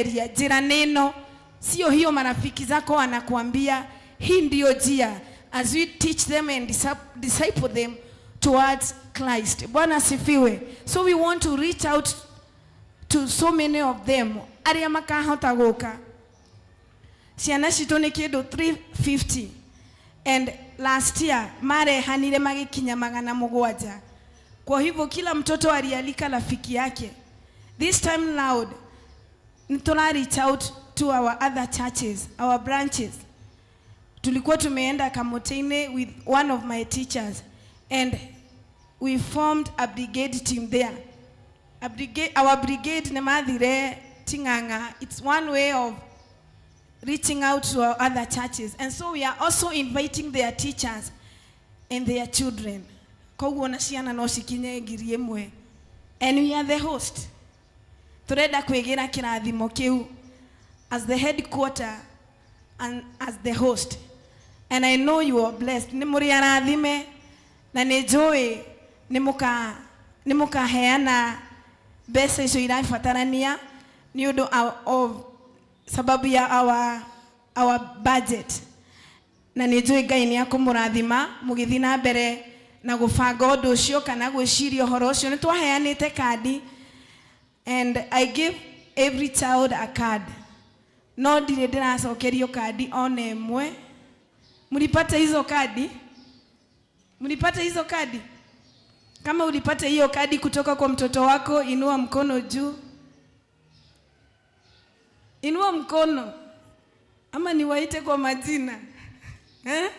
Njĩra nĩ ĩno, sio hiyo. Marafiki zako wanakuambia hii ndiyo njia, as we teach them and disciple them towards Christ. Bwana asifiwe. So we want to reach out to so many of them arĩa makahota gũka. Ciana citũ nĩ kĩndũ 350, and last year marehanire magĩkinya 700. Kwa hivyo kila mtoto alialika rafiki yake. This time round nĩ reach out to our other churches, our branches. Tulikuwa tumeenda Kamotene with one of my teachers, and we formed a brigade team there. A brigade, our brigade nĩ mathire Ting'ang'a. It's one way of reaching out to our other churches, and so we are also inviting their teachers and their children. Koguo na ciana no cikinye 1000, and we are the host. Turenda kwĩgĩra kĩrathimo kĩu as the headquarter and as the host, and I know you are blessed. Nĩ mũrĩ arathime na nĩ njũĩ nĩ mũkaheana mbeca icio irabatarania nĩ ũndũ of sababu ya our budget, na nĩ njũĩ Ngai nĩ akũmũrathima mũgĩthiĩ na mbere na gũbanga ũndũ ũcio kana gwĩciria ũhoro ũcio. Nĩ twaheanĩte kandi, and I give every child a card, no ndirĩ ndĩracokerio kandi ona ĩmwe. Mlipata hizo kadi? Mlipata hizo kadi? Kama ulipata hiyo kadi kutoka kwa mtoto wako, inua mkono juu. Inua mkono ama niwaite kwa majina, eh?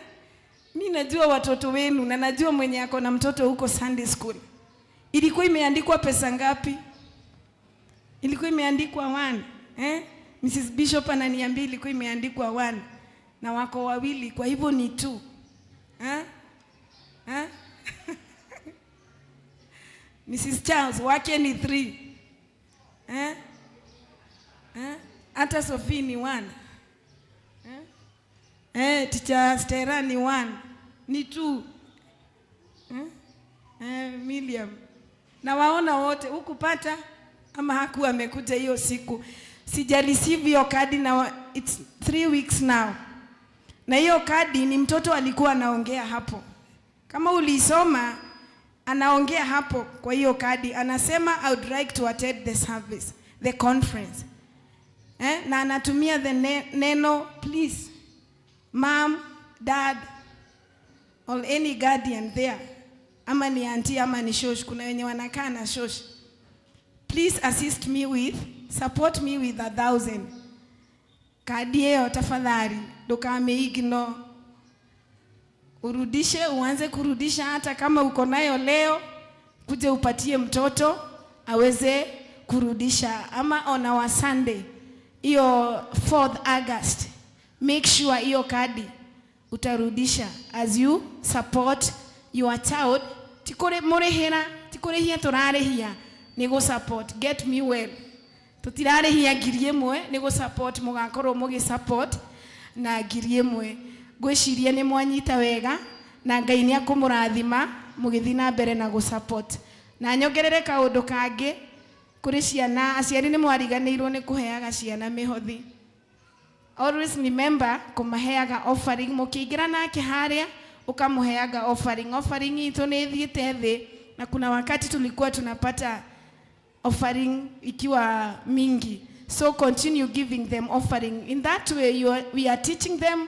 Mi najua watoto wenu na najua mwenye ako na mtoto huko Sunday school. Ilikuwa imeandikwa pesa ngapi? Ilikuwa imeandikwa one. Eh? Mrs. Bishop ananiambia ilikuwa imeandikwa one na wako wawili, kwa hivyo ni two. Eh? Eh? Mrs. Charles wake ni three. Eh? Eh? Hata Sophie ni one. Eh? Eh, Teacher Stella ni one. Ni two. Eh? Eh, William. Na waona wote hukupata ama hakuwa amekuja hiyo siku. Sija receive hiyo kadi na it's 3 weeks now. Na hiyo kadi ni mtoto alikuwa anaongea hapo. Kama ulisoma, anaongea hapo kwa hiyo kadi, anasema, "I would like to attend the service, the conference." Eh? Na anatumia the neno please, mom, dad or any guardian there, ama ni auntie ama ni shosh, kuna wenye wanakaa na shosh. "Please assist me with, support me with 1,000." Kadi ĩyo tafadhali ndũkamĩignore, urudishe, uanze kurudisha hata kama uko nayo leo, kuje upatie mtoto aweze kurudisha, ama on our Sunday hiyo 4th August, make sure hiyo kadi utarudisha as you support your child. Ti mũrĩhĩra, ti kũrĩhia tũrarĩhia, nĩ gũ support. Get me well, tũtirarĩhia 1000, nĩ gũ support mũgakorwo mũgĩ support na 1000. Ngwĩciria nĩ mwanyita wega na Ngai nĩ akũmũrathima mũgĩthiĩ na mbere na gũ support. Na nyongerere kaũndũ kangĩ kũrĩ ciana. Aciari, nĩ mwariganĩirwo nĩ kũheaga ciana mĩhothi. Always remember kũmaheaga offering. Mũkĩingĩra nake harĩa, ũkamũheaga offering. Offering itũ nĩ ĩthiĩte thĩ, na kuna wakati tulikuwa tunapata offering ikiwa mingi, so continue giving them offering. In that way we are teaching them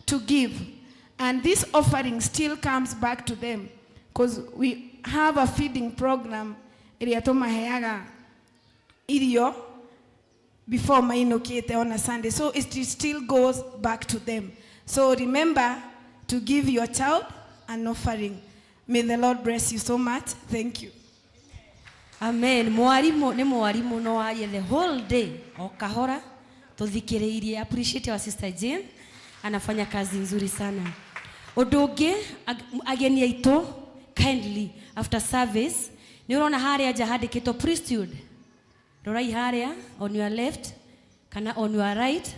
to give, and this offering still comes back to them because we have a feeding program ĩrĩa tũmaheaga irio before mainũkĩte on a Sunday. So it still goes back to them. So remember to give your child an offering. May the Lord bless you so much. Thank you. Amen. Mwarimu nĩ mwarimu, no arie the whole day o kahora tũthikĩrĩirie. Appreciate our sister Jane, anafanya kazi nzuri sana. Ũndũ ũngĩ, ageni aitũ, kindly, after service, nĩ ũrona harĩa nja handĩkĩtwo priesthood. Rorai harĩa on your left kana on your right,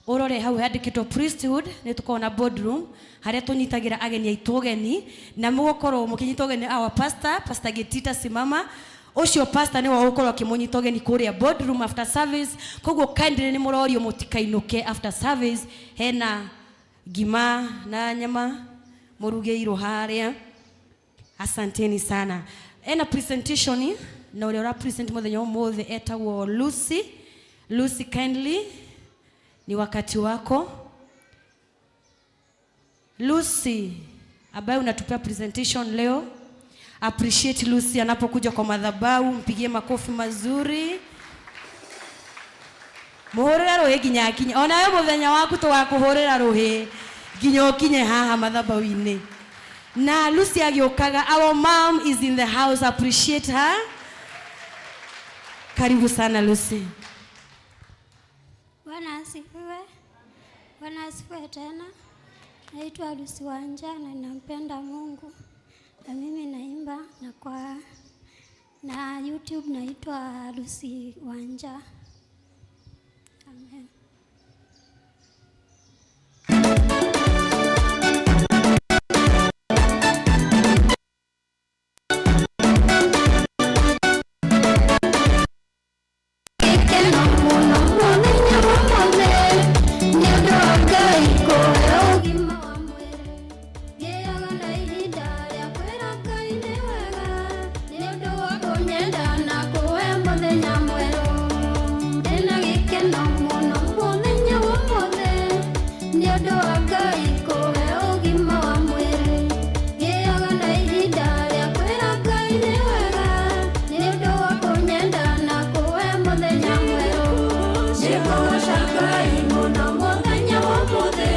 ũrore hau handĩkĩtwo priesthood. Nĩ tũkoragwo na boardroom harĩa tũnyitagĩra ageni aitũ ũgeni, na mũgũkorwo mũkĩnyita ũgeni our pastor, Pastor Getita. Simama. Ũcio pastor nĩwe ũgũkorwo akĩmũnyita ũgeni kũrĩa boardroom after service. Koguo kindly nĩ mũrorio mũtikainũke after service, hena ngima na nyama mũrugĩirwo harĩa. Asanteni sana. Ena presentation na ũrĩa ũra present mũthenya ũmũthĩ etagwo Lucy. Lucy, kindly ni wakati wako. Lucy ambaye unatupea presentation leo. Appreciate Lucy anapokuja kwa madhabahu, mpigie makofi mazuri. Muhurire ruhi nginya akinye. Onawe muthenya waku tugakuhurira ruhi nginya ukinye haha madhabahu-inĩ. Na Lucy agĩũkaga, our mom is in the house, appreciate her. Karibu sana Lucy. Bwana asifiwe. Bwana asifiwe tena. Naitwa Lucy Wanja na nampenda Mungu. Na mimi naimba na kwa na YouTube naitwa Lucy Wanja. Amen. Gĩkeno mũno mũthenya wa ũmũthĩ, nĩ ũndũ wa Ngai kũhe ũgima wa mwĩrĩ. Ngĩaga na ihinda rĩa kwĩra Ngai nĩ wega, nĩ ũndũ wa kũnyenda na kũhe mũthenya mwerũ. Ndĩna gĩkeno mũno mũthenya wa ũmũthĩ, nĩ ũndũ wa Ngai kũhe ũgima wa mwĩrĩ. Ngĩaga na ihinda rĩa kwĩra Ngai nĩ wega, nĩ ũndũ wa kũnyenda na kũhe mũthenya mwerũ. Nĩngũgoca Ngai mũno mũthenya wa ũmũthĩ,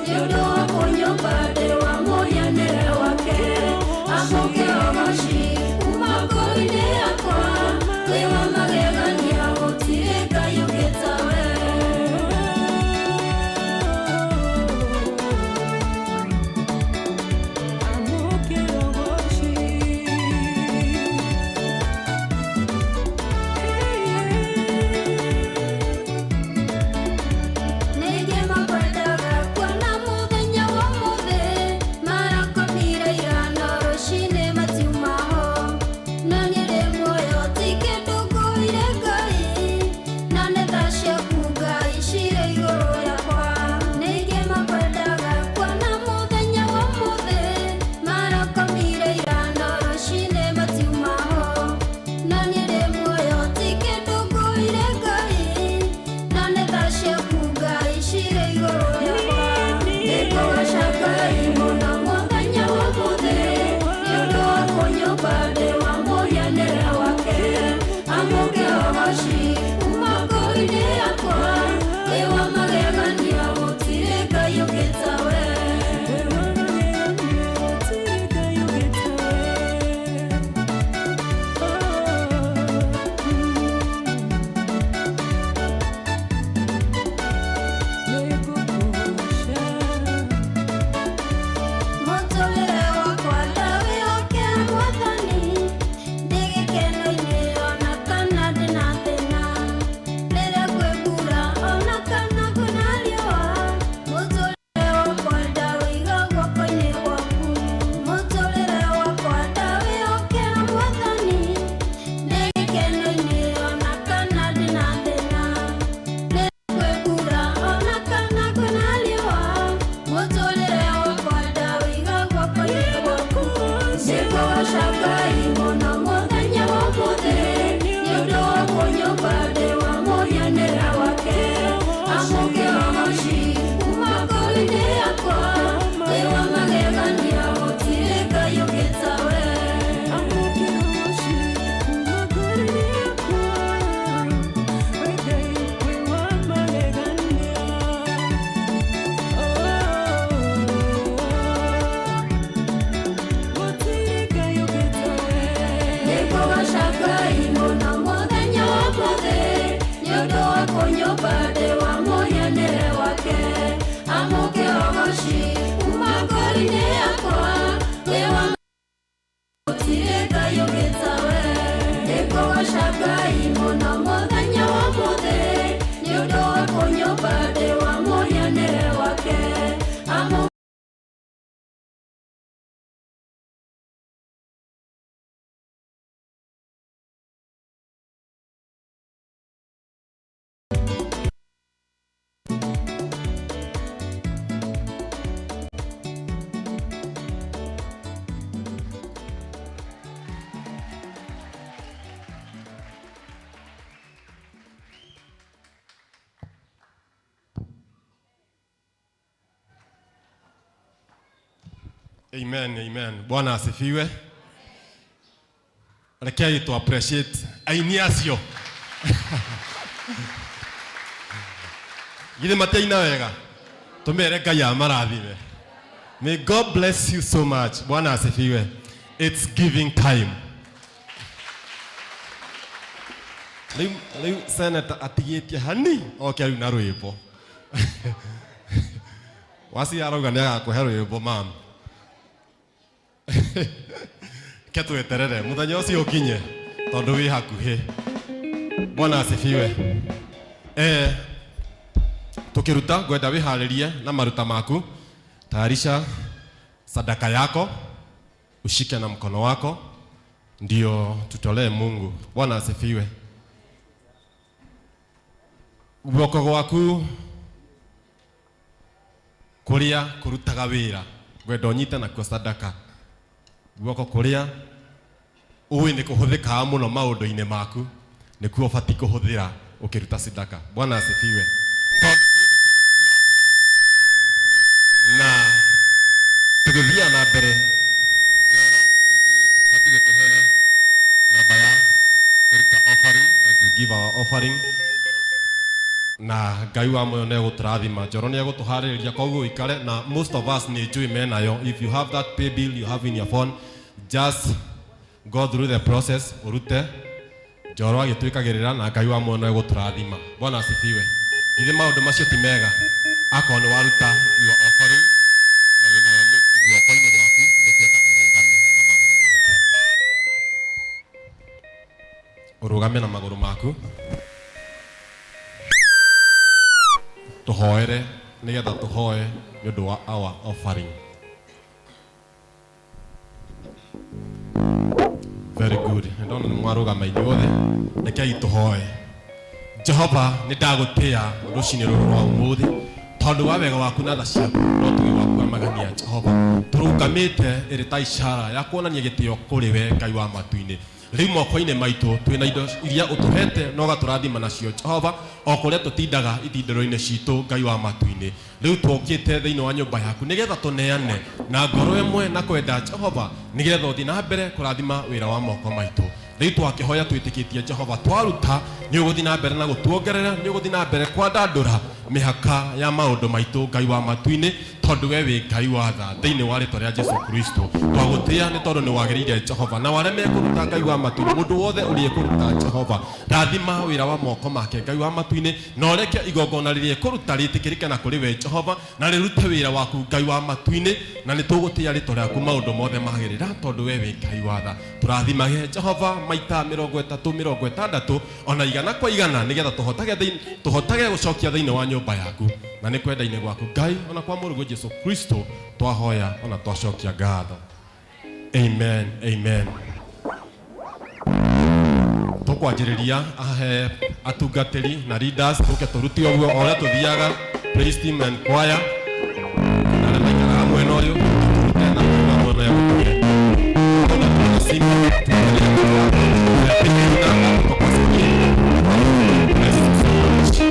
nĩ ũndũ wa kũnyũmba ndĩ wa mũhianĩre wake. Amũke ũgoci kuma ngoro-inĩ yakwa, wĩ wa magegania gũtirĩ Ngai ũngĩ tawe. Nĩngĩ makwendaga kuona mũthenya wa ũmũthĩ, marakomire ira no rũcinĩ matiuma ho. No niĩ ndĩ muoyo ti kĩndũ ngũire Ngai, na nĩ tha ciaku Ngai cirĩ igũrũ rĩakwa. Nĩngĩ makwendaga kuona mũthenya wa ũmũthĩ, marakomire ira no rũcinĩ matiuma ho. No niĩ ndĩ muoyo ti kĩndũ ngũire Ngai, na nĩ tha ciaku Ngai cirĩ igũrũ rĩakwa. Nĩngũgoca Ngai mũno mũthenya wa ũmũthĩ, nĩ ũndũ wa kũnyũmba ndĩ wa mũhianĩre wake. Amũke ũgoci kuma ngoro-inĩ yakwa, wĩ wa magegania gũtirĩ Ngai ũngĩ tawe. Mũtũrĩre wakwa ndawĩhokera Mwathani, ndĩ gĩkeno-inĩ ona kana ndĩna thĩna. Rĩrĩa kwĩ mbura ona kana kwĩna riũa, mũtũrĩre wakwa ndawĩiga guoko-inĩ gwaku. Mũtũrĩre wakwa ndawĩhokera Mwathani, ndĩ gĩkeno-inĩ ona kana ndĩna thĩna. Rĩrĩa kwĩ mbura ona kana kwĩna riũa, mũtũrĩre wakwa ndawĩiga guoko-inĩ gwaku. Nĩngũgoca Ngai mũno mũthenya wa ũmũthĩ, nĩ ũndũ wa kũnyũmba ndĩ wa mũhianĩre wake. Amũke ũgoci kuma ngoro-inĩ yakwa, wĩ wa magegania gũtirĩ Ngai ũngĩ tawe. Nĩngũgoca Ngai mũno mũthenya wa ũmũthĩ, nĩ ũndũ wa kũnyũmba ndĩ wa mũhianĩre wake. Amũke ũgoci kuma ngoro-inĩ yakwa, wĩ wa gũtirĩ Ngai ũngĩ tawe. Nĩngũgoca Ngai mũno mũthenya wa ũmũthĩ, nĩ ũndũ wa kũnyũmba ndĩ wa mũhianĩre wake. Amũke Amen, amen. Bwana asifiwe. Rekei tu appreciate aini acio. Githĩ matiaina wega? Tumere Ngai amarathime. May God bless you so much. Bwana asifiwe. It's giving time. Rĩu rĩu senator atigĩtie hani oke rĩu na rwĩmbo. Waci arauga nĩ agakũhe rwĩmbo mam. Ke tweterere muthenya ũcio ũkinye tondũ wĩ hakuhĩ. Bwana asifiwe. Tukiruta ngwenda wĩharĩrie na maruta maku. Tayarisha sadaka yako, ushike na mkono wako ndio tutolee Mungu. Bwana asifiwe. Guoko gwaku kuria kurutaga wira ngwenda ũnyite nakuo sadaka. Guoko kuria ũĩ nĩ kũhũthĩkaga mũno maũndũ-inĩ maku nĩkuo ũbatiĩ kũhũthĩra ũkĩruta sadaka. Bwana asifiwe. Tondũ kũu nĩkuo gũkuaga kĩrathimo. Na tũgĩthiĩ na mbere Batiĩ gũtũhe namba ya kũruta offering as we give our offering na Ngai wa muoyo nĩ egũtũrathima. Njoro nĩ egũtũharĩrĩria, koguo ũikare na most of us nĩ njũĩ menayo. If you have that pay bill you have in your phone, just go through the process ũrute. Njoro agĩtwĩkagĩrĩra na Ngai wa muoyo nĩ egũtũrathima. Bwana asifiwe. Githĩ maũndũ macio ti mega? Akorwo nĩ waruta your offering na wĩna guoko-inĩ gwaku, nĩngwenda ũrũgame na magũrũ maku. Ũrũgame na magũrũ maku. Tũhoere nĩgetha tũhoe nĩ ũndũ wa our offering. Very good. Ndona nĩ mwarũgama inyuothe. Rekei tũhoe. Jehova, nĩ ndagũtĩa rũcinĩ rũrũ rwa ũmũthĩ tondũ wa wega waku na tha ciaku no tuge waku wa magania. Jehova, tũrũgamĩte ĩrĩ ta ishara ya kuonania gĩtĩo kũrĩ we Ngai wa matu-inĩ. Rĩu moko-inĩ maitũ twĩna indo iria ũtũhete na ũgatũrathima nacio Jehova, o kũrĩa tũtindaga itindĩro-inĩ citũ Ngai wa matu-inĩ. Rĩu tũkĩte thĩinĩ wa nyũmba yaku nĩgetha tũneane na ngoro ĩmwe na kwenda Jehova, nĩgetha ũthiĩ na mbere kũrathima wĩra wa moko maitũ. Rĩu twakĩhoya twĩtĩkĩtie Jehova, twaruta nĩ ũgũthiĩ na mbere na gũtuongerera, nĩ ũgũthiĩ na mbere kwandandũra mĩhaka ya maũndũ maitũ Ngai wa matu-inĩ, tondũ we wĩ Ngai wa tha. Thĩinĩ wa rĩtwa rĩa Jesu Kristo twagũtĩa nĩ tondũ nĩ wagĩrĩire Jehova, na arĩa mekũruta Ngai wa matu-inĩ, mũndũ wothe ũrĩa ekũruta Jehova, rathima wĩra wa moko make Ngai wa matu-inĩ, na ũreke igongona rĩrĩa ekũruta rĩtĩkĩrĩke na kũrĩ we Jehova, na rĩrute wĩra waku Ngai wa matu-inĩ, na nĩ tũgũtĩa rĩtwa rĩaku maũndũ mothe magĩrĩra, tondũ we wĩ Ngai wa tha. Tũrathimage Jehova maita mĩrongo ĩtatũ mĩrongo ĩtandatũ ona igana kwa igana, nĩgetha tũhotage gũcokia thĩinĩ wa nyũmba yaku, na nĩ kwenda-inĩ gwaku Ngai ona kwa mũrũguo Jesu Kristo twahoya ona twacokia ngatho. Amen, amen. Tũkwanjĩrĩria ahe atungatĩri na leaders tũke tũrute ũguo o ũrĩa tũthiaga, praise team and choir na arĩa maikaraga mwena ũyũ tũrute na kuma mwena ũyũ gũtũhe. Ona tuna simu tuendelee kupiga namba kutoka sikio. Bless you so much.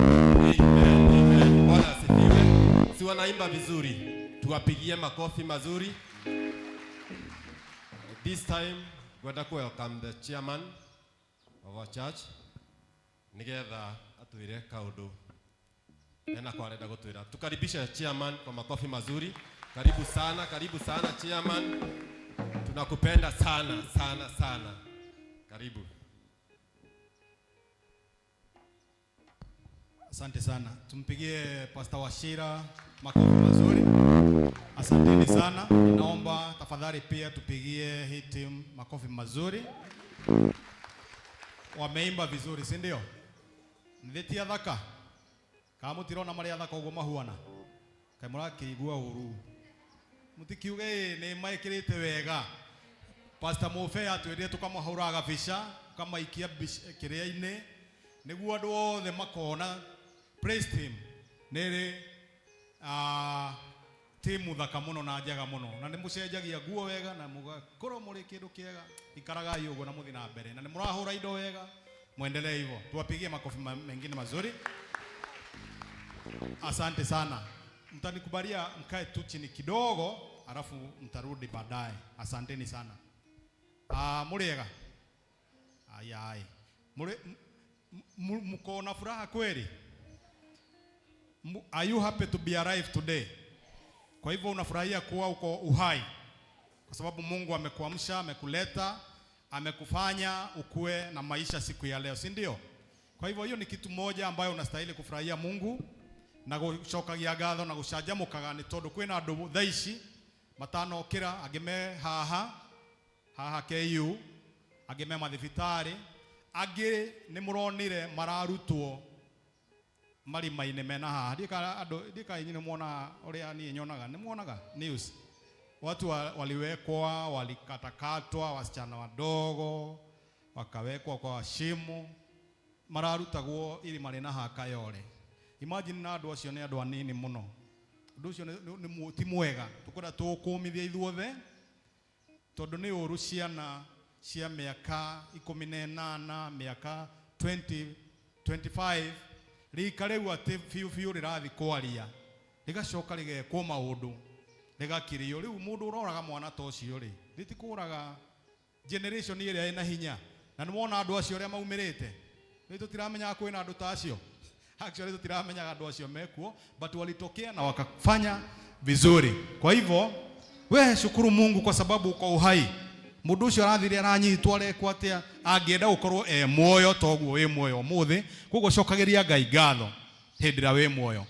Amen, amen. Bwana asifiwe. Si wanaimba vizuri, tuwapigie makofi mazuri. This time ngwenda ku welcome the chairman of our church nigetha atwire kaundu ena kwa arenda gutwira. Tukaribishe chairman kwa makofi mazuri. Karibu sana, karibu sana chairman. Tunakupenda sana sana sana. Karibu. Asante sana, tumpigie Pastor Wachira makofi mazuri. Asanteni sana, naomba tafadhali pia tupigie hii team makofi mazuri. Wameimba vizuri, si ndio? Nĩ athaka kana mũtirona marĩ athaka ũguo mahuana kaĩ mũrakĩigua ũru mũtikiuge ĩ nĩ maĩkĩrĩte wega. Pastor Mofe atwĩrire tũkamahũraga bica tũkamaikia kĩrĩa-inĩ nĩguo andũ othe makona praise team nĩrĩ timu thaka mũno na njega mũno na nĩ mũcenjagia nguo wega na mũgakorwo mũrĩ kĩndũ kĩega. Ikaragai ũguo na mũthiĩ na mbere na nĩ mũrahũra indo wega, muendelee hivyo. Tuwapigie makofi mengine mazuri. Asante sana, mtanikubalia mkae tu chini kidogo alafu mtarudi baadaye. Asanteni sana. Mũrĩega? Ai mũrĩ mko na furaha kweli? Are you happy to be alive today? Kwa hivyo unafurahia kuwa uko uhai kwa sababu Mungu amekuamsha, amekuleta, amekufanya ukue na maisha siku ya leo, si ndio? Kwa hivyo hiyo ni kitu moja ambayo unastahili kufurahia Mungu na gucokagia ngatho na gucanjamukaga ni tondu kwina andu thaa ici matanokira, angĩ me haha haha KU, angĩ me mathibitari, angĩ nĩ mũronire mararutwo marima-inĩ mena haha. Ndiũĩ kana andũ, ndiũĩ kana inyuĩ nĩ muonaga ũrĩa niĩ nyonaga, nĩ muonaga news watu waliwekwa, walikatakatwa, wasichana wadogo wakawekwa kwa shimo, mararutagwo irima rĩna haha Kayole. Imagine na andũ acio nĩ andũ anini mũno. Ũndũ ũcio ti mwega, tũkwenda tũkũmithia ithuothe tondũ nĩ ũru ciana cia mĩaka 18, mĩaka 20, 25 rika rĩu atĩ biũ biũ rĩrathiĩ kwaria rĩgacoka rĩgekwo maũndũ rĩgakirio. Rĩu mũndũ ũroraga mwana ta ũcio rĩ, rĩtikũraga generation ĩrĩa ĩna hinya. Na nĩ wona andũ acio arĩa maumĩrĩte, rĩu tũtiramenyaga kwĩna andũ ta acio. Actually tũtiramenyaga andũ acio mekuo, but walitokea na wakafanya vizuri. Kwa hivyo we shukuru Mungu kwa sababu uko uhai. Mũndũ ũcio arathire aranyitwo arekwo atĩa, angĩenda gũkorwo e muoyo toguo wĩ muoyo ũmũthĩ. Koguo cokagĩria Ngai ngatho hĩndĩ ĩrĩa wĩ muoyo.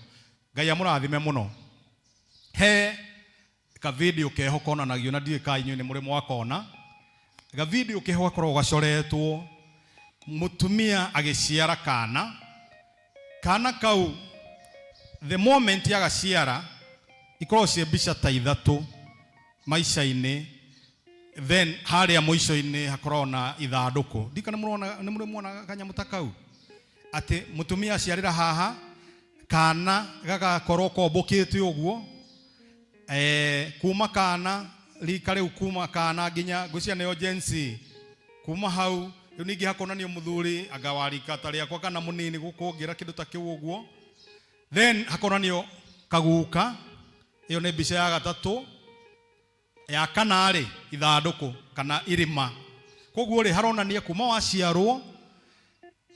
Ngai amũrathime mũno. He ka video keho konanagio na ndiũĩ kana inyuĩ nĩ mũrĩ mwakona. Ga video keho gakoragwo gacoretwo mũtumia agĩciara kana. Kana kau the moment agaciara ikoragwo ciĩ mbica ta ithatũ maica-inĩ, then harĩa mũico-inĩ hakoragwo na ithandũkũ. Ndika nĩ mũrona, nĩ mũrĩ muona kanyamũ ta kau atĩ mũtumia aciarĩra haha. Kana gagakorwo kombũkĩte ũguo, kuma kana rika rĩu, kuma kana nginya ngwĩciria nĩyo Gen Z. Kuma hau rĩu ningĩ hakonanio mũthuri anga wa rika ta rĩakwa kana mũnini gũkũngĩra kĩndũ ta kĩu ũguo. Then hakonanio kaguka, ĩyo nĩ mbica ya gatatũ. Ya kana rĩ, ithandũkũ kana irima. Koguo rĩ, haronania kuma waciarwo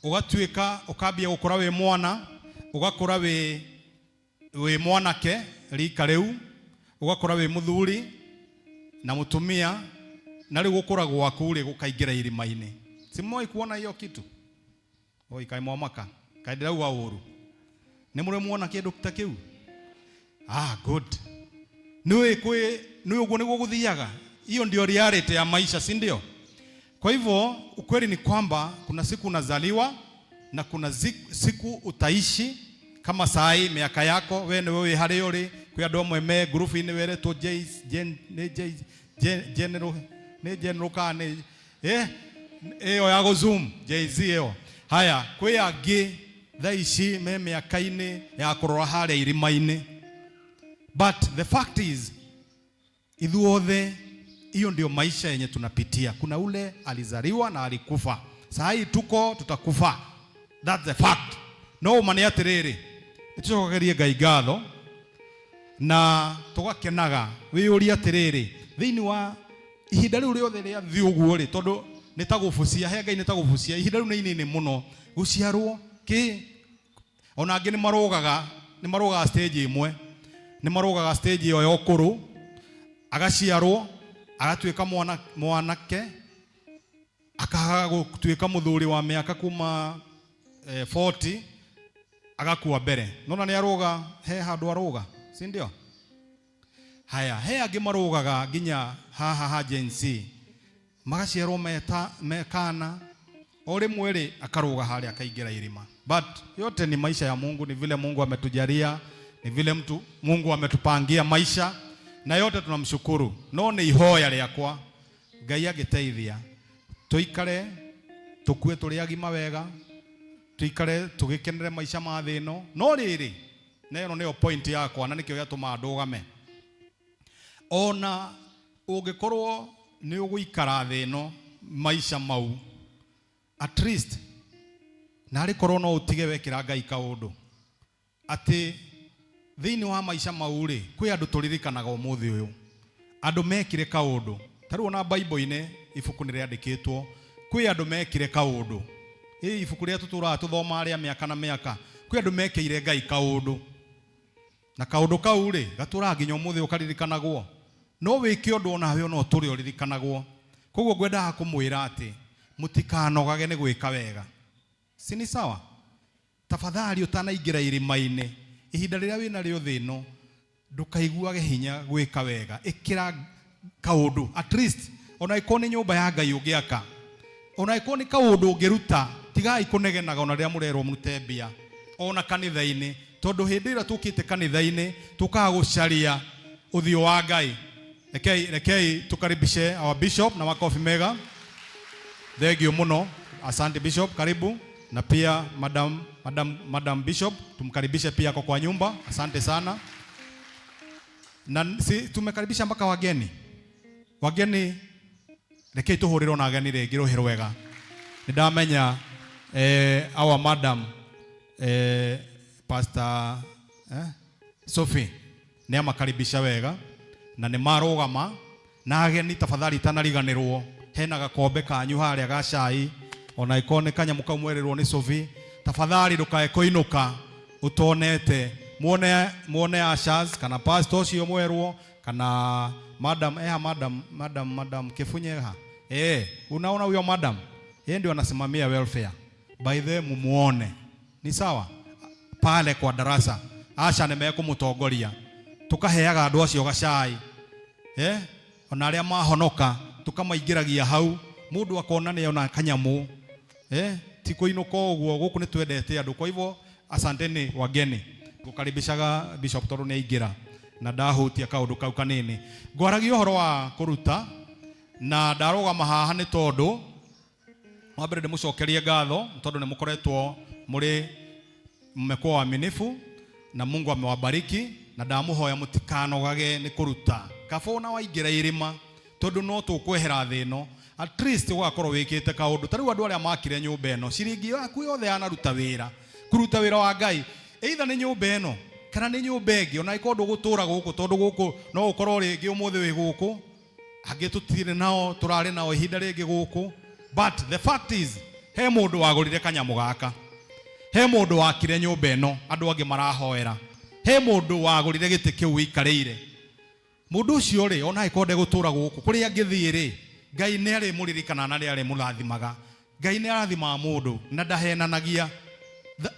ũgatuĩka ũkambia gũkũra wĩ mwana, ũgakũra wĩ mwanake rika rĩu, ũgakũra wĩ mũthuri na mũtumia, na rĩu gũkũra gwaku rĩ gũkaingĩra irima-inĩ. Simoi kuona hiyo kitu? Oi, kaĩ mwamaka, kaĩ ndĩrauga ũru? Nĩ mũrĩ muona kĩndũ ta kĩu? Ah, good. Nĩũĩ kwĩ nĩ ũguo nĩguo gũthiaga. Hiyo ndio reality ya maisha, si ndio? Kwa hivyo ukweli ni kwamba kuna siku unazaliwa na kuna siku utaishi. Kama sai miaka yako we nĩwe wĩ harĩa ũrĩ. Kwĩ andũ amwe me ngurubu-inĩ weretwo J Gen nĩ J Gen general, nĩ general kana nĩ ĩyo ya gũ Zoom Jay Z ĩyo. Haya, kwĩ angĩ thaa ici me mĩaka-inĩ ya kũrora harĩa irima-inĩ. But the fact is, ithuothe hiyo ndio maisha yenye tunapitia. Kuna ule alizaliwa na alikufa. Saa hii tuko tutakufa. That's the fact. No ũma nĩ atĩrĩrĩ, nĩtũcokagerie Ngai ngatho na tũgakenaga. Wĩyũrie atĩrĩrĩ, thĩinĩ wa ihinda rĩu rĩothe rĩa thĩ ũguo rĩ, tondũ nĩ ta gũbucia, he Ngai nĩ ta gũbucia, ihinda rĩu nĩ inini mũno gũciarwo kĩ. Ona angĩ nĩ marũgaga stage ĩmwe, nĩ marũgaga stage ĩyo ya ũkũrũ, agaciarwo agatuĩka mwana, mwanake, akaga gũtuĩka mũthuri wa mĩaka kuma 40, agakua mbere. Nona nĩ arũga, he handũ arũga, si ndio? Haya, he angĩ marũgaga nginya haha ha Gen Z, magaciarwo meta mekana o rĩmwe rĩ, akarũga harĩa akaingĩra irima. But yote ni maisha ya Mungu, ni vile Mungu ametujalia, ni vile mtu Mungu ametupangia maisha, na yote tunamshukuru. No nĩ ihoya rĩakwa, Ngai angĩteithia tuikare tukue tũrĩ agima wega, tuikare tũgĩkenere maica ma thĩ ĩno. No rĩrĩ, na ĩno nĩyo point yakwa na nĩkĩo gĩatũmaga ndũgame, ona ũngĩkorwo nĩ ũgũikara thĩ ĩno maica mau, at least narĩ korwo no ũtige wekĩra Ngai kaũndũ, atĩ thĩinĩ wa maica mau rĩ, kwĩ andũ tũririkanaga ũmũthĩ ũyũ, andũ mekire kaũndũ. Ta rĩu ona Bible-inĩ ibuku nĩ rĩandĩkĩtwo, kwĩ andũ mekire kaũndũ. Ĩ ibuku rĩrĩa tũtũraga tũthomaga rĩa mĩaka na mĩaka, kwĩ andũ mekĩire Ngai kaũndũ, na kaũndũ kau rĩ, gatũraga nginya ũmũthĩ ũkaririkanagwo. No wĩke ũndũ onawe no ũtũre ũririkanagwo. Koguo ngwendaga kũmwĩra atĩ mũtikanogage nĩ gwĩka wega. Si ni sawa? Tafadhali, ũtanaingĩra irima-inĩ, ihinda rĩrĩa wĩna rĩo thĩ ĩno, ndũkaiguage hinya gwĩka wega. Ĩkĩra kaũndũ, at least ona ĩkorwo nĩ nyũmba ya Ngai ũngĩaka, ona ĩkorwo nĩ kaũndũ ũngĩruta. Tigai kũnegenaga ona rĩrĩa mũrerwo mũrute mbia ona kanitha-inĩ, tondũ hĩndĩ ĩrĩa tũkĩte kanitha-inĩ tũkaga gũcaria ũthiũ wa Ngai. Rekei tukaribishe our bishop na makofi mega. Thank you muno. Asante bishop, karibu. Na pia madam bishop tumkaribishe pia kwa nyumba. Asante sana. Na si tumekaribisha mpaka wageni. Wageni, rekei tuhũrĩrwo na ageni rĩngĩ rũhĩ rwega. Nĩ ndamenya our madam, Pastor Sophie nĩ amakaribisha wega na nĩ marũgama na ageni. Tafadhali, itanariganĩrwo, hena gakombe kanyu harĩa ga cai, ona ĩkorwo nĩ kanyamũ kau mwerĩrwo nĩ Sophie. Tafadhali ndũkae kũinũka ũtonete muone ushers kana pastor ũcio mwerwo kana madam eha, madam Kifunye ha. Unaona huyo madam, yeye ndio anasimamia welfare. By the way, mumuone ni sawa pale kwa darasa, aca nĩ mekũmũtongoria, tukaheaga andũ acio gacai, ona arĩa mahonoka tukamaingĩragia hau, mũndũ akona nĩ ona kanyamũ, ti kũinũka ũguo. Gũkũ nĩ twendete andũ. Kwa hivyo asanteni wageni. Ngũkaribishaga bishop tondũ nĩ aingĩra na ndahutia kaũndũ kau kanini. Ngwaragia ũhoro wa kũruta na ndarũgama haha nĩ tondũ wa mbere ndĩmũcokerie ngatho, tondũ nĩ mũkoretwo mũrĩ mmekuwa waaminifu. Na Mungu amewabariki na ndamuhoya mutikanogage ni kuruta kaba ona waingĩra irĩma tondũ no tũkwehera thĩ ĩno, at least ũgakorwo wĩkĩte kaũndũ. Ta rĩu andũ arĩa makire nyũmba ĩno, ciringi yaku yothe yanaruta wĩra kũruta wĩra wa Ngai, either nĩ nyũmba ĩno kana nĩ nyũmba ĩngĩ, ona ĩkorwo ndũgũtũra gũkũ, tondũ gũkũ no ũkorwo rĩngĩ ũmũthĩ wĩ gũkũ, angĩ tũtirĩ nao, tũrarĩ nao ihinda rĩngĩ gũkũ. But the fact is, he mũndũ wagũrire kanyamũ gaka, he mũndũ wakire nyũmba ĩno andũ angĩ marahoera, he mũndũ wagũrire gĩtĩ kĩu wĩikarĩire. Mũndũ ũcio rĩ, ona angĩkorwo ndegũtũra gũkũ, kũrĩa angĩthiĩ rĩ, Ngai nĩ arĩmũririkana na nĩ arĩmũrathimaga. Ngai nĩ arathimaga mũndũ na ndahenanagia.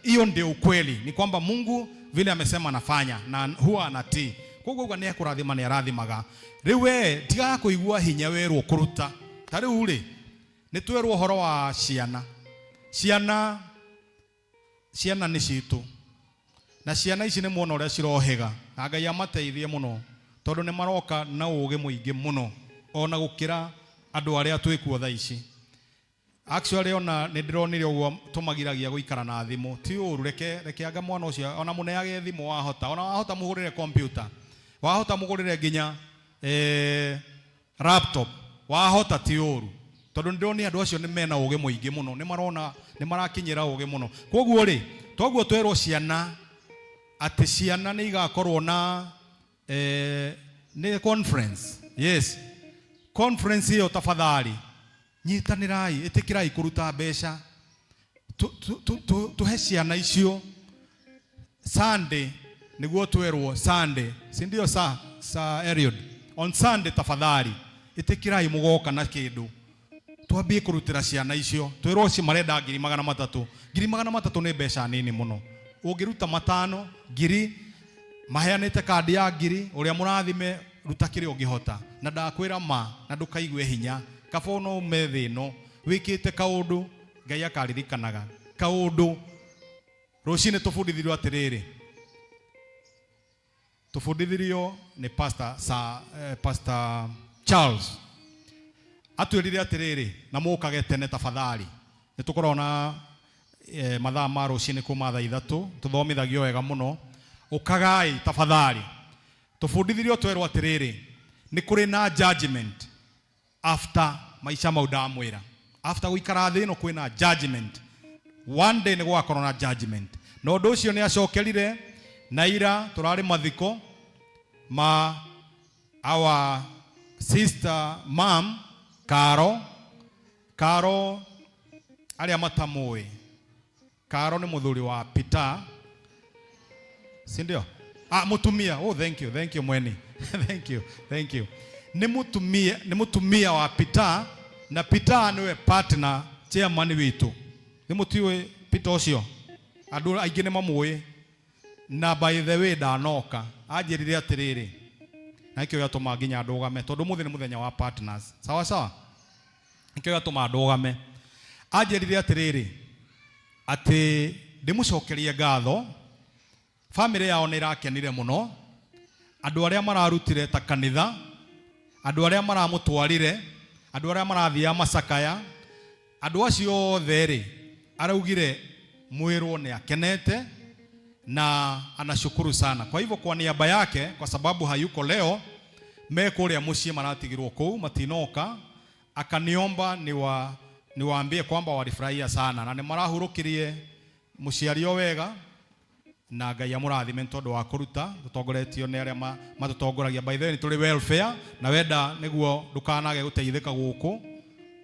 Hiyo ndio ukweli, ni kwamba Mungu vile amesema anafanya na huwa anatii. Koguo uga nĩ ekũrathima, nĩ arathimaga. Rĩu we tigaga kũigua hinya werwo kũruta. Ta rĩu rĩ, nĩ twerwo ũhoro wa ciana. Ciana, ciana nĩ citũ, na ciana ici nĩ muona ũrĩa cirohĩga, na Ngai amateithie mũno tondũ nĩ maroka na ũgĩ mũingĩ mũno ona gũkĩra andũ arĩa twĩkuo thaa ici. Actually, ona nĩ ndĩronire ũguo tũmagiragia gũikara na thimũ ti ũru. Reke, reke anga mwana ũcio ona mũneage thimũ wahota, ona wahota mũgũrĩre computer, wahota mũgũrĩre nginya laptop wahota, ti ũru, tondũ nĩ ndĩronire andũ acio nĩ mena ũgĩ mũingĩ mũno, nĩ marona, nĩ marakinyĩra ũgĩ mũno. Koguo rĩ, toguo twerwo ciana atĩ ciana nĩ igakorwo na nĩ conference. Yes, conference ĩyo, tafadhali nyitanĩrai, ĩtĩkĩrai kũruta mbeca tũhe ciana icio Sunday, nĩguo twerwo Sunday, si ndio? Sa Eliud, on Sunday, tafadhali ĩtĩkĩrai mũgoka na kĩndũ twambie kũrutĩra ciana icio. Twĩrwo ci marenda 300,000. 300,000 nĩ mbeca nini mũno. Ũngĩruta 5,000, ngiri, maheanĩte kandi ya ngiri, ũrĩa mũrathime, ruta kĩrĩa ũngĩhota. Na ndakwĩra ma na ndũkaigue hinya, kaba ona ume thĩ ĩno wĩkĩte kaũndũ Ngai akaririkanaga kaũndũ. Rũcinĩ tũbundithirio atĩrĩrĩ, tũbundithirio nĩ pastor, Pastor Charles, atwĩrire atĩrĩrĩ, na mũkage tene tafadhali, nĩ tũkoragwo na mathaa ma rũcinĩ kuma thaa 3, tũthomithagio wega mũno. Ũkagai tafadhali. Tũbundithirio twerwo atĩrĩrĩ, nĩ kũrĩ na judgment after maisha mau. Ndamwĩra, after gũikara thĩ ĩno kwĩna judgment. One day nĩ gũgakorwo na judgment. Na ũndũ ũcio nĩ acokerire na ira tũrarĩ mathiko ma our sister mam Karo. Karo, arĩa matamũĩ, Karo nĩ mũthuri wa Peter, si ndio? Ah, mutumia. Oh, thank you, thank you mweni. Thank you, thank you. Nĩ mutumia, nĩ mutumia wa Peter, na Peter nĩwe partner chairman witũ. Nĩ mũtiũĩ Peter ũcio? Andũ aingĩ nĩ mamũĩ. Na by the way, ndanoka anjĩrire atĩrĩrĩ, na nĩkĩo gĩatũma nginya ndũgame, tondũ mũthĩ nĩ mũthenya wa partners, sawa sawa, nĩkĩo gĩatũma ndũgame. Anjĩrire atĩrĩrĩ, atĩ ndĩmũcokerie ngatho, family yao nĩ ĩrakenire mũno, andũ arĩa mararutire ta kanitha, andũ arĩa maramũtwarire, andũ arĩa marathiaga macakaya, andũ acio othe rĩ, araugire mwĩrwo nĩ akenete na anashukuru sana. Kwa hivyo kwa niaba yake, kwa sababu hayuko leo, me kũrĩa mũciĩ maratigirwo kũu matinoka, akaniomba niwaambie kwamba walifurahia sana na nĩ marahurũkirie mũciari o wega, na Ngai amũrathime nĩ tondũ wa kũruta tũtongoretio nĩ arĩa matũtongoragia. By the way, nĩ tũrĩ welfare, na wenda nĩguo ndũkanage gũteithĩka gũkũ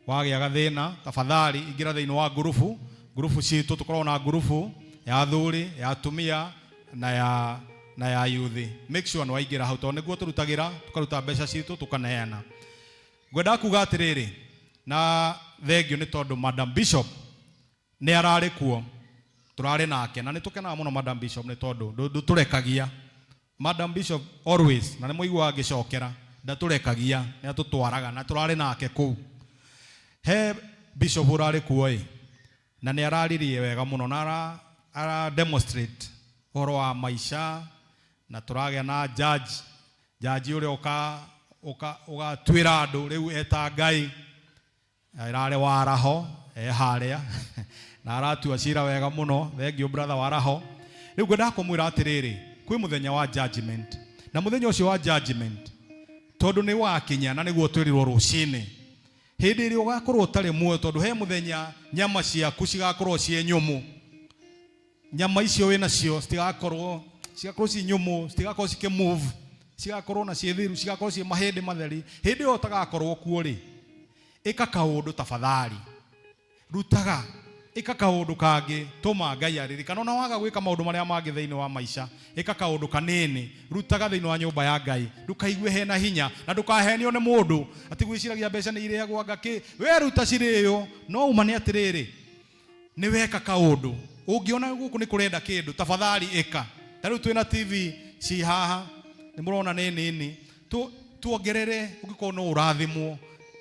wagĩa gathĩna, tafadhali ingĩra thĩinĩ wa ngurubu. Ngurubu citũ, tũkoragwo na ngurubu ya athuri, ya atumia na ya youth. Make sure nĩ waingĩra hau, tondũ nĩguo tũrutagĩra, tũkaruta mbeca citũ tũkaneana. Ngwenda kuga atĩrĩrĩ, na thengio nĩ tondũ Madam Bishop nĩ ararĩ kuo, tũrarĩ nake, na nĩ tũkenaga mũno Madam Bishop nĩ tondũ ndũtũrekagia. Madam Bishop always, na nĩ mũiguaga ngĩcokera, ndatũrekagia, nĩ atũtwaraga, na tũrarĩ nake kũu. He bishop ũrarĩ kuo ĩ, na nĩ araririe wega mũno na ara demonstrate ũhoro wa maica, na tũragĩa na judge, judge ũrĩa ũka ũgatuĩra andũ rĩu eta Ngai ĩrarĩ waraho e harĩa na aratua cira wega mũno. Thank you, brother waraho. Rĩu ngwendaga kũmwĩra atĩrĩrĩ, kwĩ mũthenya wa judgment, na mũthenya ũcio wa judgment tondũ nĩ wakinya na nĩguo twĩrirwo rũcinĩ, hĩndĩ ĩrĩa ũgakorwo ũtarĩ muoyo, tondũ he mũthenya nyama ciaku cigakorwo ciĩ nyũmũ. Nyama icio wĩ nacio citigakorwo, cigakorwo ci nyũmũ, citigakorwo cikĩ move, cigakorwo na ciĩ thiru, cigakorwo ciĩ mahĩndĩ matheri. Hĩndĩ ĩyo ũtagakorwo kuo rĩ, ĩka kaũndũ tafadhali, rutaga, ĩka kaũndũ kangĩ tũma Ngai aririkane. Ona waga gwĩka maũndũ marĩa mangĩ thĩinĩ wa maica, ĩka kaũndũ kanini, rutaga thĩinĩ wa nyũmba ya Ngai. Ndũkaigue hena hinya na ndũkahenio nĩ mũndũ atĩ gwĩciragia mbeca nĩ irĩagwo anga kĩ. We ruta cirĩo, no uma nĩ atĩrĩrĩ, nĩ weka kaũndũ. Ũngĩona gũkũ nĩ kũrenda kĩndũ, tafadhali ĩka. Ta rĩu twĩna TV ci haha, nĩ mũrona nĩ nini, tuongerere. Ũngĩkorwo no ũrathimwo,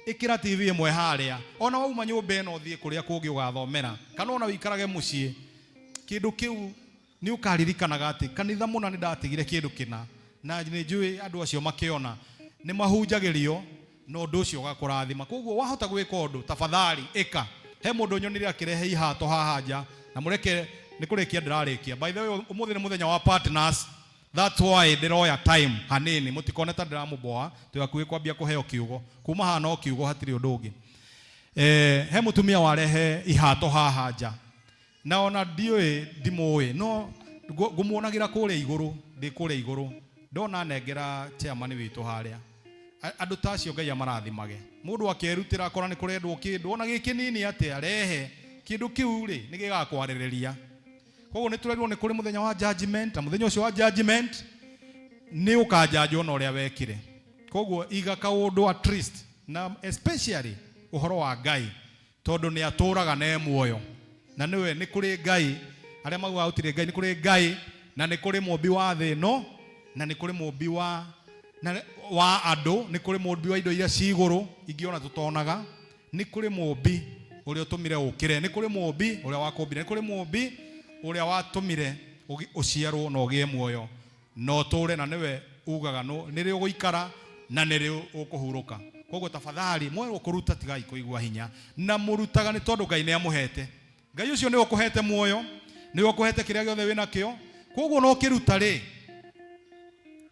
ĩkĩra TV ĩmwe harĩa. Ona wauma nyũmba ĩno ũthiĩ kũrĩa kũngĩ ũgathomera, kana ona ũikarage mũciĩ, kĩndũ kĩu nĩ ũkaririkanaga atĩ kanitha mũna nĩ ndatigire kĩndũ kĩna, na nĩ njũĩ andũ acio makĩona nĩ mahunjagĩrio na ũndũ ũcio ũgakũrathima. Koguo wahota gwĩka ũndũ, tafadhali ĩka. He mũndũ nyonire akĩrehe ihato haha nja, na mũreke nĩ kũrĩkia ndĩrarĩkia. By the way, ũmũthĩ nĩ mũthenya wa partners. That's why ndĩroya time hanini, mũtikone ta ndĩramũboa. Twĩ hakuhĩ kwambia kũheo kiugo. Kuma haha no kiugo, hatirĩ ũndũ ũngĩ. He mũtumia warehe ihato haha nja, na ona ndiũĩ, ndimũĩ, no ngũmuonagĩra kũrĩa igũrũ. Ndĩ kũrĩa igũrũ ndona nengera chairman witũ harĩa. Andũ ta acio Ngai amarathimage. Mũndũ akerutĩra, akora nĩ kũrendwo kĩndũ ona gĩ kĩnini atĩa, rehe kĩndũ kĩu rĩ, nĩ gĩgakwarĩrĩria. Koguo nĩ tũrerirwo nĩ kũrĩ mũthenya wa judgment, na mũthenya ũcio wa judgment nĩ ũkanjanjwo na ũrĩa wekire. Koguo iga kaũndũ at least, na especially ũhoro wa Ngai, tondũ nĩ atũraga na e muoyo, na nĩwe nĩ kũrĩ Ngai. Arĩa maugaga gũtirĩ Ngai, nĩ kũrĩ Ngai, na nĩ kũrĩ mũmbi wa thĩ ĩno, na nĩ kũrĩ mũmbi wa andũ, nĩ kũrĩ mũmbi wa indo iria ci igũrũ ingĩ ona tũtonaga, nĩ kũrĩ mũmbi ũrĩa ũtũmire ũkĩre, nĩ kũrĩ mũmbi ũrĩa wakũmbire, nĩ kũrĩ mũmbi ũrĩa watũmire ũciarwo na ũgĩe muoyo na ũtũre, na nĩwe ugaga nĩrĩ ũgũikara na nĩrĩ ũkũhurũka. Koguo tafadhali, mwerwo kũruta, tigai kũigua hinya, na mũrutaga nĩ tondũ Ngai nĩ amũhete. Ngai ũcio nĩwe ũkũhete muoyo, nĩwe ũkũhete kĩrĩa gĩothe wĩ nakĩo. Koguo no ũkĩruta rĩ,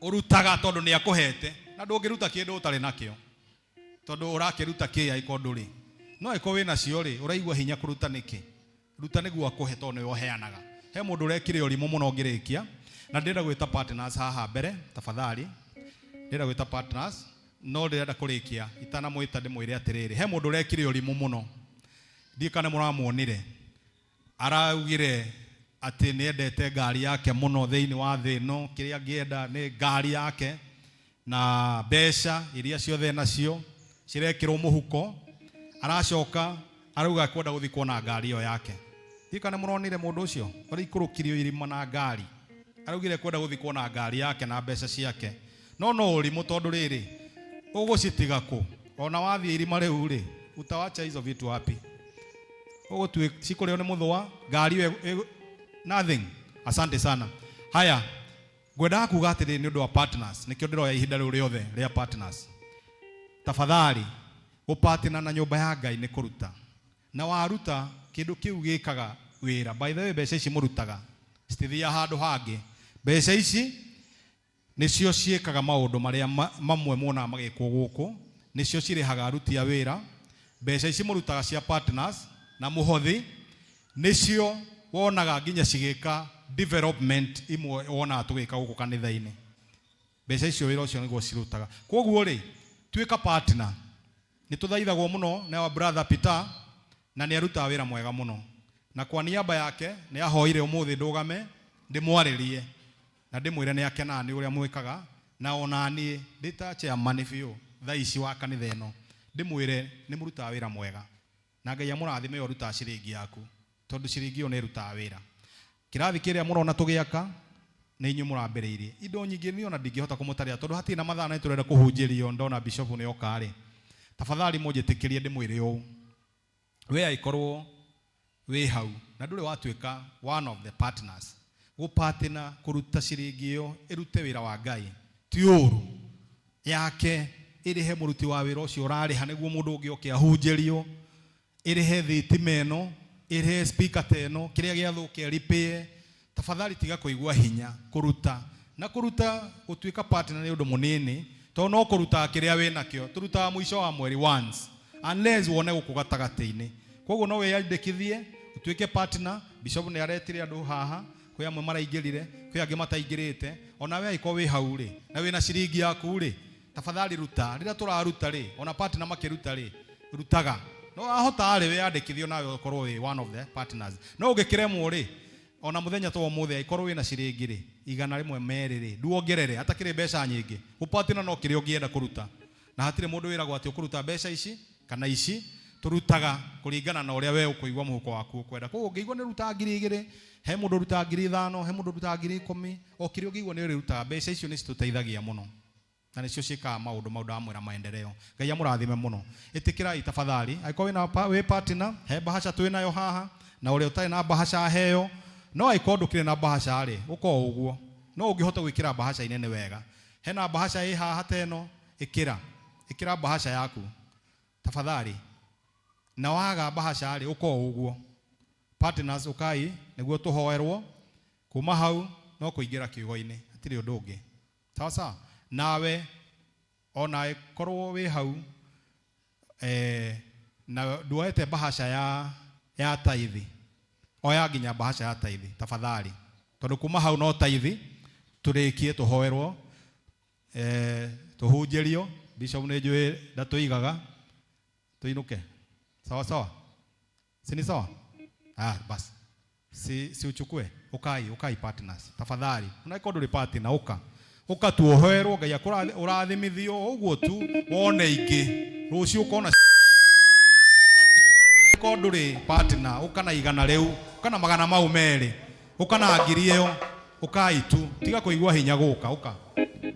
ũrutaga tondũ nĩ akũhete, na ndũngĩruta kĩndũ ũtarĩ nakĩo, tondũ ũrakĩruta kĩ angĩkorwo ndũrĩ? No angĩkorwo wĩ nacio rĩ, ũraigua hinya kũruta nĩkĩ? Ruta nĩguo akũhe, tondũ nĩwe ũheanaga. He mũndũ ũrekire ũrimũ mũno ngĩrĩkia, na ndĩrenda gwĩta partners haha mbere. Tafadhali, ndĩrenda gwĩta partners, no ndĩrenda kũrĩkia itanamwĩta ndĩmwĩre atĩrĩrĩ, he mũndũ ũrekire ũrimũ mũno. Ndiũĩ kana mũramuonire. Araugire atĩ nĩ endete ngari yake mũno thĩinĩ wa thĩ ĩno, kĩrĩa angĩenda nĩ ngari yake, na mbeca iria ciothe nacio cirekĩrwo mũhuko. Aracoka arauga kwenda gũthiĩ kuona ngari ĩyo yake. Ndiũĩ kana mũronire mũndũ ũcio ũraikũrũkirio irima na ngari. Araugire kwenda gũthiĩ kuona ngari yake na mbeca ciake. No ũrimũ, tondũ rĩrĩ, ũgũcitiga kũ? Ona wathiĩ irima rĩu rĩ, utawacha hizo vitu wapi? Ũgũtuĩ cikũrĩo nĩ mũthũa ngari ĩyo nothing. Asante sana. Haya, ngwendaga kuga atĩrĩrĩ, nĩ ũndũ wa partners nĩkĩo ndĩroya ihinda rĩu rĩothe rĩa partners. Tafadhali, gũpartner na nyũmba ya Ngai nĩ kũruta, na waruta kĩndũ kĩu gĩkaga wĩra. By the way, mbeca ici mũrutaga citithiaga handũ hangĩ. Mbeca ici nĩcio ciĩkaga maũndũ marĩa mamwe muonaga magĩkwo gũkũ, nĩcio cirĩhaga aruti a wĩra. Mbeca ici mũrutaga cia partners na mũhothi nĩcio wonaga nginya cigĩka development imwe wonaga tũgĩka gũkũ kanitha-inĩ. Mbeca icio wĩra ũcio nĩguo cirutaga. Koguo rĩ, tuĩka partner. Nĩ tũthaithagwo mũno nĩ our brother Peter, na nĩ arutaga wĩra mwega mũno, na kwa niaba yake nĩ ahoire ũmũthĩ ndũgame ndĩmwarĩrie na ndĩmwĩre nĩ akenaga nĩ ũrĩa mwĩkaga, na ona niĩ ndĩ ta chairman biũ thaa ici wa kanitha ĩno ndĩmwĩre nĩ mũrutaga wĩra mwega, na Ngai amũrathime we ũrutaga ciringi yaku, tondũ ciringi ĩyo nĩ ĩrutaga wĩra. Kĩrathi kĩrĩa mũrona tũgĩaka nĩ inyuĩ mũrambĩrĩirie. Indo nyingĩ niĩ ona ndingĩhota kũmũtarĩra tondũ hatirĩ na mathaa na nĩ tũrenda kũhunjĩrio. Ndona bishop nĩ oka rĩ, tafadhali mũnjĩtĩkĩrie ndĩmwĩre ũũ: we angĩkorwo wĩ hau na ndũrĩ watuĩka one of the partners, gũpartner, kũruta ciringi ĩyo ĩrute wĩra wa Ngai ti ũru, yake ĩrĩhe mũruti wa wĩra ũcio ũrarĩha nĩguo mũndũ ũngĩ oke ahunjĩrio, ĩrĩhe thitima ĩno, ĩrĩhe speaker ta ĩno, kĩrĩa gĩathũka ĩripĩe. Tafadhali tiga kuigua hinya kuruta na kuruta gutuika partner ni undu munini to no kuruta kiria wi nakio turutaga muico wa mweri once unless wone guku gatagati-ini. Koguo no wiyandikithie utuike partner. Bishop ni aretire andu haha, kwi amwe maraingirire, kwi angi mataingirite. Ona we aiko wi hau ri na wina ciringi yaku ri, tafadhali ruta. Rĩrĩa tũraruta rĩ, ona partner makĩruta rĩ, rutaga. No ahota rĩ, wĩyandĩkithio nawe ũkorwo wĩ one of the partners. No ũngĩkĩremwo rĩ, ona mũthenya ta ũmũthĩ angĩkorwo wĩna ciringi rĩ 100 2 rĩ, nduongerere hatakĩrĩ mbeca nyingĩ. Gũpartner no kĩrĩa ũngĩenda kũruta, na hatirĩ mũndũ wĩragwo atĩ ũkũruta mbeca ici kana ici. Tũrutaga kũringana na ũrĩa we ũkũigua mũhuko waku ũkwenda. Koguo ũngĩigua nĩ ũrutaga 2000, he mũndũ ũrutaga 5000, he mũndũ ũrutaga 10,000, o kĩrĩa ũngĩigua nĩ ũrĩrutaga. Mbeca icio nĩ citũteithagia mũno na nĩcio ciĩkaga maũndũ mau ndamwĩra maendeleo. Ngai amũrathime mũno. Ĩtĩkĩrai tafadhali, angĩkorwo wĩna wĩ partner, he bahasha twĩ nayo haha, na ũrĩa ũtarĩ na bahasha aheo. No angĩkorwo ndũkĩrĩ na bahasha rĩ, ũka o ũguo. No ũngĩhota gwĩkĩra bahasha-inĩ nĩ wega. Hena bahasha ĩ haha ta ĩno, ĩkĩra. Ĩkĩra bahasha yaku tafadhali. Na waga bahasha rĩ, ũka o ũguo. Partners ũkai nĩguo tũhoerwo. Kuma hau no kũingĩra kiugo-inĩ, hatirĩ ũndũ ũngĩ. Sawa sawa. Nawe ona ĩkorwo wĩ hau, na nduoete bahasha ya taithi, oya nginya bahasha ya taithi tafadhali, tondu kuma hau no taithi tũrĩkie tũhoerwo, tũhunjĩrio. Bishop nĩ njũĩ ndatũigaga tuinuke. Sawa sawa, si ni sawa? Basi si uchukue. Ukai, ukai partners tafadhali. Unaiko ndũrĩ partner, uka uka tuoherwo, Ngai ũrathimithio ũguo tu wone ingĩ rũciũ ũkona. Ko ndũrĩ partner, ũka na 100 rĩu, ũka na 200, ũka na 1000 ĩyo, ũkai tu. Tiga kũigua hinya gũka, ũka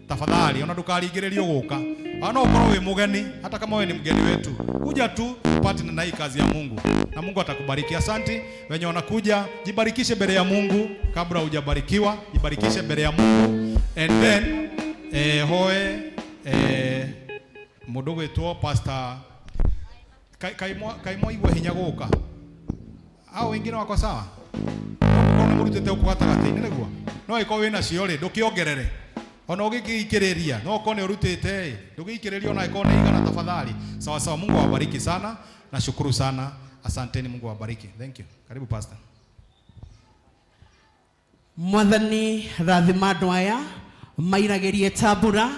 tafadhali. Ona ndũkaringĩrĩrio gũka. Ona no ũkorwo wĩ mũgeni, hata kama wewe ni mgeni wetu, kuja tu partner na hii kazi ya Mungu na Mungu atakubariki. Asante wenye wanakuja, jibarikishe mbele ya Mungu kabla hujabarikiwa, jibarikishe mbele ya Mungu. And then hoe mũndũ gwĩtwo Pastor kaimwa igua hinya gũka au wengine wako sawa. No nĩ mũrutĩte gũkũ gatagatĩ-inĩ nĩguo, no ĩkorwo wĩna cio rĩ, ndũkĩongerere. Ona ũgĩkĩikĩrĩria, no ũkorwo nĩ ũrutĩte ĩ, ndũgĩikĩrĩrie ona ĩkorwo nĩ 100 tafadhali. Sawa sawa, Mungu awabariki sana, nashukuru sana, asanteni, Mungu awabariki. Thank you. Karibu Pastor. Mwathani rathima andũ aya mairagĩrie ta mbura,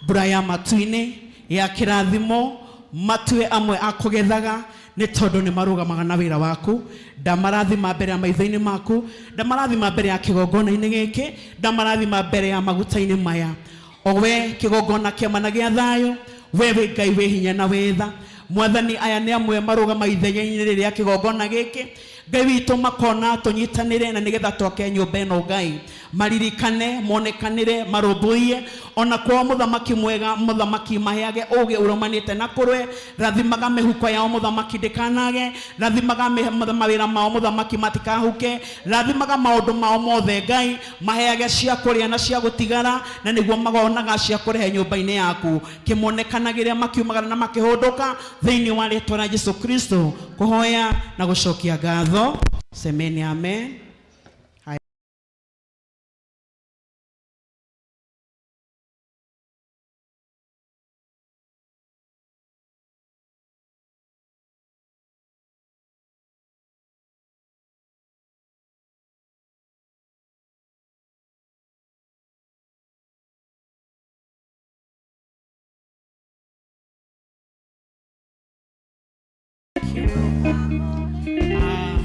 mbura ya matu-inĩ ya kĩrathimo, matue amwe a kũgethaga nĩ tondũ nĩ marũgamaga na wĩra waku. Ndamarathima mbere ya maitho-inĩ maku, ndamarathima mbere ya kĩgongona-inĩ gĩkĩ, ndamarathima mbere ya maguta-inĩ maya. O we kĩgongona kĩama na gĩa thayũ, we wĩ Ngai wĩ hinya na wĩ tha. Mwathani, aya nĩ amwe marũgama ithenya-inĩ rĩrĩ rĩa kĩgongona gĩkĩ, Ngai witũ, makona tũnyitanĩre na nĩgetha twake nyũmba ĩno. Ngai, maririkane, monekanĩre, marũmbũiye ona kwao. Mũthamaki mwega, mũthamaki, maheage ũgĩ ũrũmanĩte na kũrwe. Rathimaga mĩhuko yao, mũthamaki, ndĩkanage. Rathimaga mawĩra mao, mũthamaki, matikahuke. Rathimaga maũndũ mao mothe. Ngai, maheage cia kũrĩa na cia gũtigara, na nĩguo magonaga cia kũrehe nyũmba-inĩ yaku. Kĩmonekanagĩre makiumagara na makĩhũndũka, thĩinĩ wa rĩtwa rĩa Jesu Kristo kũhoya na gũcokia ngatho, semeni amen.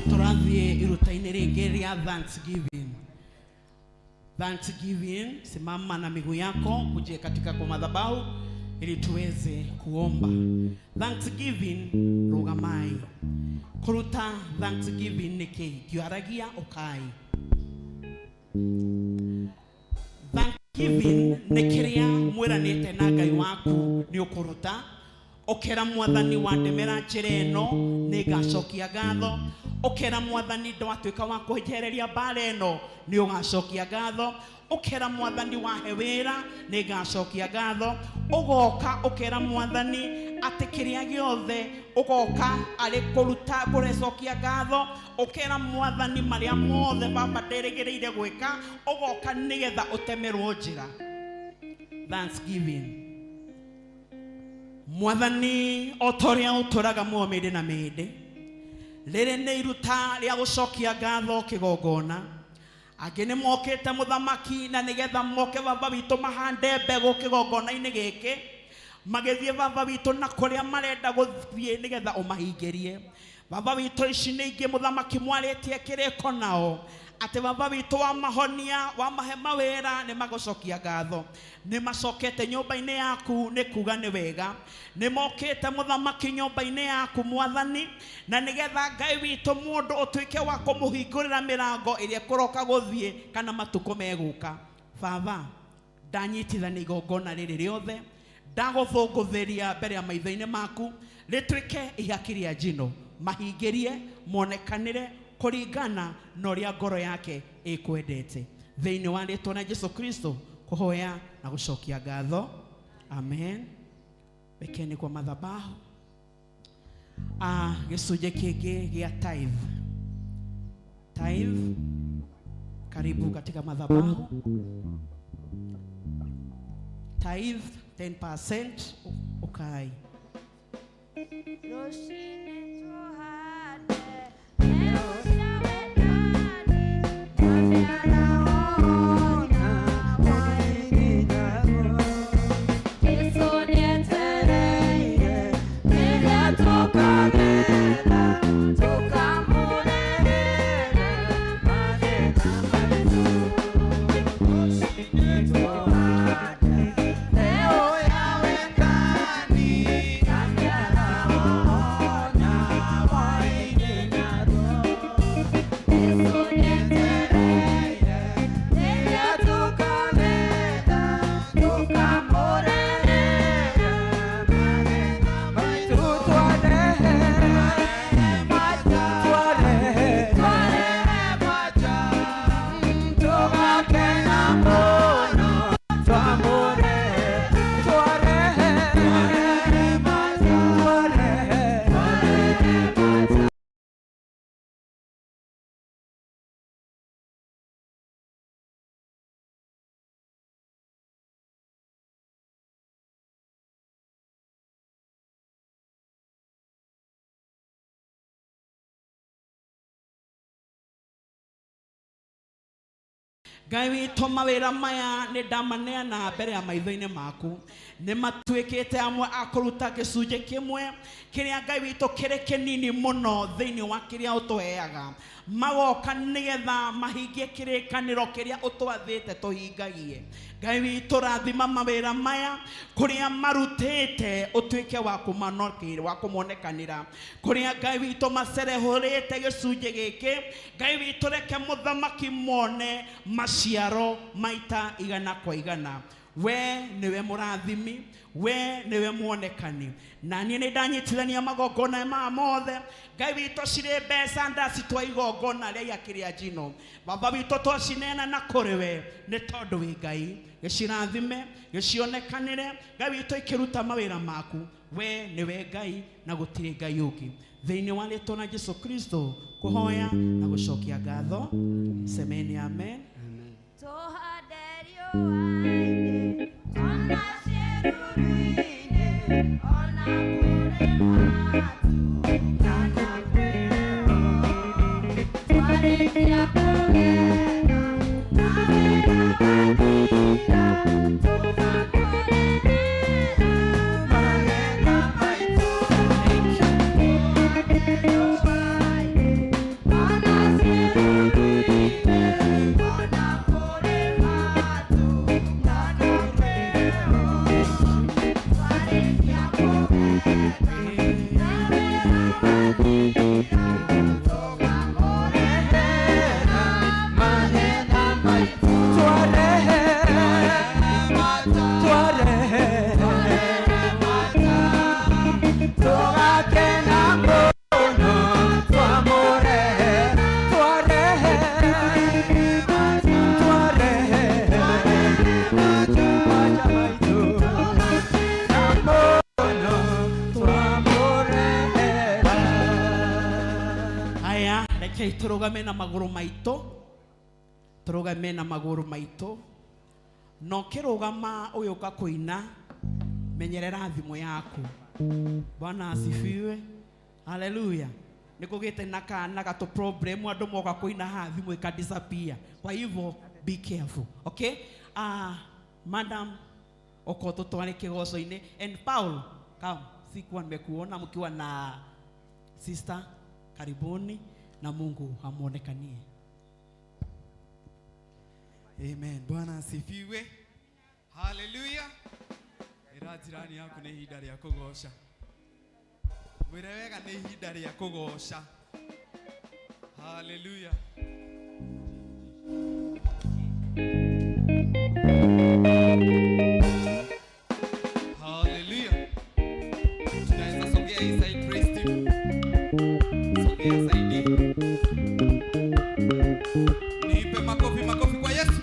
Turathiĩ iruta-inĩ rĩngĩ rĩa Thanksgiving. Thanksgiving, simama na miguu yako kuje katika kwa madhabahu ili tuweze kuomba. Thanksgiving, rugamai. Kuruta Thanksgiving nĩkĩ? Ngiaragia ũkai. Thanksgiving nĩ kĩrĩa mwĩranĩte na Ngai waku nĩ ũkũruta, ũkera Mwathani, wandemera njĩra ĩno nĩ ngacokia ngatho. Ũkera Mwathani, ndwatuĩka wa kũnjehereria mbara ĩno, nĩ ũgacokia ngatho. Ũkera Mwathani, wahe wĩra, nĩ ngacokia ngatho. Ũgoka ũkera Mwathani, Atĩ kĩrĩa gĩothe ũgoka arĩ kũruta kũrecokia ngatho, ũkera Mwathani marĩa mothe baba nderĩgĩrĩire gwĩka, ũgoka nĩgetha ũtemerwo njĩra. Thanksgiving. Mwathani, o ta ũrĩa ũtũraga muoyo mĩndĩ na mĩndĩ, rĩrĩ nĩ iruta rĩa gũcokia ngatho kĩgongona. Angĩ nĩ mokĩte, mũthamaki, na nĩgetha moke, baba witũ, mahande mbegũ kĩgongona-inĩ gĩkĩ, magĩthiĩ, baba witũ, na kũrĩa marenda gũthiĩ nĩgetha ũmahingĩrie. Baba witũ, ici nĩ ingĩ, mũthamaki, mwarĩtie kĩrĩko nao atĩ, baba witũ, wamahonia, wamahe mawĩra, nĩ magũcokia ngatho. Nĩ macokete nyũmba-inĩ yaku nĩ kuga nĩ wega. Nĩ mokĩte, mũthamaki, nyũmba-inĩ yaku, Mwathani, na nĩgetha, Ngai witũ, mũndũ ũtuĩke wa kũmũhingũrĩra mĩrango ĩrĩa ĩkũroka gũthiĩ kana matukũ megũka. Baba, ndanyitithania igongona rĩrĩ rĩothe, ndagũthũngũthĩria mbere ya maitho-inĩ maku, rĩtuĩke ihaki rĩa njino. Mahingĩrie, monekanĩre kũringana na ũrĩa ngoro yake ĩkwendete, thĩinĩ wa rĩtwa rĩa Jesu Kristo kũhoya na gũcokia ngatho, amen. Wekeni kwa madhabahu. Gĩcunjĩ kĩngĩ gĩa tithe. Tithe, karibu katika madhabahu. Tithe 10%, ukai. Rũcinĩ tũhande mbeũ cia wendani, maciaro Jesũ nĩetereire rĩrĩa tũkagetha, tũkamũrehera magetha maitũ. Rũcinĩ tũhande mbeũ ya wendani, maciaro Jesũ nĩetereire rĩrĩa tũkagetha, tũkamũrehera magetha maitũ. Twarehe twarehe maja, tũgakena mũno twamũrehe. Twarehe maja, twarehe maja. Ngai witũ, mawĩra maya nĩ ndamaneana mbere ya maitho-inĩ maku. Nĩ matuĩkĩte amwe a kũruta gĩcunjĩ kĩmwe kĩrĩa, Ngai witũ, kĩrĩ kĩnini mũno thĩinĩ wa kĩrĩa ũtũheaga. Magoka nĩgetha mahingie kĩrĩkanĩro kĩrĩa ũtwathĩte tũhingagie. Ngai witũ, rathima mawĩra maya kũrĩa marutĩte, ũtuĩke wa wa kũmonekanĩra kũrĩa, Ngai witũ, macerehũrĩte gĩcunjĩ gĩkĩ. Ngai witũ, reke mũthamaki mone maciaro maita igana kwa igana. We nĩwe mũrathimi, we nĩwe muonekani, na niĩ nĩ ndanyitithania magongona maya mothe. Ngai witũ, cirĩ mbeca ndacitwa igongona rĩa ihaki rĩa njino, baba witũ, twacineana na kũrĩ we nĩ tondũ wĩ Ngai. Gĩcirathime, gĩcionekanĩre, Ngai witũ, ikĩruta mawĩra maku. We nĩwe Ngai na gũtirĩ Ngai ũngĩ. Thĩinĩ wa rĩtwa na Jesu Kristo kũhoya na gũcokia ngatho, semeni amen. Tũhande riũa-inĩ, ona ciĩruru-inĩ, ona kũrĩ matu kana kwĩho. Twarĩkia kũgetha, mawĩra mathira, tũkamũrehera magetha maitũ. Tũhande riũa-inĩ, ona ciĩruru-inĩ, ona kũrĩ matu kana kwĩho. Tũrũgame na magũrũ maitũ, tũrũgame na magũrũ maitũ. Na ũkĩrũgama ũgĩũka kũina, menyerera thimũ yaku. Bwana asifiwe, haleluya. Nĩ kũgĩte na kana gatũ problem, andũ moka kũina haha thimũ ĩka disappear. Kwa hivyo be careful, okay? Madam, oko tutware kĩgoco-inĩ. And Paul, come, sikuwa nimekuona mkiwa na sister. Karibuni na Mungu amuonekanie. Amen. Bwana asifiwe. Haleluya. Ĩra jirani yaku nĩ ihinda rĩa kũgoca. Mwĩre wega nĩ ihinda rĩa kũgoca. Haleluya. Haleluya. Tunaweza songea hii side, praise team. Songea side hii. Nipe makofi, makofi kwa Yesu.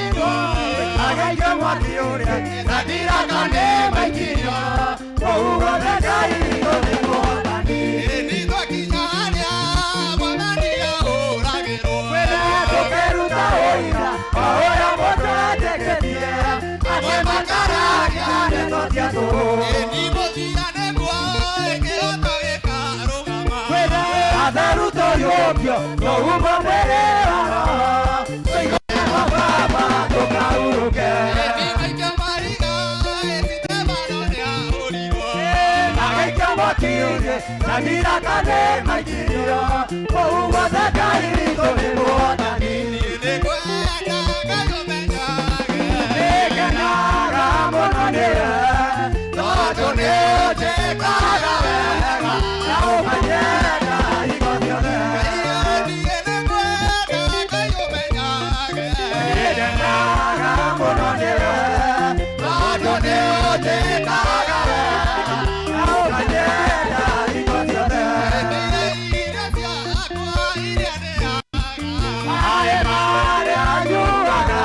ahũrirwo agĩikio mwaki ũrĩa na nĩ maikirio kũu guothe Ngai witũ nĩ mũhotani. Nĩtwakinya harĩa Mwathani ahũragĩrwo. Tũkĩruta ũira o ũrĩa mũndũ etĩkĩtie atĩ makararia ndeto cia tũhũ. Nĩmũthia nĩguo kĩroto gĩkarũgama. Atheru tũriũkio tũhumbwo mwĩrĩ wa roho tũigane kwa Baba tũkahurũke. Nĩmaikio mahiga Esitebano nĩahũrirwo. Agĩikio mwaki-inĩ Shadiraka nĩ maikirio kũu guothe Ngai witũ nĩ mũhotani. Nĩngwenda Ngai ũmenyage. Nĩngenaga mũno nĩwe tondũ nĩũnjĩkaga wega na ũkanyenda hingo ciothe. Niĩ nĩngwenda Ngai ũmenyage. Nĩngenaga mũno nĩwe tondũ nĩũnjĩkaga wega na ũkanyenda hingo ciothe. Irio ciakwa iria ndĩaga. Maĩ marĩa nyuaga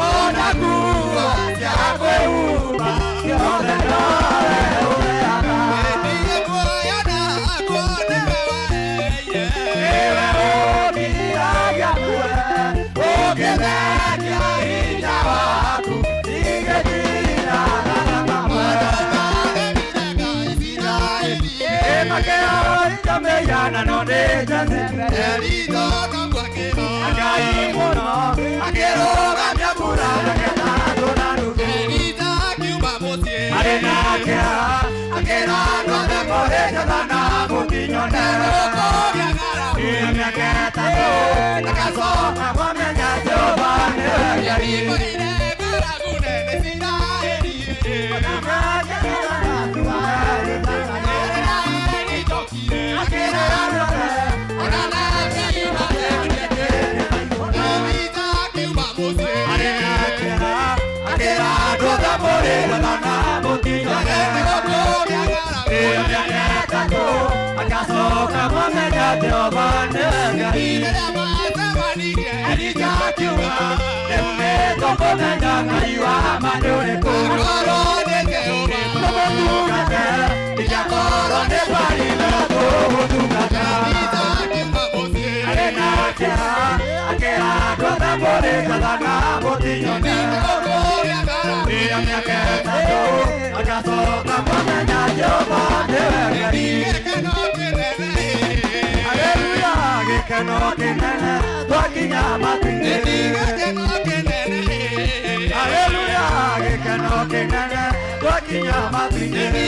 ona nguo cia kwĩhumba ciothe nowe ũheaga. Niĩ muoyo nakwa nĩwe waheire. Nĩwe ũniragia muoyo ũngĩthengia hinya waku ingĩthiraga thakame. Ĩmakĩoindo mĩhianano nĩ Jezebeli. Ngai mũno akĩrũgamia mbura yake tatu na nuthu. Arĩ na kĩeha akĩra andũ othe mũrĩ njata na mũtinyone. Ĩ mĩaka ĩtatũ agacoka kwamenya Jehova nĩwe Ngai. Akĩra andũ othe arĩ na kĩeha akĩra andũ othe mũrĩ njata na mũtinyone. Ĩ mĩaka ĩtatũ agacoka kwamenya Jehova nĩwe Ngai. Elija akiuga rĩu nĩtũkũmenya Ngai wa ma nĩ ũrĩkũ. Tũmũtungate ingĩakorwo nĩ Baali tũgũtungata. Arĩ na kĩeha akĩra andũ othe mũrĩ njata na mũtinyone. Ĩyo mĩaka ĩtatũ agacoka kwamenya Jehova nĩwe Ngai. Haleluya gĩkeno kĩnene twakinya matu-inĩ. Haleluya gĩkeno kĩnene twakinya matu-inĩ.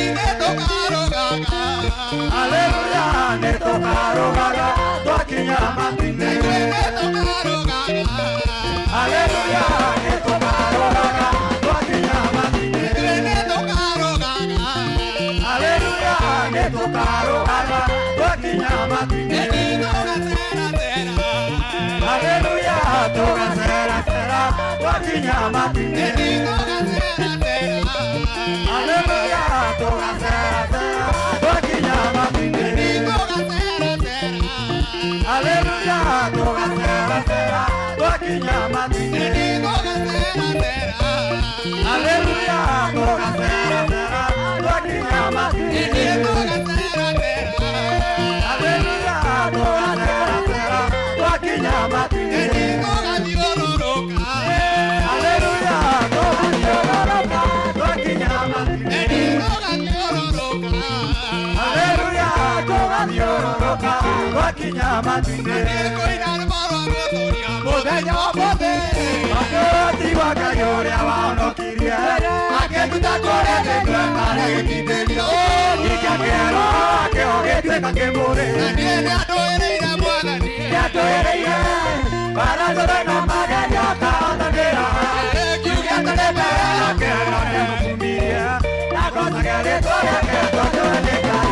Haleluya nĩtũkarũgaga twakinya matu-inĩ. Haleluya nĩtũkarũgaga twakinya matu-inĩ. Haleluya nĩtũkarũgaga twakinya matu-inĩ. Haleluya tũgaceracera twakinya matu-inĩ. Haleluya tũgaceracera twakinya matu-inĩ. Haleluya tũgaceracera twakinya matu-inĩ. Haleluya tũgaceracera twakinya matu-inĩ. Haleluya tũgaceracera twakinya matu-inĩ. Haleluya tũgathiũrũrũka twakinya matu-inĩ. Haleluya tũgathiũrũrũka twakinya matu-inĩ. Mũthenya wa ũmũthĩ Mũtũũri wa Ngai ũrĩa wahonokirie akĩnduta kũrĩa thĩ marĩa gĩkindĩrio gĩkĩakĩrwo akĩo gĩtuĩka kĩmũrĩ. Nĩatwĩrĩire bara ciothe na magerio akahotanĩra kiuge atĩ mbere yake no nĩamũkumirie ndakocage rĩtwa rĩake tondũ nĩ Ngai.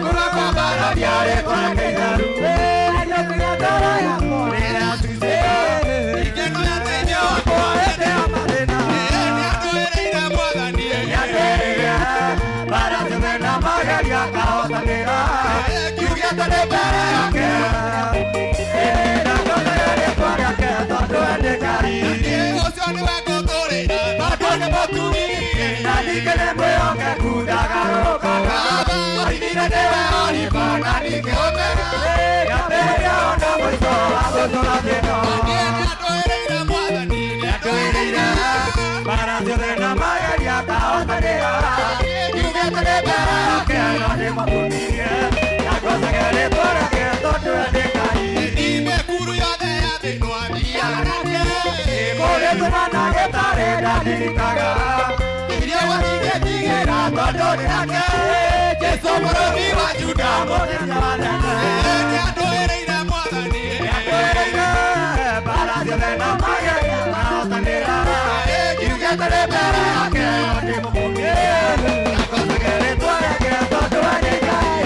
Kũrĩa kwa mbarathi rĩtwa rĩake itheru. Rĩrĩa wakwa hĩndĩ ya mathĩna. Nĩatwĩrĩire bara ciothe na magerio akahotanĩra kiuge atĩ mbere yake Na ningĩ nĩ mwĩhokeku ndagarũrũkaga. Oigire nĩwe Oliva na ningĩ Omega. Kĩambĩrĩria ona mũico wa gũtũũra thĩ ĩno. Nĩatwĩrĩire mbaara ciothe na magerio akahotanĩra. Kiugĩte nĩ mbere yake na nĩmũkumirie. Na ngocage rĩĩtwa rĩake tondũ we nĩ Ngai. Kũrĩ tũmana gĩtarĩ ndandirikaga. Iria gũtingĩtigĩra tondũ nĩ nake. Jesũ mũrũthi wa Juda mũthenya wa tene. Nĩatwĩrĩire mbaara ciothe na magerio akahotanĩra. Kiugĩte nĩ mbere yake na ndĩmũkumie. Na ngocage rĩĩtwa rĩake tondũ we nĩ Ngai.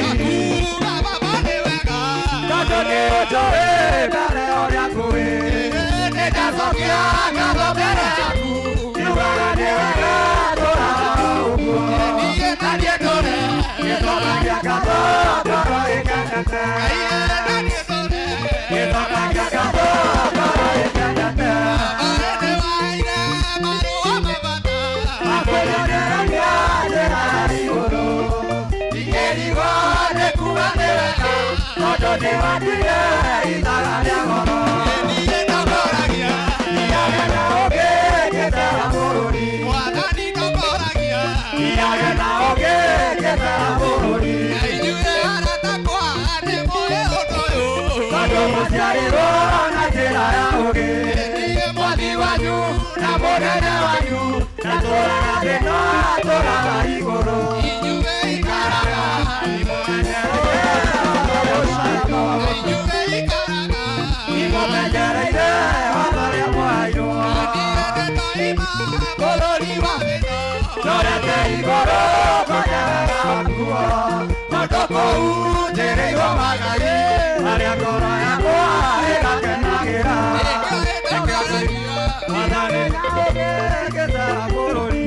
Tondũ nĩ ũnjũĩ mbere ũrĩa ngũĩ. Nĩndacokia ngatho mbere yaku. Kiugaga nĩ wega tũraga ũguo. Na niĩ ndũre nĩndokagia ngatho ngoro ĩkenete. Nĩndokagia ngatho ngoro ĩkenete. Akwĩyonereria njĩra ya igũrũ. Ingĩrigwo nĩ kuuga nĩ wega, tondũ nĩwanduire ithaga rĩa goro. Thiage na ũngĩ ngĩtara bũrũri. Thiage na ũngĩ ngĩtara bũrũri. Tondũ maciarirwo na njĩra ya ũũgĩ. Mwathi wanyu na mũnene wanyu, na tũraga thĩ no atũraga igũrũ. Ikaraga imũmenyereire watho ũrĩa mwaheirwo. Ndorete igũrũ ngone wega wakuo, tondũ kũu njĩrĩirwo magai, harĩa ngoro yakwa ĩgakenagĩra. Mwathani ũngĩ ngĩtara bũrũri.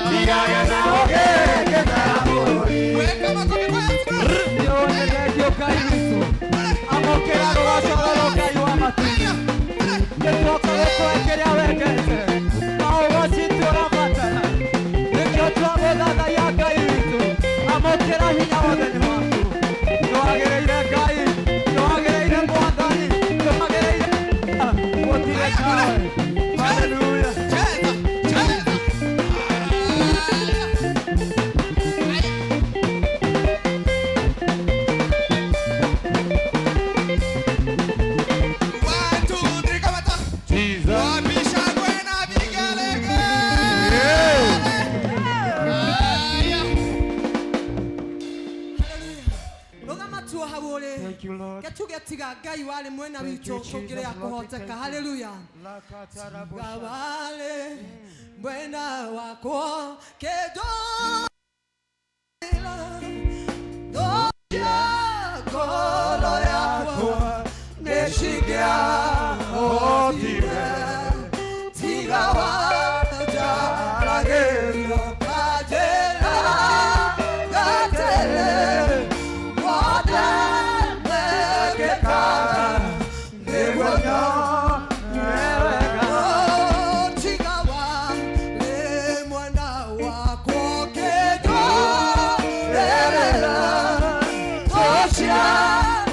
Thiage na ũngĩ ngĩtara bũrũri. Amũkĩra rũgoco rũrũ Ngai wa matu-inĩ. Nĩtuoka gũkũhe kĩrĩa wendete na ũgoci tũrabatara. Nĩkĩo twagũthathaiya Ngai witũ. Amũkĩra hinya wothe nĩ waku. Nĩwagĩrĩire Ngai, nĩwagĩrĩire Mwathani, nĩwagĩrĩire gũtirĩ tawe. Hallelujah. Rũgama tuo hau ũrĩ. Thank you, Lord. Ketuge tiga Ngai warĩ mwena Thank witũ you, Jesus. tũngĩrĩa Lord, we kũhoteka. thank you. Hallelujah. Tiga warĩ mwena wakwa kĩndũ ngoro yakwa nĩcingĩahotire. Tiga wanjaragĩrio kanjĩra gatĩrĩ wothe mekĩkaga nĩguo nyone wega. Tiga warĩ mwena wakwa kĩndũrĩrĩra tũcia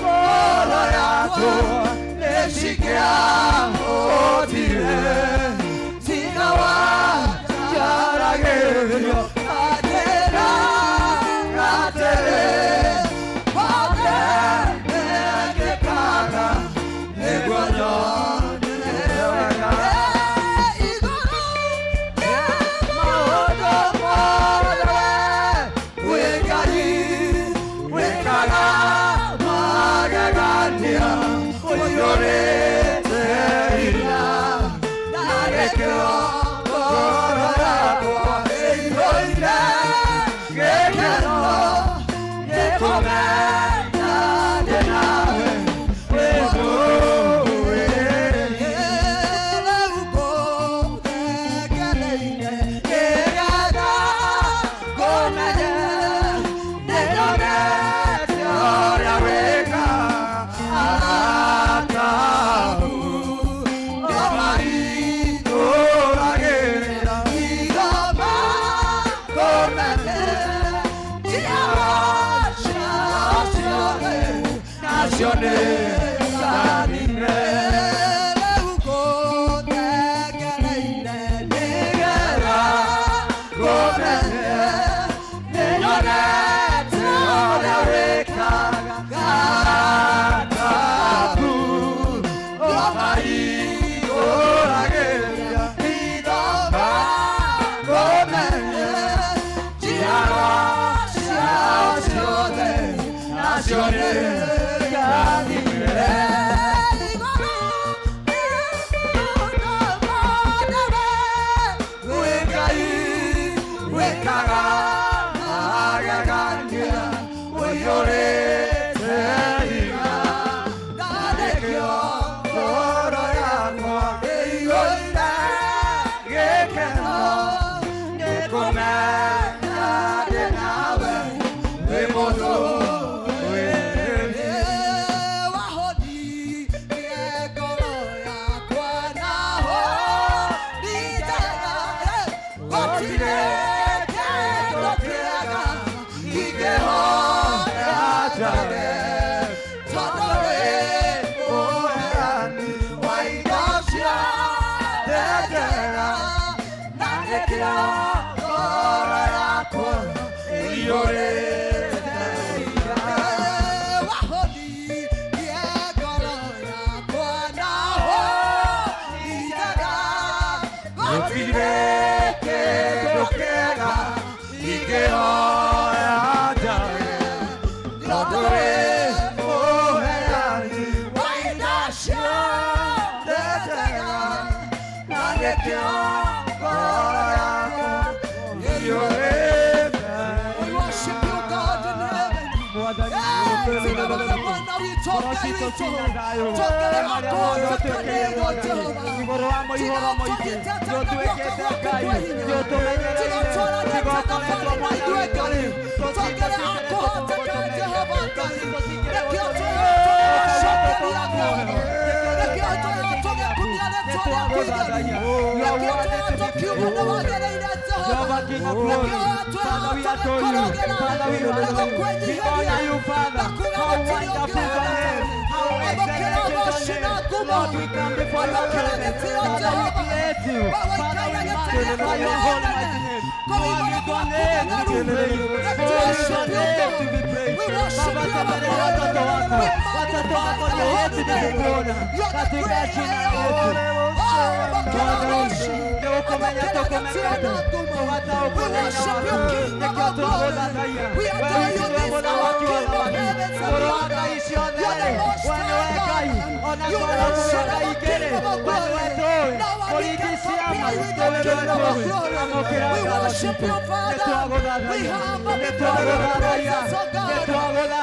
ngoro yakwa nĩcingĩahotire. Tiga wanjaragĩrio kanjĩra gatĩrĩ wothe mekĩkaga nĩguo nyone wega. Igũrũ maũndũ mothe wĩ Ngai wĩkaga magegania ũiyũrĩte hinya na nĩkĩo ngoro yakwa ĩiyũire gĩkeno nĩkũmenya ndĩ nawe wĩ mũĩ. Rĩu ngũthekereire nĩgetha ngũmenye nĩnyonete ũrĩa wĩkaga arata. Gũtirĩ kĩndũ kĩega ingĩhoya Ngai, tondũ wĩ mũheani wa indo ciothe njega, na nĩkĩo ngoro yakwa ĩiyũrĩte. We worship you, God in heaven. Hey, tiga Bwana witũ Ngai witũ. Tuongerera kũhoteka nĩguo Jehova. Tiga ũtũnyitĩte na guoko gwaku kwa hinya. Tiga ũtwaranĩte thabarĩ na ithuĩ Ngai. Tuongerera kũhoteka Jehova Ngai. Nĩkĩo twĩhotocokeria ngatho. Nĩkĩo twĩhotũgĩkumia rĩtwa rĩaku itheru. Nĩkĩo twĩhotũkiuga nĩ wagĩrĩire Jehova. Nĩkĩo twĩhotũgĩkũrũgĩra na gũkwĩnyiihĩria na kuuga gũtirĩ ũngĩ ũhaana tawe. Amũkĩra ũgoci na ngumo. Amũkĩra gĩtĩo Jehova. We wĩikaire gĩtĩ gĩaku kĩa ũnene. Kũu igũrũ gwaku gũtheru. Let worship you, God. We worship you, our Father. We magnify thy holy name. You are the great I am. Oh, amũkĩra ũgoci. Amũkĩra gĩtĩo na ngumo. We worship you, King of all glory. We adore you this hour, King of heavens and the earth. You are the most high God. You are the King of all glory. No one can compare with the King of all glory. We worship you, Father. We humble before your presence, oh God.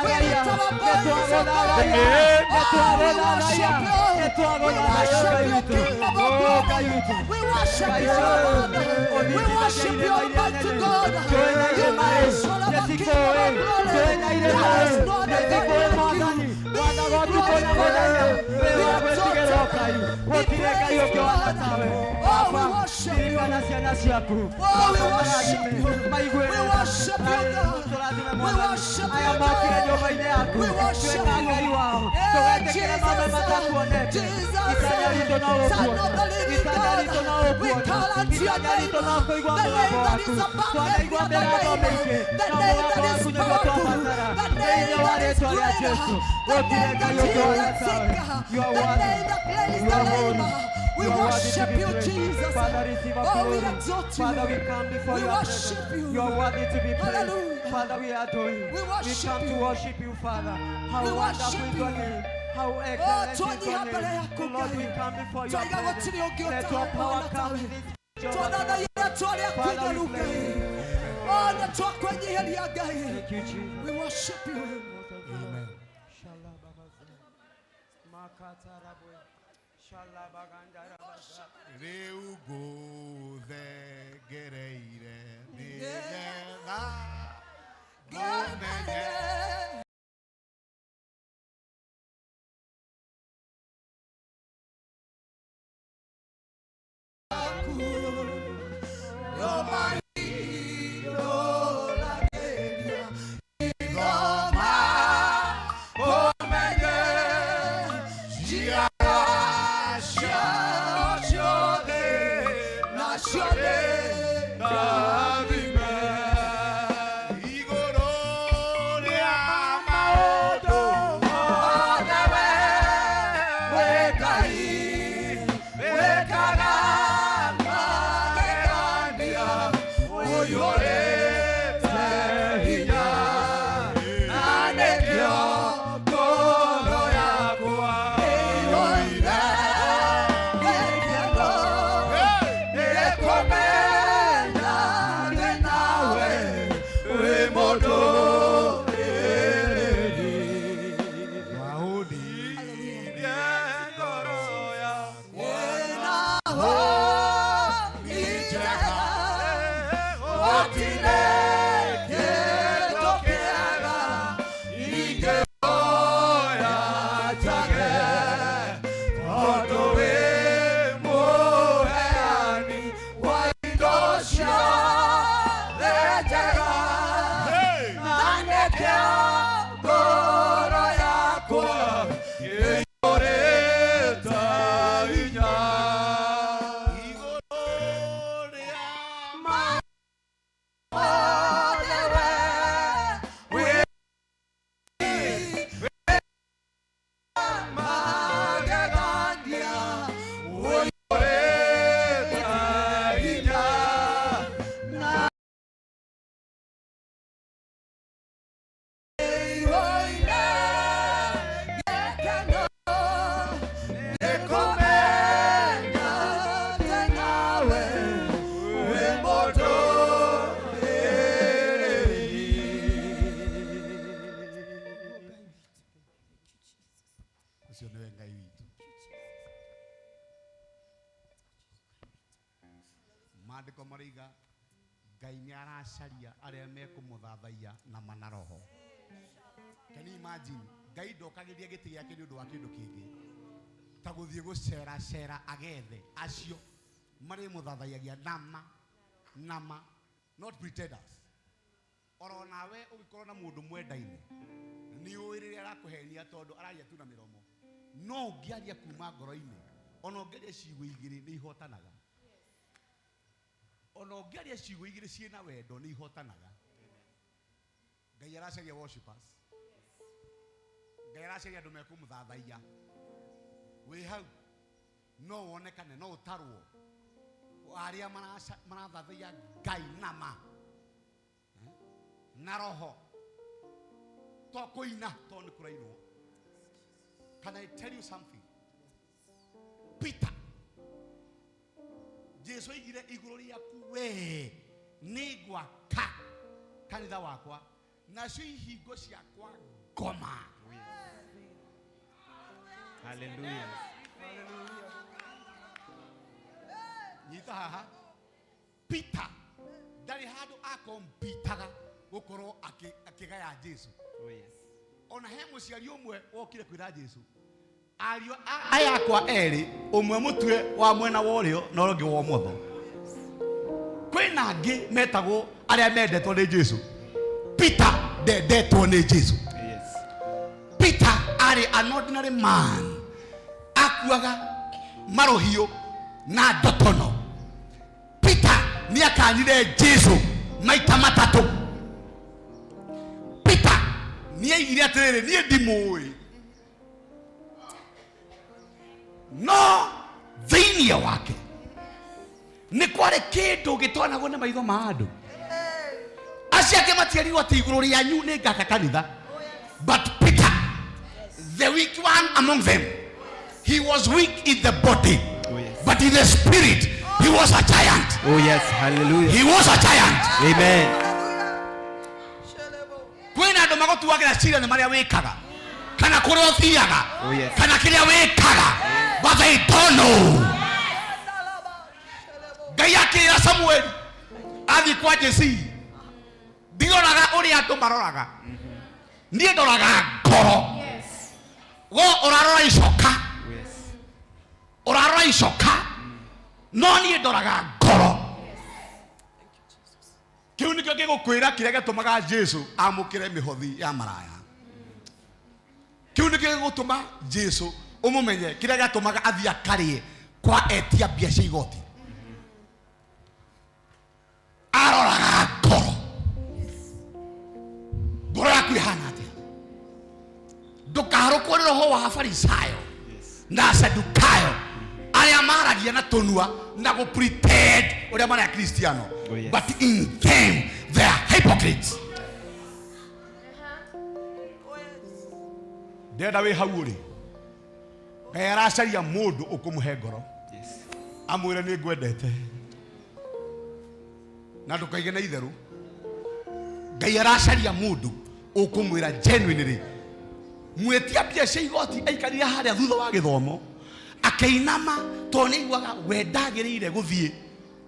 We lift our voice, oh God. Oh, we worship you. We worship you, King of all glory. We worship you, Father. We worship you, Almighty God. You are our King of all glory. There is no other God like you. Be glorified. Be exalted. Be praised, Father. Oh, we worship you. Oh, we worship you. We worship you, God. We worship you, God. We worship you. Hey, Jesus, Jesus, Son of the living God. We call unto your name, the name that is above every other name, the name that is powerful, the name that is greater, the name that heals the sick, the name that lays the lame. We worship you, Jesus. Oh, we exalt you. Father, we come before We your worship presence. you. You are worthy to be praised. Hallelujah. Father, we adore you. We worship come to you. worship you, Father. How We wonderful worship is your you. name. How Oh, excellent is twanyiha your mbere name. yaku Lord, we Ngai. come before your Twaiga presence. gũtirĩ ũngĩ Let your power ũtahana come tawe. in this church. Twananagia rĩtwa rĩaku Father, we itheru bless Ngai. you. Oh, na twakwĩnyiihĩria Ngai. Thank you, Jesus. We worship you. Amen. Rĩu ngũthengereire nĩgetha ngũmenye. Ngai witũ. Maandĩko maroiga Ngai nĩ aracaria arĩa mekũmũthathaiya na ma na roho. Can you imagine? Ngai ndokagĩria gĩtĩ gĩake nĩ ũndũ wa kĩndũ kĩngĩ ta gũthiĩ gũceracera agethe acio marĩmũthathaiyagia nama nama, not pretenders. Oro nawe ũngĩkorwo na mũndũ mwendaine nĩ ũĩ rĩrĩa arakũhenia tondũ araria tu na mĩromo, no ũngĩaria kuma ngoro-inĩ, ona ũngĩaria ciugo igĩrĩ nĩ ihotanaga. Ona ũngĩaria ciugo igĩrĩ ciĩna wendo nĩ ihotanaga. Ngai aracaria worshipers. Ngai aracaria andũ mekũmũthathaiya. Wĩ hau no wonekane, no ũtarwo arĩa marathathaiya Ngai nama na roho, to kũina to nĩ kũrainwo. Can I tell you something? Peter, Jesu oigire igũrũ rĩaku we nĩ ngwaka kanitha wakwa, nacio ihingo ciakwa ngoma. Hallelujah. Nyita haha, Peter ndarĩ handũ akompitaga gũkorwo akĩgaya Jesu. Oh yes. Ona he mũciari ũmwe wokire kwĩra Jesu, ariũ aya akwa erĩ, ũmwe mũtue wa mwena wa ũrĩo na ũrĩa ũngĩ wa ũmotho. Kwĩna angĩ metagwo arĩa mendetwo nĩ Jesu. Peter ndendetwo nĩ Jesu. Yes. Peter arĩ an ordinary man, akuaga marũhiũ na ndotono. Peter nĩ akanire Jesu maita matatũ. Peter nĩ aigire atĩrĩrĩ, niĩ ndimũĩ, no thĩinĩ wake nĩ kwarĩ kĩndũ gĩtonagwo nĩ maitho ma andũ. Acio angĩ matierirwo atĩ igũrũ rĩanyu nĩ ngaka kanitha, but Peter, the weak one among them, he was weak in the body. Oh, yes. But in the spirit he was a giant. Oh yes. Hallelujah. He was a giant. Amen. Kwĩna andũ magũtuagĩra cira nĩ marĩa wĩkaga kana kũrĩa ũthiaga. Oh, yes. Kana kĩrĩa wĩkaga, but they don't know. Ngai akĩra Samueli athiĩ kwa Jesii, ndiroraga ũrĩa andũ maroraga, niĩ ndoraga ngoro. Wo ũrarora icoka. Oh yes. Ũrarora icoka, no niĩ ndoraga ngoro. Kĩu nĩkĩo gĩgũkwĩra kĩrĩa gĩatũmaga Jesu amũkĩre mĩhothi ya maraya. Kĩu nĩkĩo gĩgũtũma Jesu ũmũmenye kĩrĩa gĩatũmaga athiĩ akarĩe kwa etia mbia cia igoti. Aroraga ngoro. Ngoro yaku ĩhana atĩa? Ndũkaharũkwo nĩ roho wa Farisayo na Sadukayo arĩa maragia na tũnua na gũ pretend ũrĩa marĩ Akristiano. Oh, yes. But in them they are hypocrites. Ndĩrenda wĩ hau ũrĩ, Ngai aracaria mũndũ ũkũmũhe ngoro. Yes. Amwĩre nĩ ngwendete na ndũkaige na itherũ. Ngai aracaria mũndũ ũkũmwĩra genuinely. Mwĩtia mbia cia igoti aikarire harĩa thutha wa gĩthomo akĩinama tondũ nĩ aiguaga we ndagĩrĩire gũthiĩ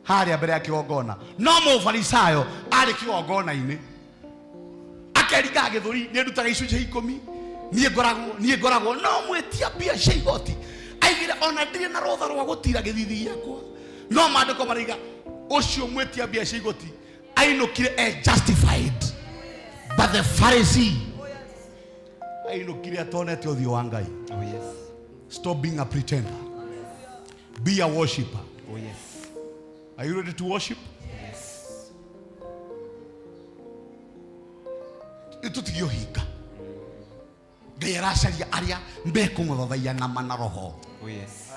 harĩa mbere ya kĩgongona, no mũfarisayo arĩ kĩgongona-inĩ akeringaga gĩthũri, nĩ ndutaga icunjĩ ikũmi, niĩ ngoragwo. No mwĩtia mbia cia igoti aigire ona ndirĩ na rũtha rwa gũtira gĩthithi gĩakwa, no maandĩko maraiga ũcio mwĩtia mbia cia igoti ainũkire e justified, but the Pharisee ainũkire atonete ũthiũ wa Ngai. Oh yes. Stop being a pretender, be a worshipper. Oh yes. Are you ready to worship? Yes. Tũtige ũhinga. Ngai aracaria arĩa mekũmũthathaiya nama na roho. Oh yes.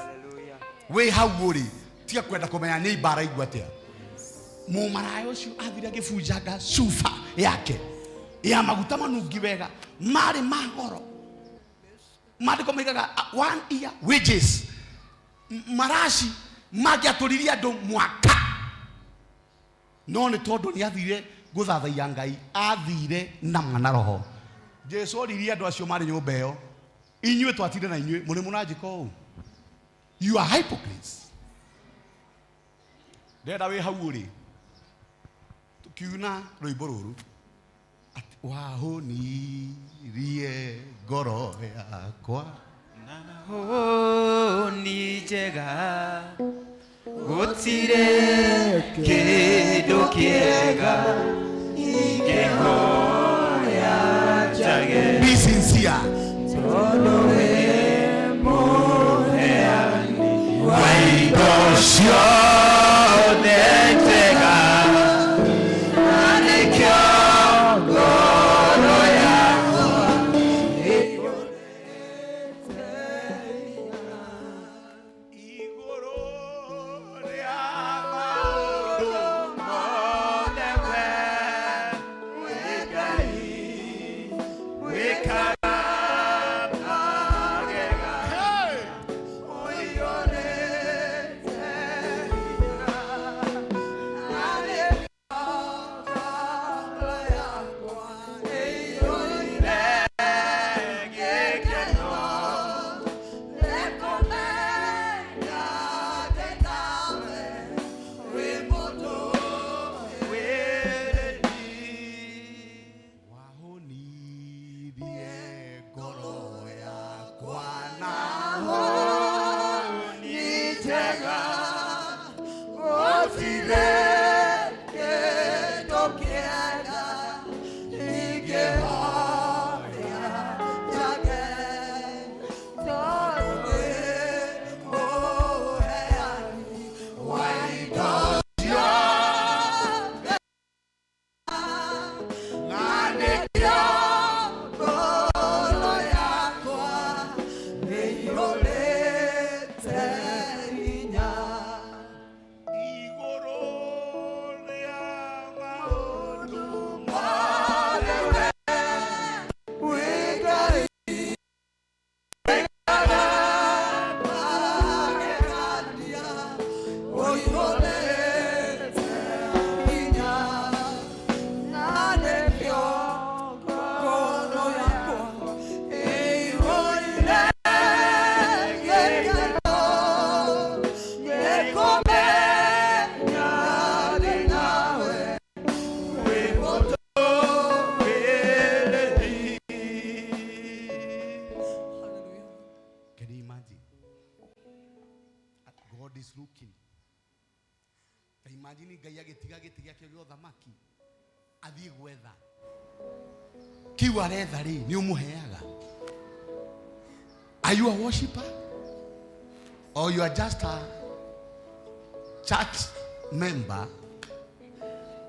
Wĩ hau ũrĩ, tiga kwenda kũmenya nĩ ibara igua atĩa. Mũmaraya ũcio athire agĩbunjanga cuba yake ya maguta manungi wega marĩ ma goro. Maandĩko maigaga one year wages, maraci mangĩatũririe andũ mwaka, no nĩ tondũ nĩ athire gũthathaiya Ngai, athire nama na roho. Jesu oririe andũ acio marĩ nyũmba ĩyo. Inyuĩ twatinda na inyuĩ mũrĩ mũranjĩka ũũ. You are hypocrites. Ndĩrenda wĩ hau ũrĩ tukiuna rwĩmbo rũrũ atĩ wahũnirie ngoro yakwa. Hũni njega gũtirĩ kĩndũ kĩega ingĩhoya njage. Be sincere. Tondũ wĩ mũheani wa indo ciothe njega, na nĩkĩo ngoro yakwa ĩiyũrĩte hinya. Igũrũ rĩa maũndũ mothe wee wĩ Ngai, wĩkaga magega, ũiyũrĩte hinya, na nĩkĩo ngoro yakwa ĩiyũire gĩkeno. Nĩkũmenya ndĩ nawe, wĩ mũndũ wĩrĩri. Wahũnirie ngoro yakwa na Hũni njega, gũtirĩ kĩndũ kĩega ingĩhoya njage, tondũ wĩ mũheani wa indo ciothe, na nĩkĩo ngoro yakwa ĩiyũrĩte hinya. Igũrũ rĩa maũndũ mothe wee wĩ Ngai, wĩkaga magegania, ũiyũrĩte hinya, na nĩkĩo ngoro yakwa ĩiyũire gĩkeno. Nĩkũmenya ndĩ nawe, wĩ mũndũ wĩrĩri. Can you imagine? God is looking. Ta imagine Ngai agĩtiga gĩtĩ gĩake gĩa ũthamaki athiĩ gwetha kiu aretha rĩ nĩ ũmũheaga. Are you a worshiper or you are just a church member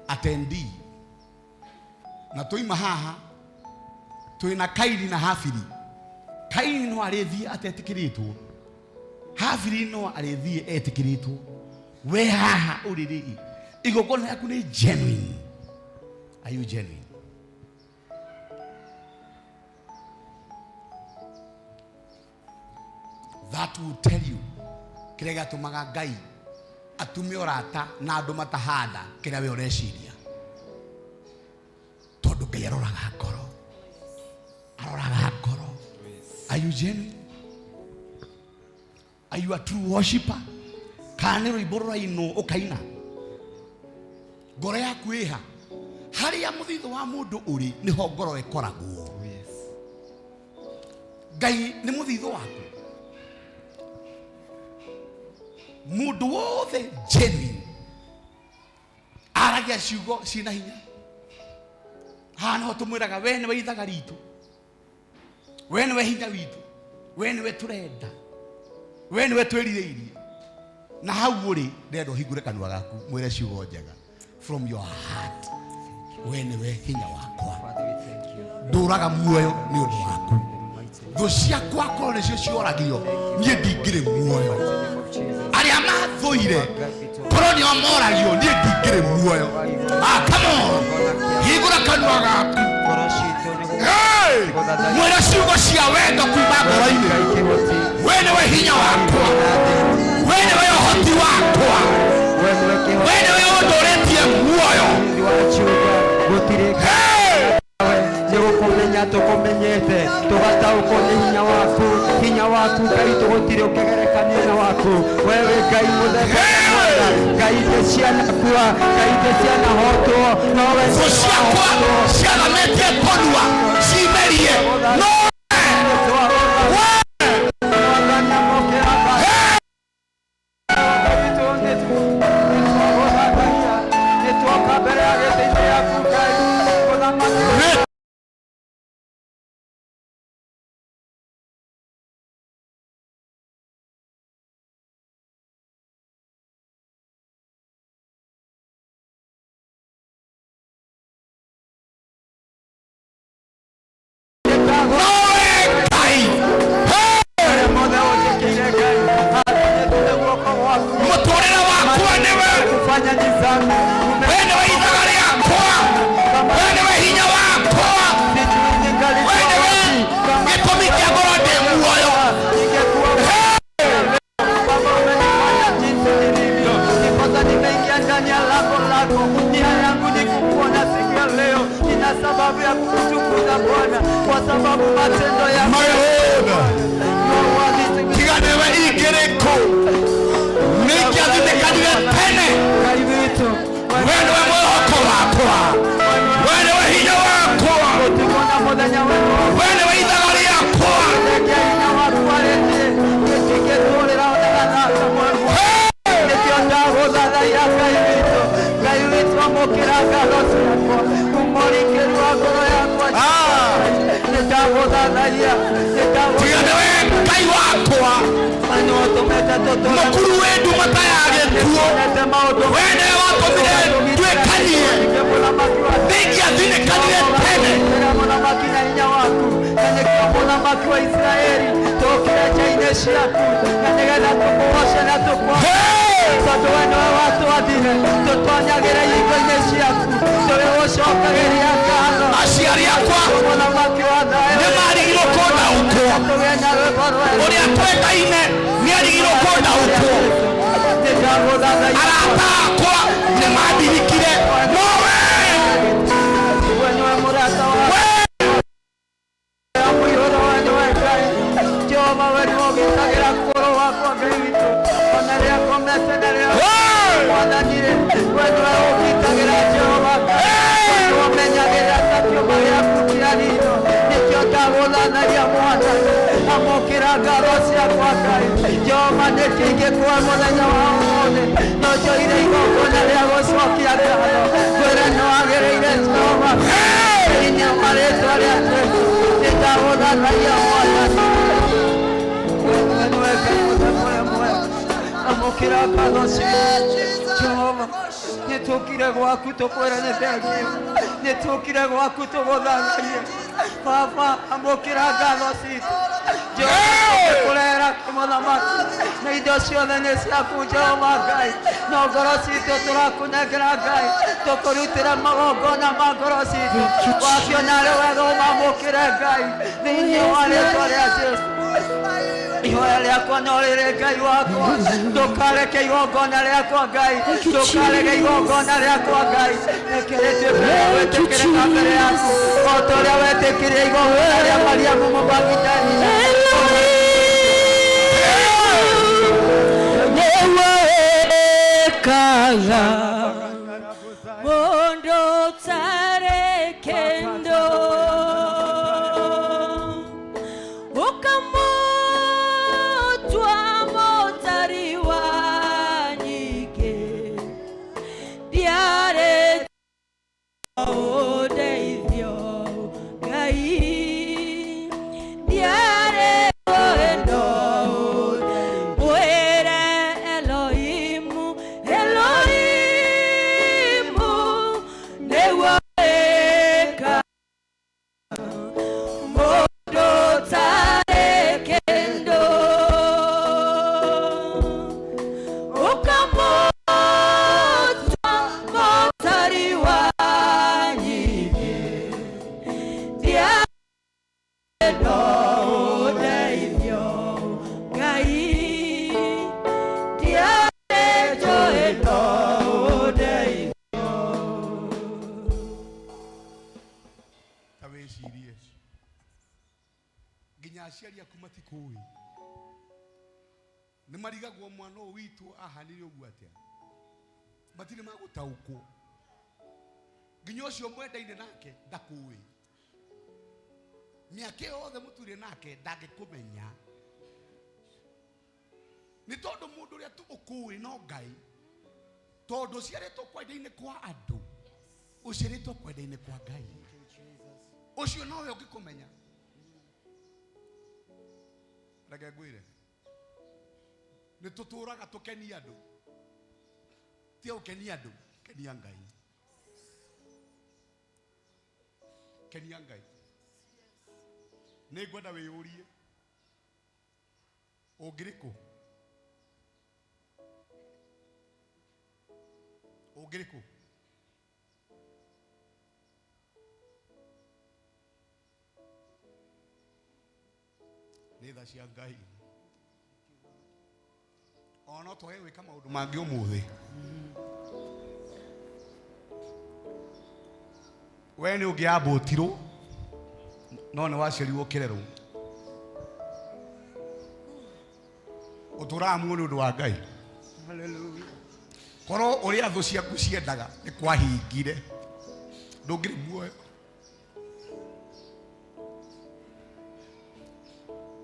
attendee? Na tũima haha twĩna Kaini na Habili. Kaini no arĩthiĩ atetĩkĩrĩtwo, Habili no arĩthiĩ etĩkĩrĩtwo. We haha ũrĩ rĩ, igongona rĩaku nĩ genuine. Are you genuine? That will tell you kĩrĩa gĩatũmaga Ngai atume ũrata na andũ matahana kĩrĩa we ũreciria, tondũ Ngai aroraga ngoro, aroraga ngoro. Are you genuine? Are you a true worshiper? Kana nĩ rwĩmbo rũrainwo ũkaina? Ngoro yaku ĩha harĩa mũthithũ wa mũndũ ũrĩ, nĩho ngoro ĩkoragwo. Ngai nĩ mũthithũ waku. Mũndũ wothe genuine aragia ciugo ciĩna hinya. Haha nĩho tũmwĩraga we nĩwe ithaga ritũ, we nĩwe hinya witũ, we nĩwe tũrenda, we nĩwe twĩrirĩirie. Na hau ũrĩ ndĩrenda ũhingũre kanua gaku mwĩre ciugo njega from your heart. We nĩwe hinya wakwa, ndũraga muoyo nĩ ũndũ waku. Thũ ciakwa korwo nĩcio cioragio, niĩ ndingĩrĩ muoyo. Arĩa mathũire korwo nĩo moragio, niĩ ndingĩrĩ muoyo. Ah, come on, hingũra kanua gaku. Hey! Mwĩre ciugo cia wendo kuma ngoro-inĩ. We nĩwe hinya wakwa, we nĩwe ũhoti wakwa, we nĩwe ũndũrĩtie muoyo. Hey! Nĩgũkũmenya. Tũgũkũmenya tũkũmenyete, tũgataũkwo nĩ hinya waku, hinya waku Ngai tũgũtirĩ ũkĩgerekania na waku. Wewe Ngai mũthemba mwega, Ngai thĩ cianakua, Ngai thĩ cianahotwo, nowe Thũ ciakwa ciathamĩtie tũnua cimerie no Mũtũrĩre wakwa nĩwe, we nĩwe ithaga rĩakwa, we nĩwe hinya wakwa, we nĩwe gĩtũmi kĩa ngorwo ndĩ muoyo. Ndiposa nimeingia ndani ya lango lako. Nia yangu ni kukuona siku ya leo. Nina sababu ya kukutukuza Bwana, kwa sababu matendo yako My Lord, tiga nĩwe ingĩrĩ kũ nĩingĩathitĩkanire tene. We nĩwe mwĩhoko wakwa, we nĩwe hinya wakwa, we nĩwe ithaga rĩakwa. Tiga nĩwe Ngai wakwa, mũkuru wĩ nduma ya gĩkuũ, we nĩwe watũmire nduĩkanie, nĩingĩathinĩkanire tene. Mũthamaki na hinya waku, na nĩkĩo mũthamaki wa Isiraeli tũkire nja-inĩ ciaku na nĩgetha tũkũgoce na tũkuone, tondũ we nĩwe watwathire tũtonyagĩre ihingo-inĩ ciaku tũrĩgũcokagĩria ngatho. Aciari akwa Mũthamaki wa thayũ, nĩmarigirwo kũndaũkwo, tũgĩe na rwĩmbo rwega. Ũrĩa twekaine nĩarigirwo kũndaũkwo, arata akwa nĩmandirikire, no we We nĩwe mũrata wakwa. Mũihũro we nĩwe Ngai. Jehova we nĩwe ũgitagĩra kũgũrũ gwakwa Ngai witũ, ona rĩrĩa ngomete na rĩrĩa Mwathani-rĩ, we nĩwe ũgitagĩra Jehova Ngai. We nĩwe ũmenyagĩrĩra ta kĩũmba gĩaku kĩa ritho. Nĩkĩo ndagũthathaia Mwathani, amũkĩra ngatho ciakwa Ngai. Jehova nĩkĩ ingĩkũhe mũthenya wa ũmũthĩ, no njoire igongona rĩa gũcokia ngatho, ngwĩre nĩwagĩrĩire Jehova. Thĩinĩ wa rĩtwa rĩa Jesũ, nĩndagũthathaia Mwathani. We nĩwe Ngai mũthemba ũrĩa mwega. Amũkĩra ngatho citũ Jehova. Nĩtũkire gwaku tũkwĩre nĩ thengiũ, nĩtũkire gwaku tũgũthathaie Baba. Amũkĩra ngatho citũ Jehova, tũkũrehera kĩmũthamaki na indo ciothe nĩ ciaku Jehova Ngai, no ngoro citũ tũrakũnengera Ngai, tũkũrutĩra magongona ma ngoro citũ. Wakĩona arĩ wega ũmamũkĩre Ngai, thĩinĩ wa rĩtwa rĩa Jesũ. Ihoya rĩakwa no rĩrĩ Ngai wakwa, ndũkareke igongona rĩakwa Ngai, ndũkarege igongona rĩakwa Ngai, reke rĩtuĩke rĩa gwĩtĩkĩrĩka mbere yaku o ta ũrĩa wetĩkĩrire igongona rĩa Mariamu Mũmagidalina. Nĩwekaga mũndũ ũtarĩ kĩndũ, ũkamũtua mũtari wa nyingĩ, ndiarĩ ũndeithio Ngai, ndiarĩ wendo mwĩre Elohimu, Elohimu. Aciari aku matikũĩ, nĩ marigagwo mwana ũyũ witũ ahanire ũguo atĩa, matirĩ magũtaũkwo. Nginya ũcio mwendaine nake ndakũĩ, mĩaka ĩyo yothe mũtũire nake ndangĩkũmenya, nĩ tondũ mũndũ ũrĩa tu ũkũĩ no Ngai. Tondũ ũciarĩtwo kwenda-inĩ kwa andũ, ũciarĩtwo kwenda-inĩ kwa Ngai, ũcio nowe ũngĩkũmenya. Reke ngwĩre, nĩ tũtũraga tũkenie andũ, tia gũkenia andũ, kenia Ngai, kenia Ngai. Nĩ ngwenda wĩyũrie, ũngĩrĩ kũ? Ũngĩrĩ kũ? Nĩ tha cia Ngai. Ona no twage gwĩka maũndũ mangĩ ũmũthĩ, we nĩ ũngĩambũtirwo, no nĩ waciarirwo kĩrerwo. Ũtũraga muoyo nĩ ũndũ wa Ngai. Korwo ũrĩa thũ ciaku ciendaga nĩ kwahingire, ndũngĩrĩ muoyo.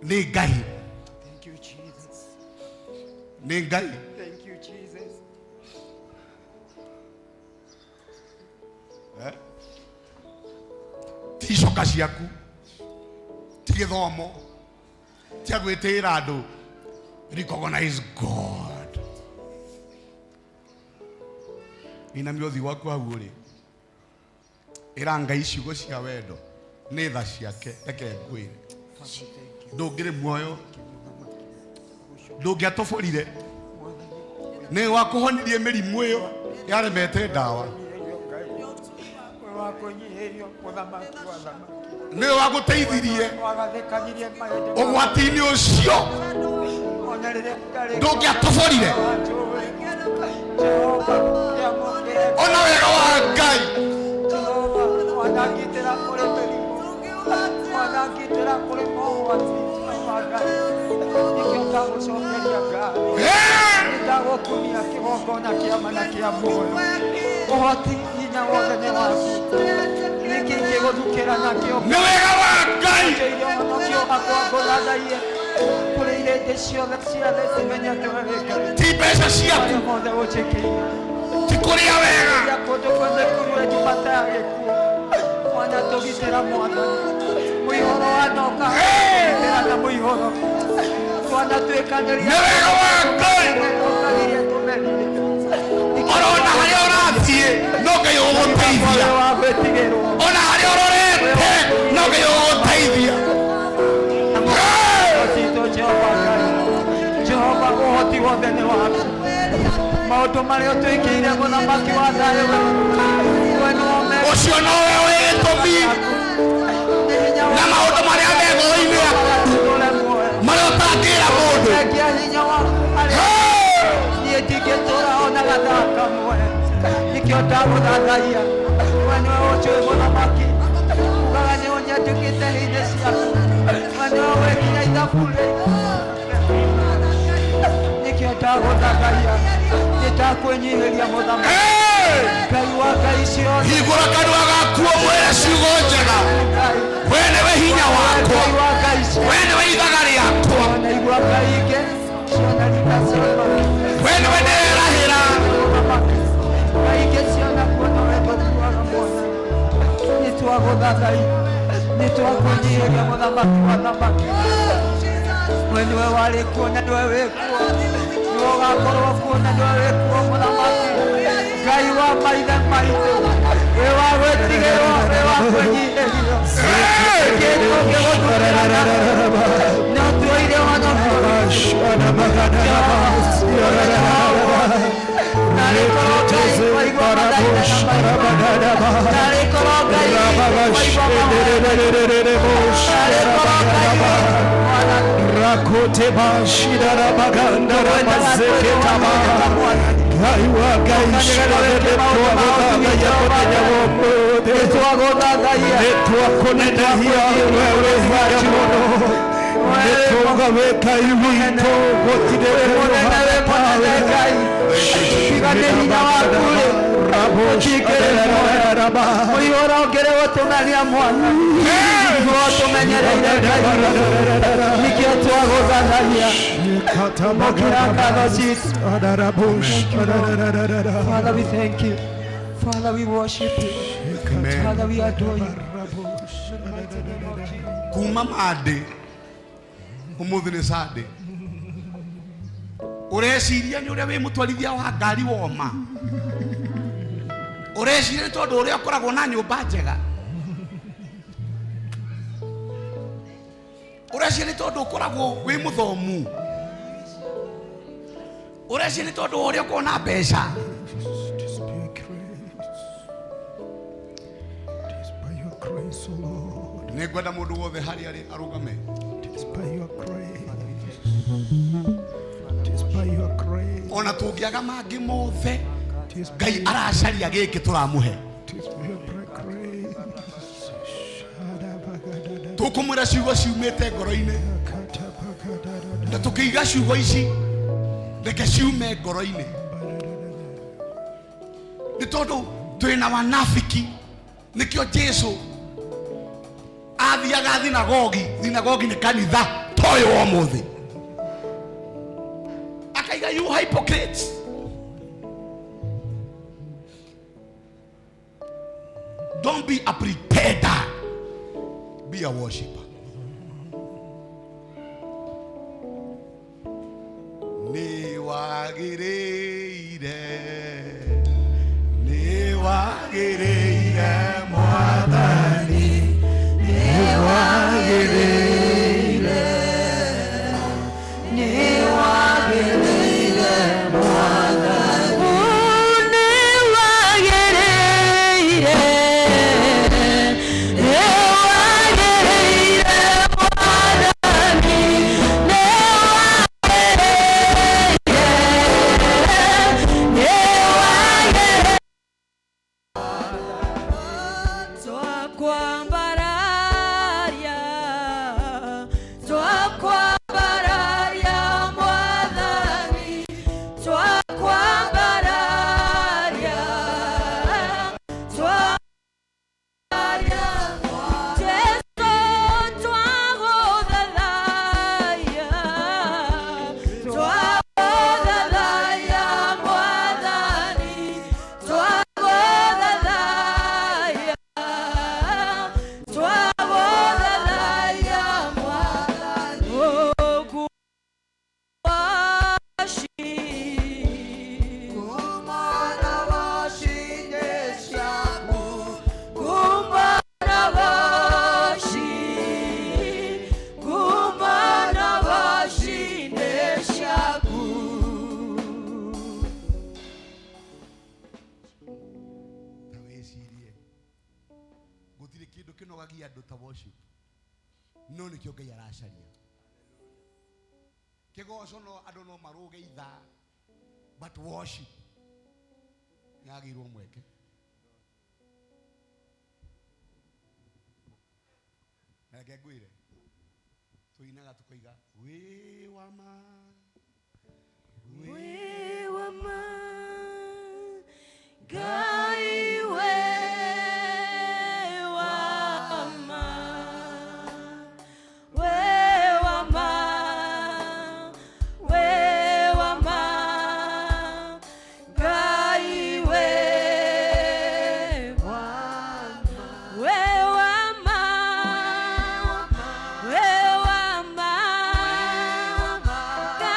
Nĩ Ngai. Thank you, Jesus. Nĩ Ngai. Thank you, Jesus. Eh? Ti icoka ciaku, ti gĩthomo, tia gwĩtĩĩra andũ. Recognize God. Inamia ũthiũ waku hau ũrĩ, ĩra Ngai ciugo cia wendo nĩ tha ciake. Reke ngwĩre, ndũngĩrĩ muoyo, ndũngĩatũbũrire. Nĩ wakũhonirie mĩrimũ ĩyo yaremete ndawa, nĩwe wagũteithirie ũgwati-inĩ ũcio, ndũngĩatũbũrire. Ona wega wa Ngai. Wanangitĩra kũrĩ mĩrimũ, wanangitĩra kũrĩ mogwati ma Ngai. Nĩkĩo ndagũcokeria ngatho, nĩndagũkumia kĩgongona kĩa mana kĩa muoyo. Ũhoti hinya wothe nĩ waku, nĩkĩ ingĩgũthukĩra nakĩo? Nĩ wega wa Ngai. Njeire ũhonokio wakwa ngũthathaiye kũrĩ irĩndĩ ciothe cia thĩ cimenye atĩ we wĩ Ngai. Ti mbeca ciaku, Marĩa mothe ũnjĩkĩire, ti kũrĩa wega, ya kũndũ guothe kũrue njumata ya gĩkuũ. Mwana tũgitĩra Mwathani, mũihũro wanoka gitĩra na mũihũro twanatuĩkanĩria. Nĩ wega wa Ngai. Tũkaririe tũmerire. Orona harĩa ũrathiĩ no Ngai ũgũteithia, wa gwĩtigĩrwo. Ona harĩa ũrorete no Ngai ũgũteithia. Tito Jehova Ngai, Jehova ũhoti wothe nĩ waku. Maũndũ marĩa ũtwĩkĩire, mũthamaki wa thayũ, we nĩwe ũmekĩte. Ũcio nowe ũrĩ gĩtũmi na maũndũ marĩa me ngoro-inĩ yaku, marĩa ũtangĩra mũndũ. Thengia hinya waku harĩ niĩ, ndingĩtũra ona gathaa kamwe. Nĩkĩo ndagũthathaiya, we nĩwe ũnjũĩ mũthamaki. Ugaga nĩ ũnyandĩkĩte hĩndĩ ciaku, we nĩwe wekire ithabu rĩ. Nĩkĩo ndagũthathaiya, nĩ ndakwĩnyihĩria mũthamaki Ngai wa ngai ciothe. Hingũra kanua gaku ũmwĩre ciugo njega. We nĩwe hinya wakwa, Ngai wa ngai ciothe. we nĩwe ithaga rĩakwa, Naigua ngai ingĩ ciona rita ciona we nĩwe ndĩrerahĩra. Ngai ingĩ ciona kuona wendo tuaga mwana. Nĩ twagũthathaiya, nĩ twakwĩnyihĩria mũthamaki wa thamaki. We nĩwe warĩ kuo na nĩwe wĩ kuo, nĩwe ũgakorwo kuo na nĩwe wĩ kuo, mũthamaki Ngai wa maithe maitũ, wĩ wa gwĩtigĩrwo, wĩ wa kwĩnyihĩrio. Kĩ tũngĩgũtũrĩra no tuoire ũhonokio? Narĩ korwo Ngai waigua mathaithana maitũ, narĩ korwo Ngai waigua mahoya maitũ, narĩ korwo Ngai Rakote bashira baganda ramazeketaba Ngai wa Ngai nĩtwagũthathaiya nĩtwakũnenehia wewe hinya mũno Nĩtwauga wĩ Ngai witũ gũtirĩ Mũnene wĩ mũnene Ngai tiga nĩ hinya waku rĩ gũtikĩrĩ muoyo mũihũro ũngĩrĩ gũtũmenia mwana nĩguo tũmenyereire Ngai nĩkĩo twagũthathaia Pokea ngatho citũ. Father, we thank you. Father, we worship you. Father, we adore you. Kuma mande umuthi nĩ Sunday, ũreciria nĩ ũrĩa wĩ mũtwarithia wa ngari woma, ũreciria nĩ tondũ ũrĩa ũkoragwo na nyũmba njega, ũreciria nĩ tondũ ũkoragwo wĩ mũthomu, ũreciria nĩ tondũ ũrĩa ũkoragwo na mbeca. Nĩ ngwenda mũndũ wothe harĩa arĩ arũgame. Ona tũngĩaga mangĩ mothe, Ngai aracaria gĩkĩ tũramũhe. Tũkũmwĩra ciugo ciumĩte ngoro-inĩ, na tũkĩiga ciugo ici reke ciume ngoro-inĩ, nĩ tondũ twĩna wanafiki. Nĩkĩo Jesu athiaga thinagogi. Thinagogi nĩ kanitha toyũ wa ũmũthĩ. Akaiga, "You hypocrites, don't be a pretender, be a worshipper." Nĩ wagĩrĩire, nĩ wagĩrĩire Mwathani, nĩ wagĩrĩire, nĩ wagĩrĩire Mwathani, nĩ wagĩrĩire, nĩ wagĩrĩire Mwathani, nĩ wagĩrĩire, nĩ wagĩrĩire. Twakwambararia, twakwambararia Mwathani, twakwambararia, twakwambararia Jesu, twagũthathaiya, twagũthathaiya Mwathani, twagũthathaiya, twagũthathaiya Mwathani. Oh, Kumana washinde ciaku, kumana washi, kumana washinde ciaku. Ta wĩcirie, gũtirĩ kĩndũ kĩnogagia andũ ta worship, no nĩkĩo Ngai aracaria. Kĩgoco no andũ no marũge ithaa, but worship nĩyagĩirwo mweke. Na reke ngwĩre, tũinaga tũkoiga wĩ wa ma. Wĩ wa ma, Ngai wĩ wa ma, wĩ wa ma, wĩ wa ma, Ngai wĩ wa ma, wĩ wa ma, wĩ wa ma, Ngai.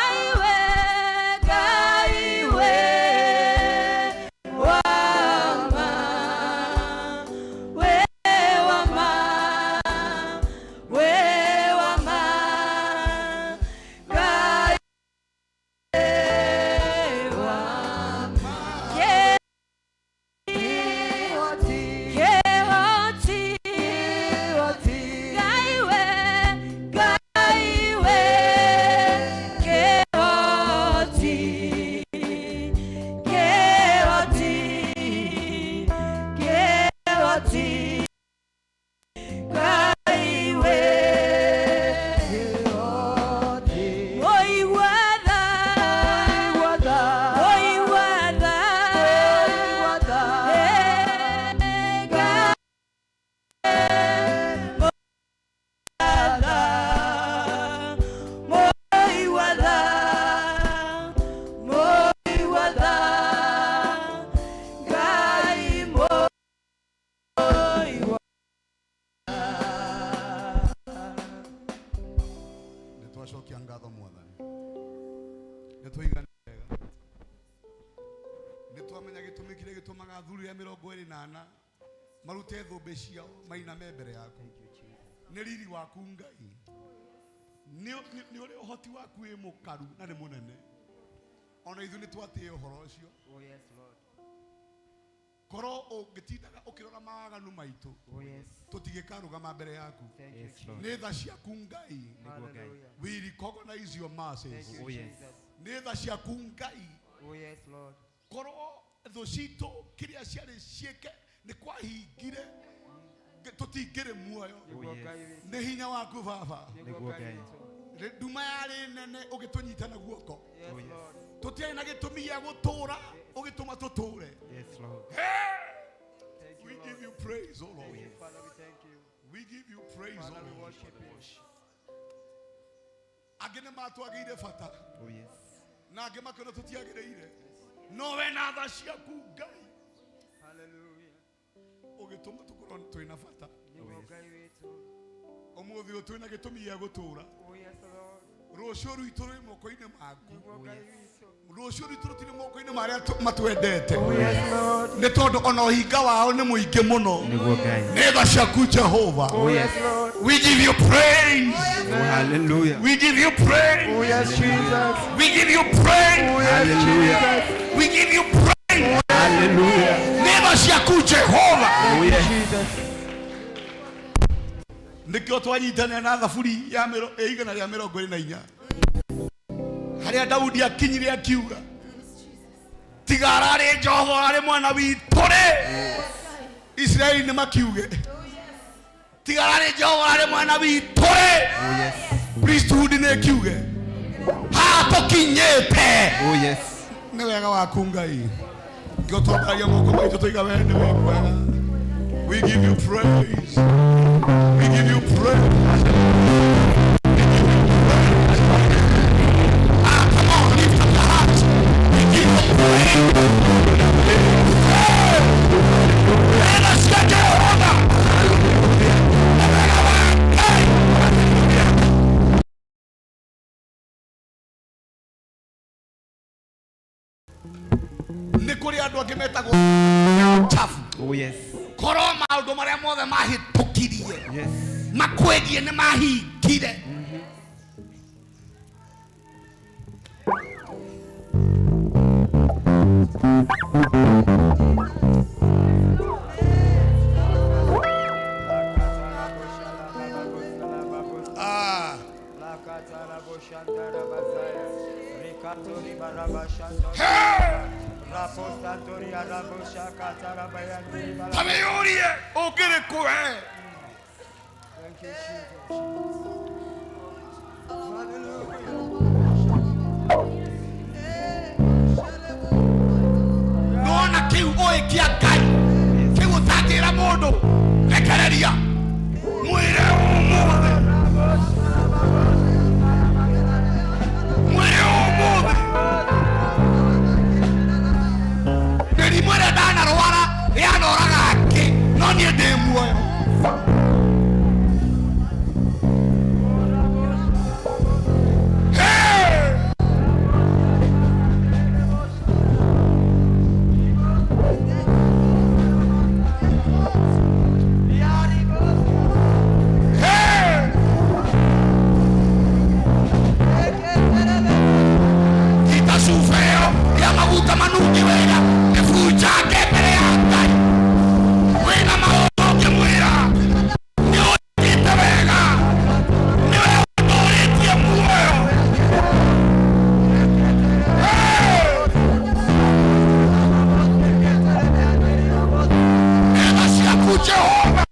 Nĩ twaigana wega. Nĩ twamenya gĩtũmi kĩrĩa gĩtũmaga athuri a 24 marute thũmbĩ ciao mainame mbere yaku. Nĩ riri waku Ngai. Nĩ ũrĩa ũhoti waku wĩ mũkaru na nĩ mũnene. Ona ithuĩ nĩ twatĩĩ ũhoro ũcio. Oh yes, Lord. Korwo ũngĩtindaga ũkĩrora mawaganu maitũ, Oh yes. tũtingĩkarũgama mbere yaku. Thank you, Yes, Lord. Nĩ tha ciaku Ngai. Nĩguo Ngai. We recognize your mercies. Thank you, Oh, yes. Jesus. Nĩ tha ciaku Ngai. Oh yes, Lord. Korwo thũ citũ kĩrĩa ciarĩ ciĩke nĩ kwahingire, tũtingĩrĩ muoyo. Nĩguo Ngai witũ. Nĩ hinya waku Baba. Nĩguo Nĩguo Ngai Ngai. witũ. Nduma yarĩ nene ũgĩtũnyita na guoko. Yes, Oh, yes. Lord. Tũtiarĩ na gĩtũmi gĩa gũtũũra, ũgĩtũma tũtũũre. Yes, Lord. Thank you, We Lord. give you praise, O Lord. Thank you, Father. We thank you. We give you praise, O Father, we Lord. worship you. Angĩ nĩ matwagĩire bata Oh, yes. na angĩ makĩona tũtiagĩrĩire, no we na tha ciaku Ngai Hallelujah. ũgĩtũma tũkorwo twĩna bata. Nĩguo Ngai witũ. Ũmũthĩ ũyũ twĩna gĩtũmi gĩa gũtũũra. Oh yes, Lord. Rũciũ rwitũ rwĩ moko-inĩ maku. Nĩguo Ngai witũ. Rũciũ rwitũ rũtirĩ moko-inĩ ma arĩa matwendete. Oh yes, Lord. Nĩ tondũ ona ũhinga wao nĩ mũingĩ mũno. Nĩguo Ngai. Nĩ tha ciaku Jehova. Oh yes, Lord. We give you praise. Oh, hallelujah. We give you praise. Oh yes, Jesus. We give you praise. Oh yes, Hallelujah. Jesus. We give you praise. Hallelujah. Nĩ tha ciaku Jehova. Oh, yes. Jesus. Nĩkĩo twanyitanĩra na thaburi ya 124 harĩa Daudi akinyire akiuga, tiga ararĩ Jehova arĩ mwana witũ rĩ, Isiraeli nĩ makiuge, tiga ararĩ Jehova arĩ mwana witũ rĩ, Oh, yes. priesthood nĩ ĩkiuge haha tũkinyĩte. Oh, yes. Nĩ wega waku Ngai. Ngĩo twambaragia moko maitũ tũiga we nĩ wĩ mwega. We give you praise. We give you praise. Ah, come on, lift up your heart. We give you praise. Hey! Let us get Jehovah. Hey! Nĩ kũrĩ andũ angĩ metagwo chafu. Oh, yes. Korwo maũndũ marĩa mothe mahĩtũkirie Yes. makwĩgiĩ nĩ mahingire. Ah. Kamĩyũrie ũngĩrĩ kũ we? Thank you, Jesus. Nona kĩu ũĩ kĩa Ngai kĩu ũtangĩra mũndũ, rekereria mwĩre ũmũthĩ, mwĩre ũmũthĩ mĩrimũ ĩrĩa ndanarwara yanoraga angĩ, no niĩ ndĩ muoyo. Hey! Hey! Kita cuba ĩyo ya maguta manungi wega ĩbunjange mbere ya Ngai. Wĩna maũndũ ũngĩmwĩra nĩ ũĩkĩte wega, nĩwe ũtũrĩtie muoyo. Hey! Tha ciaku Jehova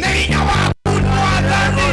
nĩ hinya waku Mwathani.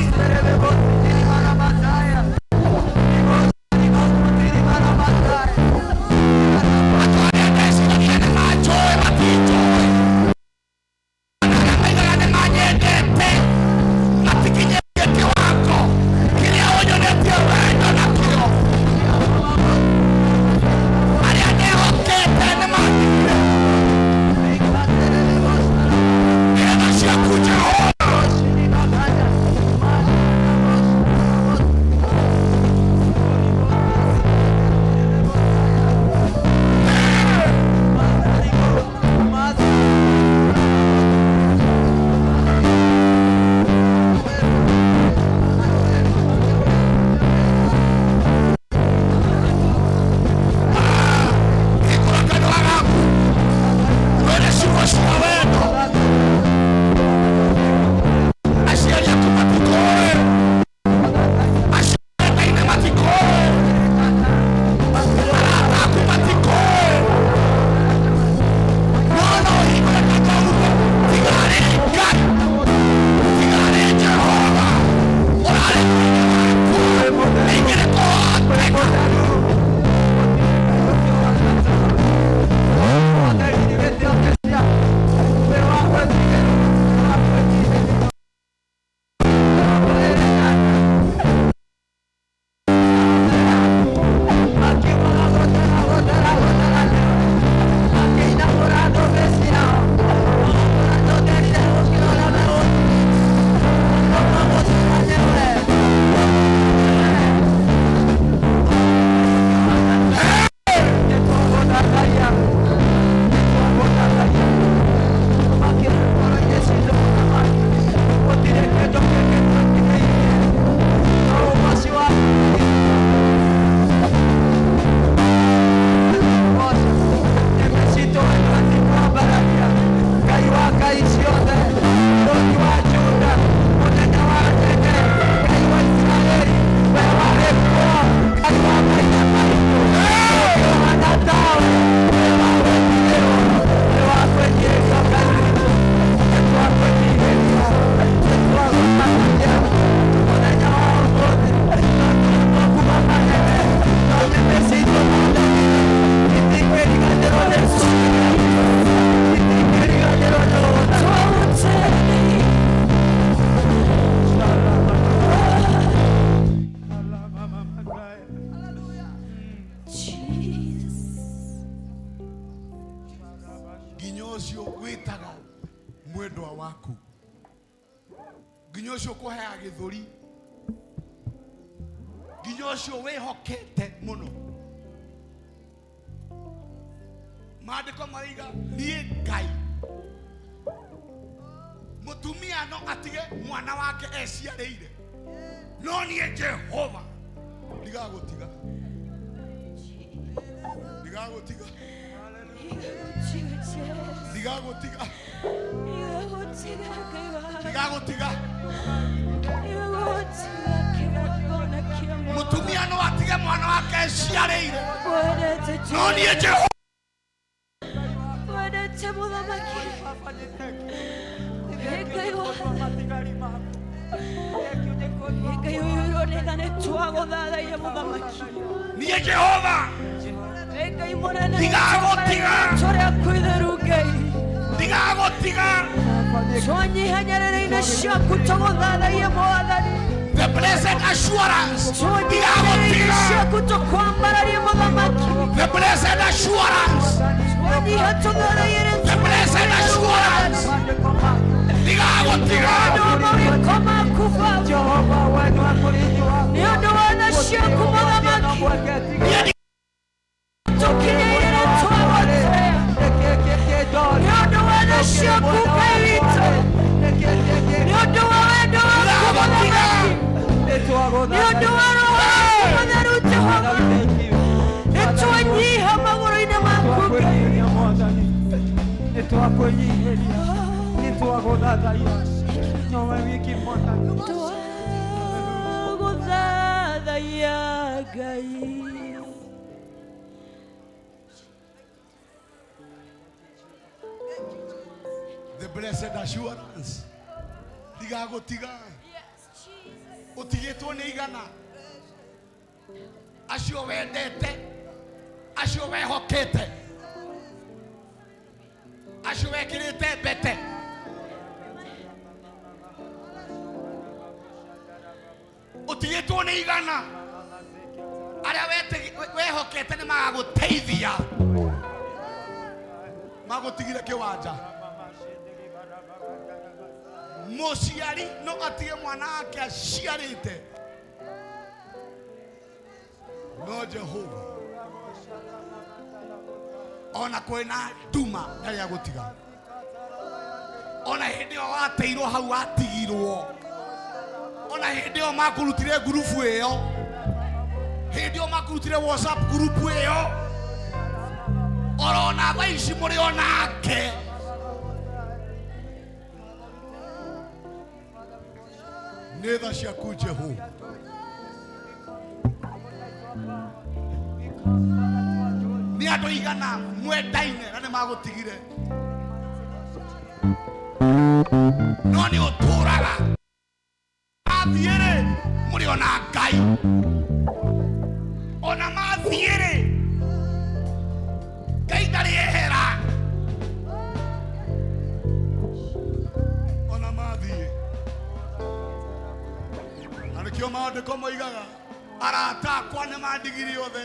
Nginya ũcio ũkũheaga gĩthũri, nginya ũcio wĩhokete mũno. Maandĩko maraiga niĩ Ngai, mũtumia no atige mwana wake eciarĩire, no niĩ Jehova ndigagũtiga, ndigagũtiga, ndigagũtiga, ndigagũtiga. Mũtumia no atige mwana wake eciarĩire, no niĩ Jehova. Niĩ Jehova ndigagũtiga, ndigagũtiga. The blessed assurance, ndigagũtiga. The blessed assurance, the blessed assurance, ndigagũtiga. The blessed assurance, ndigagũtiga. Ũtigĩtwo nĩ igana, acio wendete, acio wehokete, acio wekĩrĩte mbete. Ũtigĩtwo nĩ igana, arĩa wehokete nĩ magagũteithia, magũtigire kĩwanja. Mũciari no atige mwana wake aciarĩte, no Jehova ona kwĩna nduma ndarĩ agũtiga. Ona hĩndĩ ĩyo wateirwo hau watigirwo, ona hĩndĩ ĩyo makũrutire ngurubu ĩyo, hĩndĩ ĩyo makũrutire WhatsApp ngurubu ĩyo, orona thaa ici mũrĩ onake. Nĩ tha ciaku Jehova. Nĩ andũ igana mwendaine na nĩ magũtigire, no nĩ ũtũraga. Mathiĩ-rĩ, mũrĩ ona Ngai. Ona mathiĩ-rĩ, Ngai ndarĩ ehera. Ona mathiĩ. Na nĩkĩo maandĩko moigaga arata akwa nĩ mandigire othe,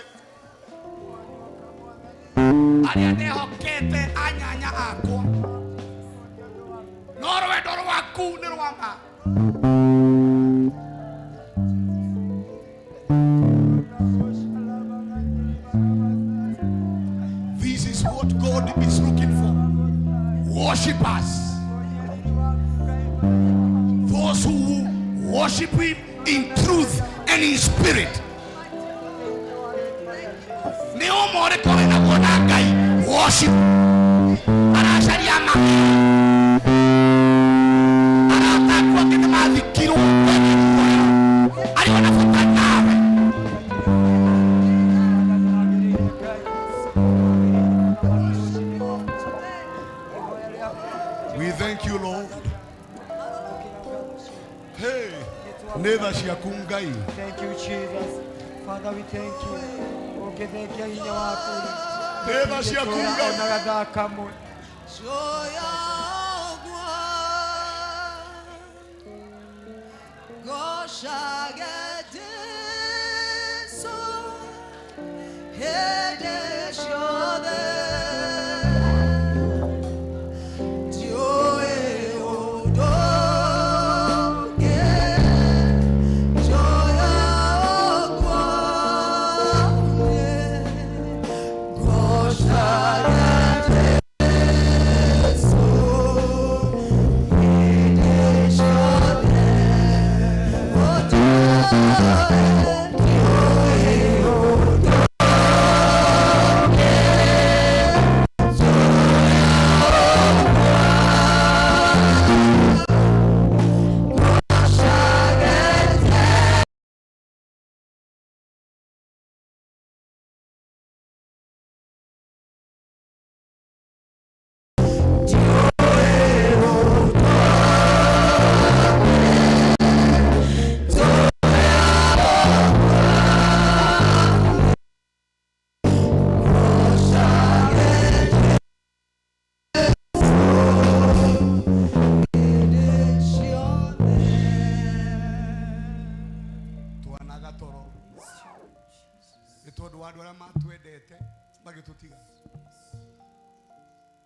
arĩa ndehokete anyanya akwa, no rwendo rwaku nĩ rwa ma. This is what God is looking for. Worshippers. Those who worship him in truth and in spirit. Nĩ ũma ũrĩkũ wĩnaguo na Ngai? Worship. Aracaria ma. Arata aku angĩ nĩ mathikirwo, arĩ ona bata nawe. We thank you, Lord. Hey, nĩ tha ciaku Ngai. Thank you, Jesus. Father, we thank you. Ũngĩthengia hinya waku. Nĩ tha ciaku Ngai. Ona gathaa kamwe. Nĩ tondũ wa andũ arĩa matwendete magĩtũtiga.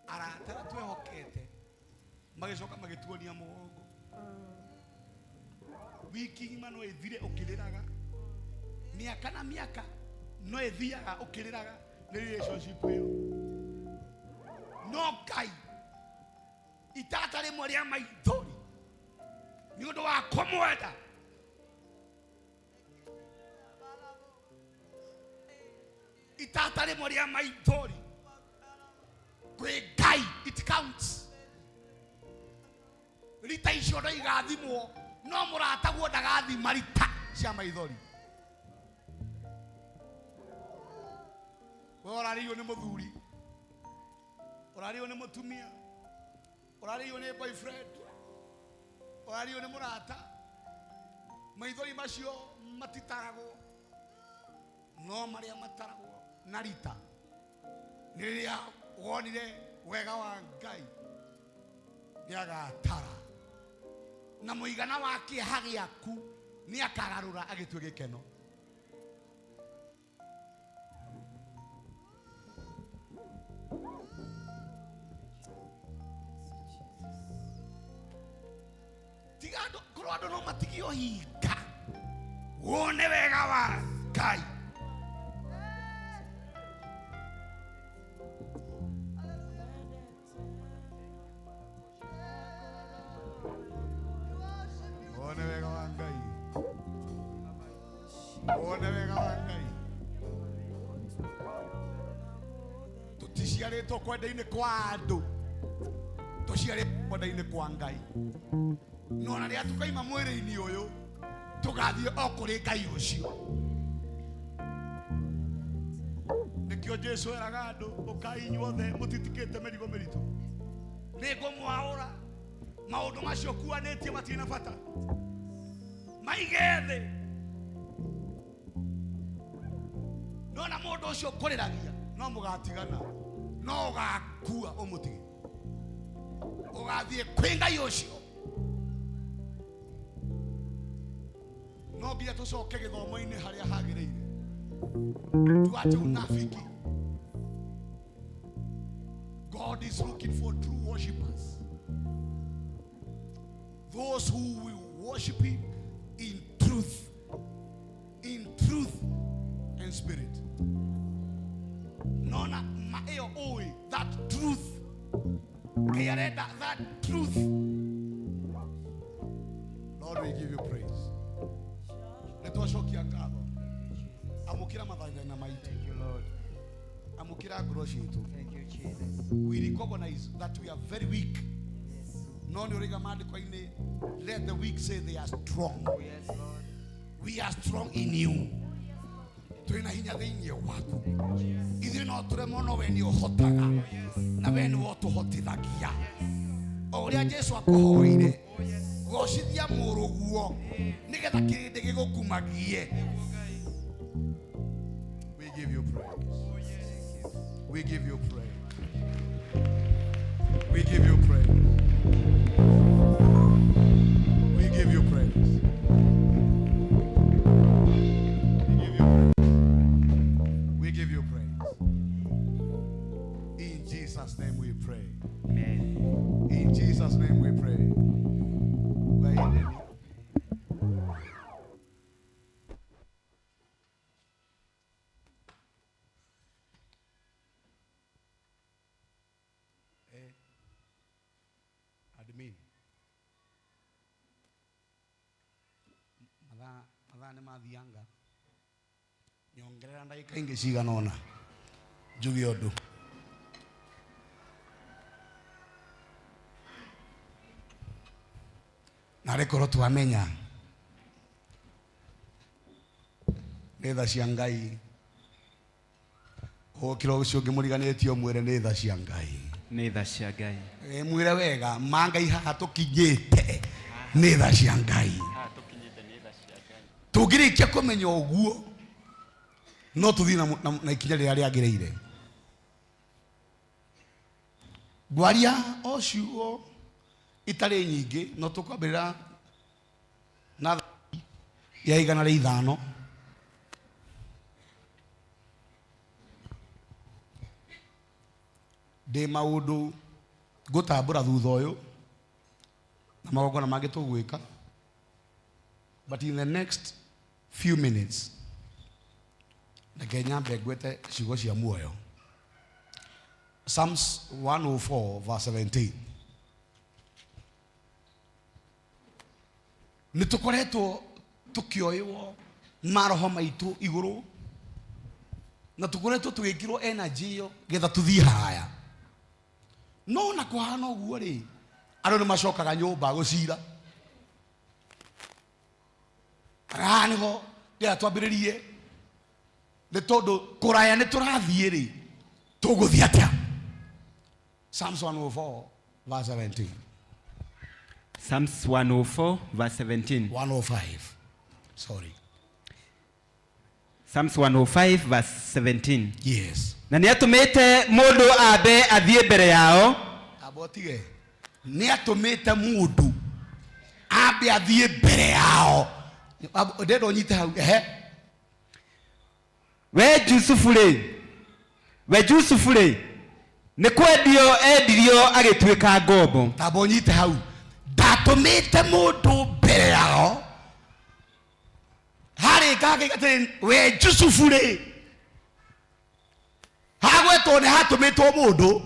Arata arĩa twehokete magĩcoka magĩtuonia mũgongo. Wiki ng'ima no ĩthire ũkĩrĩraga. Mĩaka na mĩaka no ĩthiaga ũkĩrĩraga nĩ relationship ĩyo. No Ngai itata rĩmwe rĩa maithori nĩ ũndũ wa kũmwenda itata rĩmwe rĩa maithori kwĩ Ngai, it counts. Rita icio no igathimwo, no mũrataguo ndagathima rita cia maithori. We ũrarĩirwo nĩ mũthuri, ũrarĩirwo nĩ mũtumia, ũrarĩirwo nĩ boyfriend, ũrarĩirwo nĩ mũrata, maithori macio matitaragwo, no marĩa mataragwo na rita nĩ rĩrĩa wonire wega wa Ngai nĩ agatara, na mũigana wa kĩeha gĩaku nĩ akagarũra agĩtue gĩkeno. Tiga andũ, korwo andũ no matigio hinga wone wega wa Ngai. Wone wega wa Ngai, wone wega wa Ngai. Tũticiarĩtwo kwenda-inĩ kwa andũ, tũciarĩtwo kwenda-inĩ kwa Ngai. No na rĩrĩa tũkaima mwĩrĩ-inĩ ũyũ tũgathiĩ o kũrĩ Ngai ũcio. Nĩkĩo Jesu eraga andũ, ũkai inyuothe mũtitikĩte mĩrigo mĩritũ, nĩngũmwaũra. Maũndũ macio kuanĩtie matirĩ na bata, maige thĩ. No na mũndũ ũcio ũkũrĩragia no mũgatigana, no ũgakua ũmũtige, ũgathiĩ kwĩ Ngai ũcio. No nginya tũcoke gĩthomo-inĩ harĩa hagĩrĩire, tuache unafiki. God is looking for true worshipers, those who will worship him in truth, in truth and spirit. Nona ma ĩyo ũĩ, that truth. Ngai arenda that truth. Lord, we give you praise. Nĩ twacokia ngatho. Amũkĩra mathaithana maitũ. Thank you, Lord. Amũkĩra ngoro citũ. Thank you, Jesus. We recognize that we are very weak. No nĩ ũraiga maandĩko-inĩ, let the weak say they are strong. Oh, yes, Lord. We are strong in you. Twĩna hinya thĩinĩ waku. Ithuĩ no tũremwo, no we nĩ ũhotaga, na we nĩwe ũtũhotithagia. O ũrĩa Jesu akũhoire, gocithia mũrũguo nĩgetha kĩrĩndĩ gĩgũkumagie. We give you praise. We give you praise. We give you praise. We give you praise. We give you praise. We give you praise. In Jesus' name we pray. Amen. In Jesus' name we pray. Where is it? Admin. Mathaa mathaa nĩ mathianga, nyongerera ndagĩka ingĩ cigana ũna njuge ũndũ. Narĩ korwo twamenya nĩ tha cia Ngai, ũkĩra ũcio ũngĩ mũriganĩtie ũmwĩre nĩ tha cia Ngai. Nĩ tha cia Ngai. Ĩ, mwĩre wega ma Ngai haha tũkinyĩte nĩ tha cia Ngai. Haha tũkinyĩte nĩ tha cia Ngai. Tũngĩrĩkia kũmenya ũguo no tũthiĩ na ikinya rĩrĩa rĩagĩrĩire. Ngwaria o ciugo itarĩ nyingĩ, no tũkwambĩrĩra na ya 105. Ndĩ maũndũ ngũtambũra thutha ũyũ na magongona mangĩ tũgwĩka, but in the next few minutes reke nyambe ngwete ciugo cia muoyo. Psalms 104 verse 17. Nĩ tũkoretwo tũkĩoywo maroho maitũ igũrũ na tũkoretwo tũgĩkĩrwo energy ĩyo getha tũthiĩ haraya. No na kũhana ũguo rĩ, andũ nĩ macokaga nyũmba gũcira. Haha nĩho ndĩrenda twambĩrĩrie, nĩ tondũ kũraya nĩ tũrathiĩ rĩ, tũgũthiĩ atĩa? Psalms 104 verse 17. Psalms 104 verse 17. 105. Sorry. Psalms 105 verse 17. Yes. Na nĩ atũmĩte mũndũ ambe athiĩ mbere yao. Amba ũtige. Nĩ atũmĩte mũndũ ambe athiĩ mbere yao. Ndĩrenda ũnyite hau. Ehe. We Jusufu rĩ, we Jusufu rĩ, nĩ kwendio endirio agĩtuĩka ngombo. Tamba ũnyite hau. Ndatũmĩte mũndũ mbere yao. Harĩ kangĩ atĩrĩ, we Jusufu rĩ, hagwetwo nĩ hatũmĩtwo mũndũ,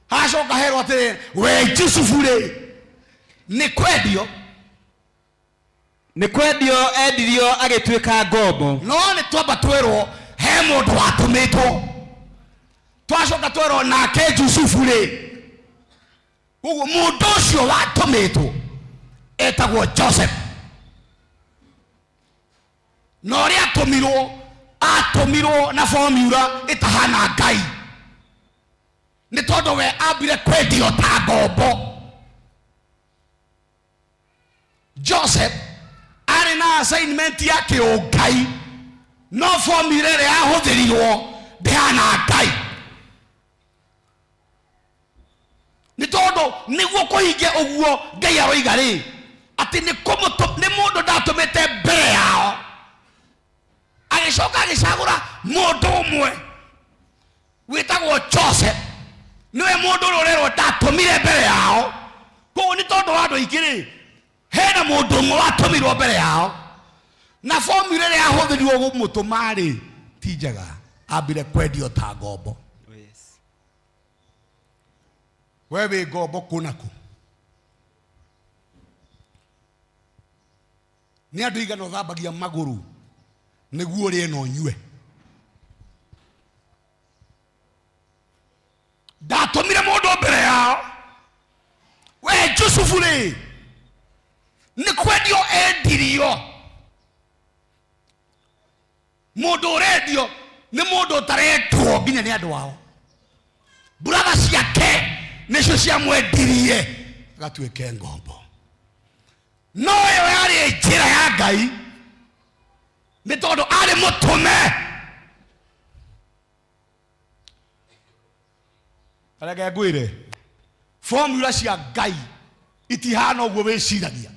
hacoka herwo atĩrĩ, we Jusufu rĩ, nĩ kwendio. Nĩ kwendio endirio agĩtuĩka ngombo. No nĩ twamba twerwo he mũndũ watũmĩtwo, twacoka twerwo nake Jusufu rĩ. Koguo mũndũ ũcio watũmĩtwo etagwo Joseph, na ũrĩa atũmirwo, atũmirwo na formula ĩtahana Ngai, nĩ tondũ we ambire kwendio ta ngombo. Joseph arĩ na assignment ya kĩũngai, no formula ĩrĩa yahũthĩrirwo ndĩhana Ngai, nĩ tondũ nĩguo kũhingia ũguo Ngai aroiga rĩ, atĩ nĩ kũmũtũ-, nĩ mũndũ ndatũmĩte mbere yao, agĩcoka agĩcagũra mũndũ ũmwe wĩtagwo Joseph, nĩwe mũndũ ũrĩa ũrerwo ndatũmire mbere yao. Koguo nĩ tondũ wa andũ aingĩ rĩ, hena mũndũ ũmwe watũmirwo mbere yao, na formula ĩrĩa yahũthĩrirwo kũmũtũma rĩ ti njega, ambire kwendio ta ngombo. Oh, yes. We wĩ ngombo kũ na kũ? Nĩ andũ aigana ũthambagia magũrũ nĩguo ũrĩe na ũnyue? Ndatũmire mũndũ mbere yao. We Jusufu rĩ, nĩ kwendio endirio. Mũndũ ũrendio nĩ mũndũ ũtarendwo nginya nĩ andũ ao. Brother ciake nĩcio ciamwendirie agatuĩke ngombo. No ĩyo yarĩ njĩra ya Ngai, nĩ tondũ arĩ mũtũme. Reke ngwĩre, formula cia Ngai itihana ũguo wĩciragia.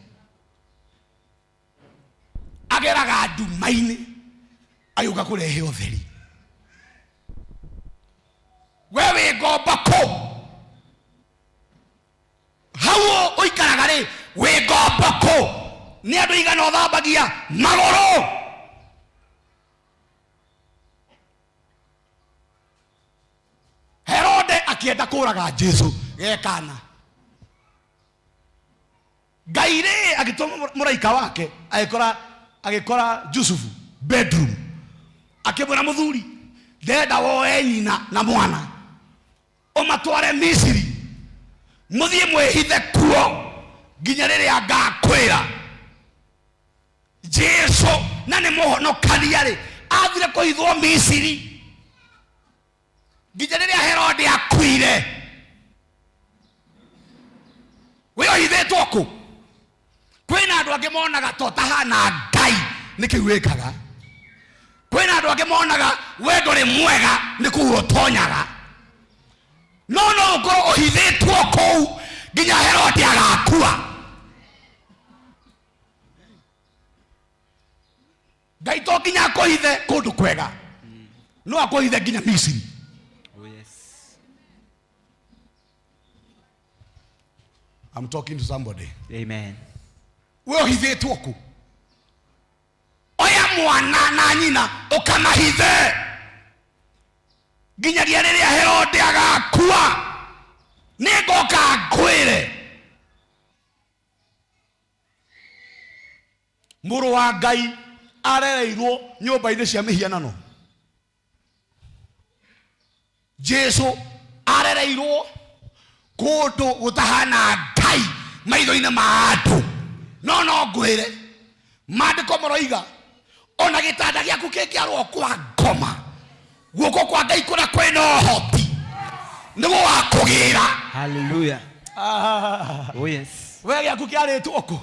Ageraga nduma-inĩ agĩũka kũrehe ũtheri. We wĩ ngombo kũ? Hau ũikaraga rĩ, wĩ ngombo kũ? Nĩ andũ aigana ũthambagia magũrũ? Herode akĩenda kũraga Jesu gekana. Ngai rĩ agĩtũma mũraika wake, agĩkora Jusufu bedroom, akĩmwĩra, mũthuri, ndĩrenda woe nyina na mwana ũmatware Misiri, mũthiĩ mwĩhithe kuo nginya rĩrĩa ngakwĩra. Jesu na nĩ mũhonokania rĩ, athire kũhithwo Misiri nginya rĩrĩa Herode akuire. We ũhithĩtwo kũ? Kwĩna andũ angĩ monaga ta ũtahana Ngai nĩ kĩu wĩkaga. Kwĩna andũ angĩ monaga we ndũrĩ mwega nĩ kũu ũtonyaga. No no ũkorwo ũhithĩtwo kũu nginya Herode agakua. Ngai to nginya akũhithe kũndũ kwega, no akũhithe nginya Misiri. Oh, yes. I'm talking to somebody. Amen. We ũhithĩtwo kũ? Oya mwana na nyina ũkamahithe nginyagia rĩrĩa Herode agakua, nĩngoka ngwĩre. Mũrũ wa Ngai arereirwo nyũmba-inĩ cia mĩhianano. Jesu arereirwo kũndũ gũtahana Ngai maitho-inĩ ma andũ. No no ngwĩre, maandĩko maroiga ona gĩtanda gĩaku kĩngĩarwo kwa ngoma, guoko kwa Ngai kũrĩa kwĩna ũhoti nĩguo wakũgĩra. Hallelujah. Oh yes. We gĩaku kĩarĩtwo kũ?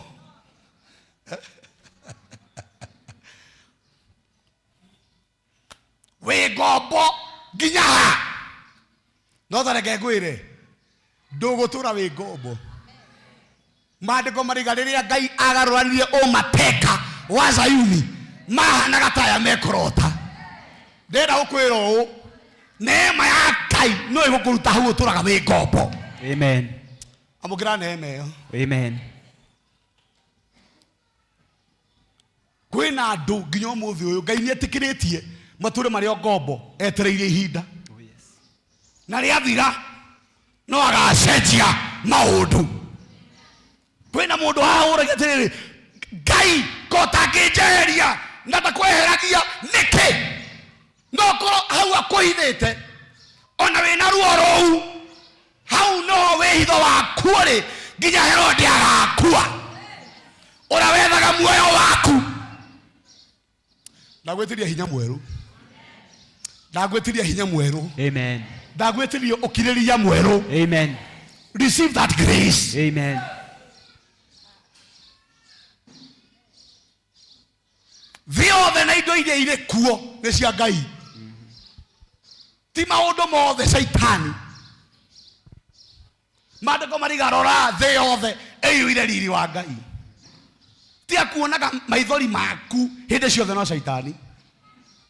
Wĩ ngombo nginya ha? No ta reke ngwĩre, ndũgũtũra wĩ ngombo. Maandĩko mariga rĩrĩa Ngai agarũranire ũmateka wa Zayuni mahanaga ta aya mekũrota. Ndĩrenda gũkwĩra ũũ, neema ya Ngai no ĩgũkũruta hau ũtũraga wĩ ngombo. Amen. Amũkĩra neema ĩyo. Amen. Kwĩna andũ nginya ũmũthĩ ũyũ Ngai nĩ etĩkĩrĩtie matũre marĩ o ngombo, etereire ihinda. Na rĩathira no agacenjia maũndũ. Kwĩna mũndũ haha ũragia atĩrĩrĩ, Ngai ko ũtangĩnjeheria na ndakweheragia nĩkĩ? No korwo hau akũhithĩte ona wĩna ruo rũu, hau noho wĩhitho waku ũrĩ nginya Herode agakua, ũrĩa wethaga muoyo waku. Ndagwĩtĩria hinya mwerũ, ndagwĩtĩria hinya mwerũ. Amen. Ndagwĩtĩria ũkirĩrĩria mwerũ. Amen. Receive that grace. Amen. Thĩ yothe na indo iria irĩ kuo nĩ cia Ngai, ti maũndũ mothe Caitani. Maandĩko mariga rora thĩ yothe ĩiyũire riri wa Ngai. Ti akuonaga maithori maku hĩndĩ ciothe no Caitani.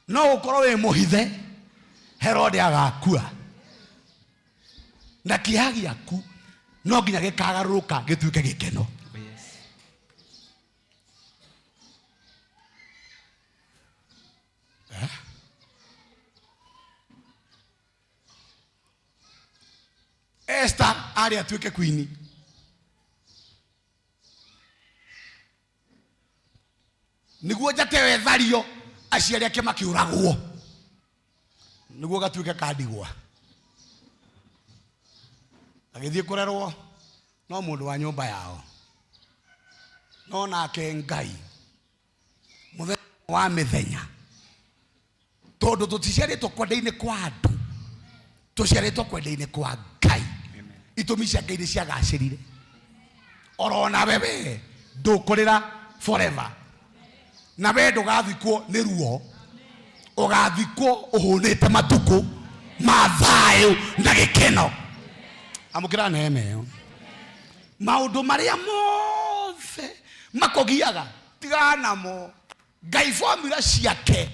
No ũkorwo wĩ mũhithe, Herode agakua, na kĩeha gĩaku no nginya gĩkagarũrũka gĩtuĩke gĩkeno. Esther arĩ atuĩke queen. Nĩguo njata ĩyo ĩthario, aciari ake makĩũragwo, nĩguo gatuĩke kandigwa. Agĩthiĩ kũrerwo no mũndũ wa nyũmba yao. No nake Ngai mũthenya wa mĩthenya, tondũ tũticiarĩtwo kwenda-inĩ kwa andũ, tũciarĩtwo kwenda-inĩ kwa Ngai. Itũmi cia Ngai nĩ ciagacĩrire. Oro nawe we ndũkũrĩra forever, na we ndũgathikwo nĩ ruo, ũgathikwo ũhũnĩte matukũ ma thayũ na gĩkeno. Amũkĩra neema ĩyo. Maũndũ marĩa mothe makũgiaga tigana namo. Ngai formula ciake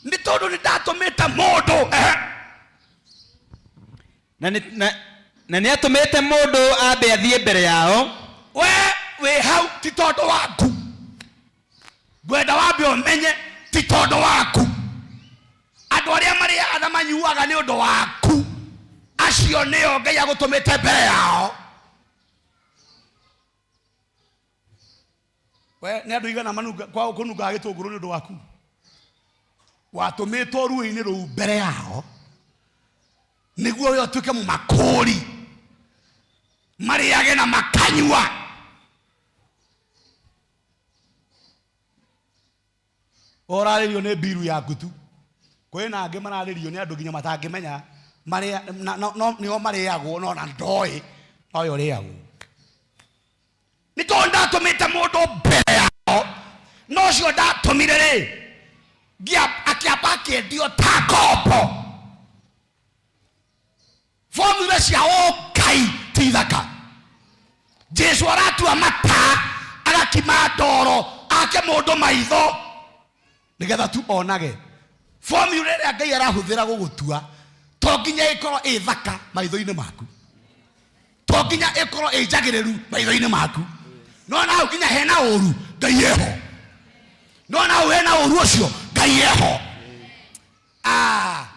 nĩ tondũ nĩ ndatũmĩte mũndũ. Na nĩ atũmĩte mũndũ ambe athiĩ mbere yao. We wĩ hau ti tondũ waku, ngwenda wambe ũmenye ti tondũ waku. Andũ arĩa marĩaga na manyuaga nĩ ũndũ waku, acio nĩo Ngai agũtũmĩte mbere yao. We nĩ andũ igana manunga kwao kũnungaga gĩtũngũrũ nĩ ũndũ waku? Watũmĩtwo ruĩ-inĩ rũu mbere yao nĩguo we ũtuĩke mũmakũri, marĩage na makanyua. Ũrarĩrio nĩ mbiru yaku tu. Kwĩna angĩ mararĩrio nĩ andũ nginya matangĩmenya marĩa, na, no, no, nĩo marĩagwo, no na ndoĩ noyo ũrĩagwo. Nĩ tondũ ndatũmĩte mũndũ mbere yao, no ũcio ndatũmire rĩ, akĩamba akĩendio ta ngombo. Formula cia ũngai ti thaka. Jesu aratua mata, agakima ndoro, ake mũndũ maitho nĩgetha tu onage. Formula ĩrĩa Ngai arahũthĩra gũgũtua to nginya ĩkorwo ĩ thaka maitho-inĩ maku. To nginya ĩkorwo ĩ njagĩrĩru maitho-inĩ maku. No na hau nginya hena ũru, Ngai eho. No na hau hena ũru ũcio, Ngai eho. Ah,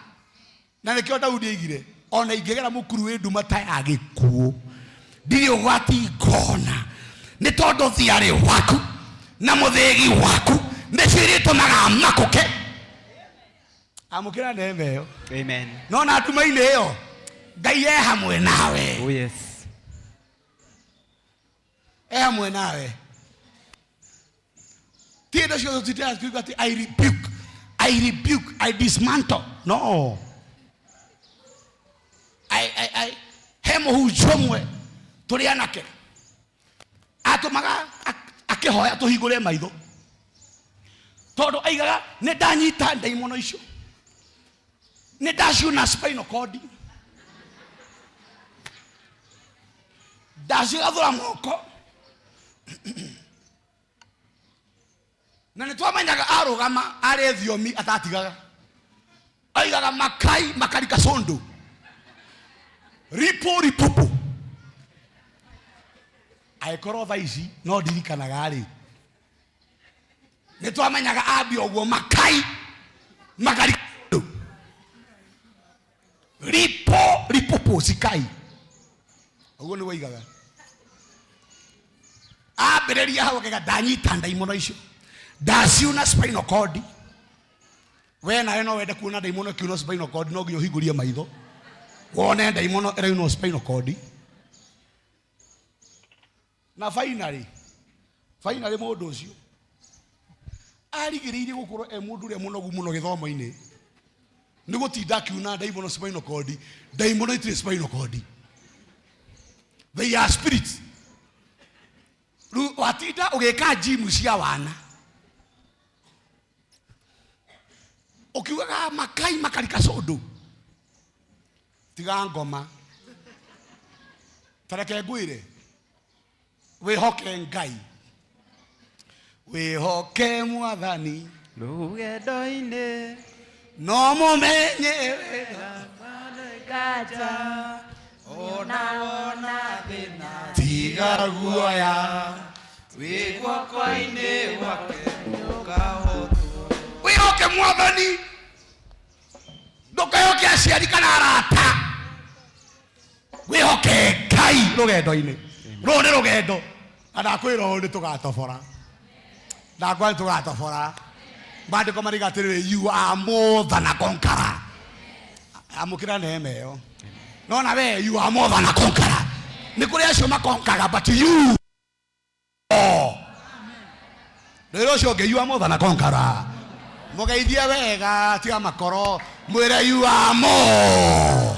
na nĩkĩo Daudi aigire, ona ingĩgera mũkuru wĩ nduma ta ya gĩkuũ, ndirĩ ũgwati ngona, nĩ tondũ thiarĩ waku na mũthĩgi waku nĩcio irĩtũmaga makũke. Amũkĩra neema ĩyo. Amen. No na nduma-inĩ ĩyo Ngai e hamwe nawe. Oh yes. E hamwe nawe. Ti indo ciothe tũtindaga tukiuga atĩ I rebuke, I rebuke, I dismantle. No. I, I, I, he mũhunjia ũmwe tũrĩ anake atũmaga akĩhoya tũhingũre maitho tondũ aigaga nĩ ndanyita ndaimono icio, nĩ ndaciuna spinal cord, ndacigathũra moko. Na nĩ twamenyaga arũgama arĩ thiomi atatigaga, aigaga makai makarika condo ripo ripopo. Angĩkorwo thaa ici no ndirikanaga rĩ, nĩ twamenyaga ambia ũguo makai makarika condo ripo ripopo sikai, ũguo nĩguo aigaga. Ambĩrĩria hau akaiga ndanyita ndaimono icio, ndaciuna spinal cord. We nawe no wende kuona ndaimono ĩkiunwo spinal cord, no nginya ũhingũrie maitho wone ndaimono ĩraunwo spinal cord. Na finally, finally mũndũ ũcio arigĩrĩirie gũkorwo e mũndũ ũrĩa mũnogu mũno gĩthomo-inĩ nĩ gũtinda akiuna ndaimono spinal cord. Ndaimono itirĩ spinal cord, they are spirits. Rĩu watinda ũgĩka gym cia wana ũkiugaga makai makarika cũndũ, tiga ngoma. Tareke ngwĩre, wĩhoke Ngai, wĩhoke Mwathani rũgendo-inĩ, no mũmenye wega. Ngaja ona wona thĩna, tiga guoya, wĩ guoko-inĩ gwake nĩũkahotwo. Wĩhoke Mwathani, ndũkehoke aciari kana arata, wĩhoke Ngai rũgendo-inĩ rũrũ. Nĩ rũgendo na ndakwĩra ũũ, nĩ tũgatobora, ndakwa nĩ tũgatobora. Maandĩko mariga atĩrĩrĩ, you are more than a conqueror. Amũkĩra neema ĩyo. No na we, you are more than a conqueror. Nĩ kũrĩ acio makonkaga, but you rĩrĩ ũcio ũngĩ, you are more than a conqueror. Mũgeithie wega, tiga makoro, mwĩre you are more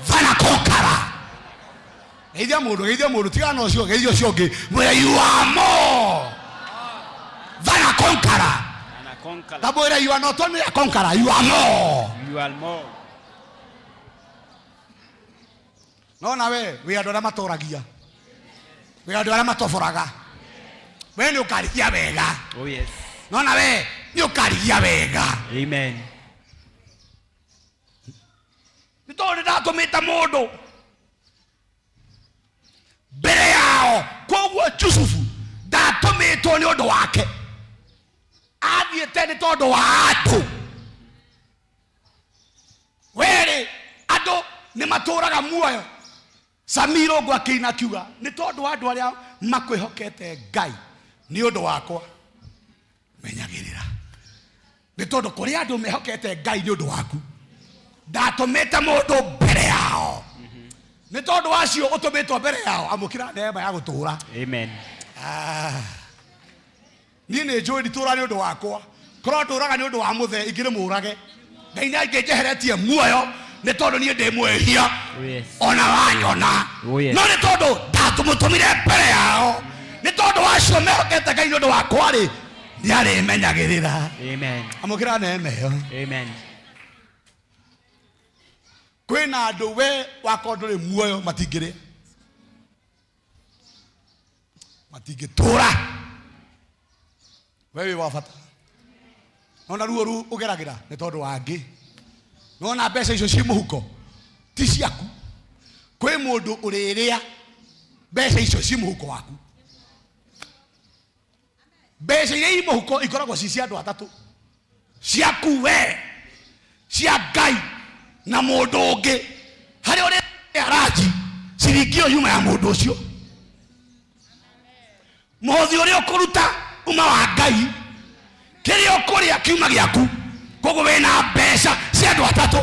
than a conqueror. Geithia mũndũ, geithia mũndũ, tiga na ũcio, geithia ũcio ũngĩ, mwĩre you are more than a conqueror. And a conqueror. Ta mwĩre you are not only a conqueror, you are more. You are more. No nawe wĩ andũ arĩa matũragia, wĩ andũ arĩa matoboraga. We nĩ ũkarigia wega. Oh yes. No nawe nĩ ũkarigia wega. Amen. Nĩ tondũ nĩ ndatũmĩte mũndũ mbere yao. Koguo Jusufu ndatũmĩtwo nĩ ũndũ wake, athiĩte nĩ tondũ wa andũ. Werĩ andũ nĩ matũraga muoyo. Samiro ngo akĩina akiuga nĩ tondũ wa andũ arĩa makwĩhokete Ngai nĩ ũndũ wakwa menyagĩrĩra, nĩ tondũ kũrĩ andũ mehokete Ngai nĩ ũndũ waku. Ndatũmĩte mũndũ mbere yao, nĩ tondũ wacio ũtũmĩtwo mbere yao. Amũkĩra neema ya gũtũra. Amen. Ah. Niĩ nĩ njũĩ nditũra nĩ ũndũ wakwa. Korwo ndũraga nĩ ũndũ wa mũthee, ingĩrĩ mũrage. Ngai nĩ angĩnjeheretie muoyo nĩ tondũ niĩ ndĩ mwĩhia. Oh yes. Ona wanyona. Oh yes. No nĩ tondũ ndatũmũtũmire mbere yao, nĩ tondũ wacio mehokete Ngai nĩ ũndũ wakwa rĩ, nĩ arĩmenyagĩrĩra. Amen. Amũkĩra neema ĩyo. Amen. Kwĩna andũ we wakorwo ndũrĩ muoyo matingĩrĩa, matingĩtũra. We wĩ wa bata. Nona ruo ru ũgeragĩra nĩ tondũ wa angĩ. Nona mbeca icio ci mũhuko ti ciaku. Kwĩ mũndũ ũrĩrĩa mbeca icio ci mũhuko waku. Mbeca iria i mũhuko ikoragwo ci cia andũ atatũ, ciaku we, cia Ngai na mũndũ ũngĩ. Harĩa ũrĩ aranji ciringi ĩyo yuma ya mũndũ ũcio. Mũhothi ũrĩa ũkũruta uma wa Ngai, kĩrĩa ũkũrĩa kiuma gĩaku. Koguo wĩna mbeca cia andũ atatũ.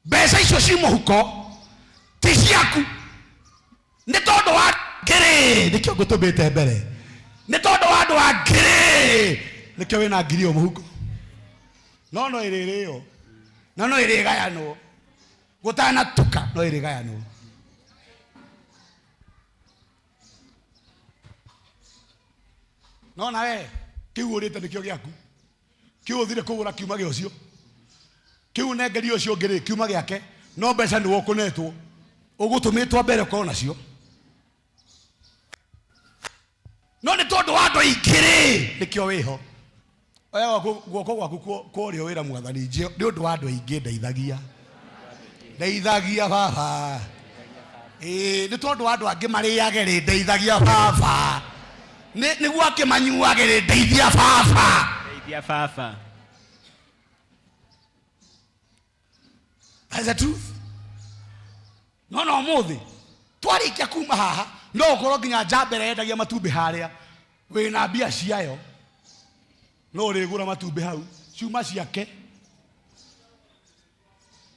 Mbeca icio ci mũhuko ti ciaku, nĩ tondũ wa ngĩrĩ nĩkĩo ngũtũmĩte mbere, nĩ tondũ wa andũ a ngĩrĩ nĩkĩo wĩna ngiri ĩyo mũhuko. No no ĩrĩrĩo na no ĩrĩgayanwo gũtanatuka, no ĩrĩgayanwo. No nawe kĩu ũrĩte nĩkĩo gĩaku, kĩu ũthire kũgũra kiuma gĩa ũcio, kĩu ũnengerio ũcio ũngĩ rĩ kiuma gĩake, no mbeca nĩwe ũkũnetwo, ũgũtũmĩtwo mbere ũkorwo nacio. No nĩ tondũ wa andũ aingĩ rĩ nĩkĩo wĩho. Oya guoko gwaku kwa ũrĩo wĩra Mwathani, nĩ ũndũ wa andũ aingĩ ndeithagia, ndeithagia baba. Ĩĩ, nĩ tondũ wa andũ angĩ marĩage rĩ ndeithagia baba, nĩguo angĩ manyuage rĩ ndeithia baba, ndeithia baba. That's the truth. No no mũthĩ twarĩkia kuma haha no ũkorwo nginya njambere yendagia matumbĩ harĩa wĩna mbia ciayo, no ũrĩgũra matumbĩ hau ciuma ciake,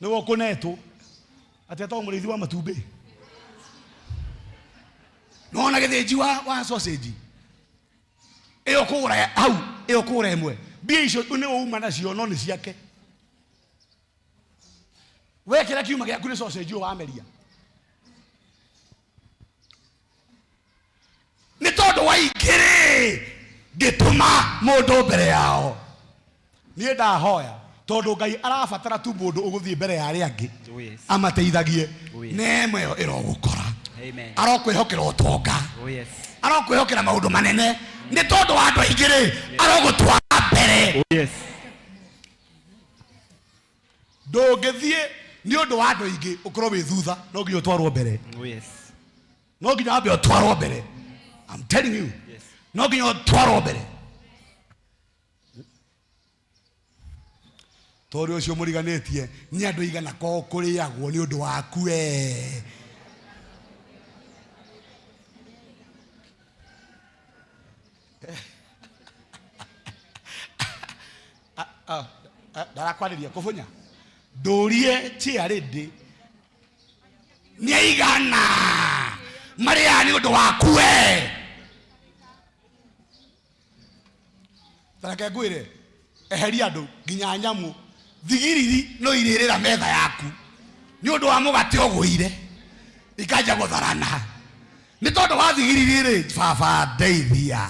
nĩwe ũkũnetwo atĩ etagwo mũrĩithi wa matumbĩ. Nona gĩthĩnji wa sausage ĩyo kũgũra hau, ĩyo kũgũra ĩmwe, mbia icio nĩ ũma nacio no nĩ ciake. Wekĩra kiuma gĩaku nĩ sausage ũyũ wameria. Nĩ tondũ wa ingĩ-rĩ, ngĩtũma mũndũ mbere yao. Niĩ ndahoya tondũ Ngai arabatara tu mũndũ ũgũthiĩ mbere ya arĩa angĩ Oh, yes. amateithagie. Oh, yes. Neema ĩyo ĩrogũkora. Amen. Arokwĩhokera ũtonga, Oh, yes. arokwĩhokera maũndũ manene. Nĩ tondũ wa andũ aingĩ-rĩ, arogũtwara mbere. Oh, yes. Ndũngĩthiĩ nĩ ũndũ wa andũ aingĩ ũkorwo wĩ thutha, no nginya ũtwarwo mbere. Oh, yes. No nginya wambe ũtwarwo mbere. I'm telling you. Yes. No nginya ũtwarwo mbere. Tondũ ũcio mũriganĩtie nĩ andũ igana ko kũrĩagwo nĩ ũndũ waku we. Ndarakwarĩria kũbunya ndũrie chair lady nĩ aigana marĩaga nĩ ũndũ waku we. Tareke ngwĩre, eheria andũ nginya nyamũ thigiriri no irĩrĩra metha yaku nĩ ũndũ wa mũgate ũgũire ikanja gũtharana nĩ tondũ wa thigiriri rĩ. Baba ndeithia.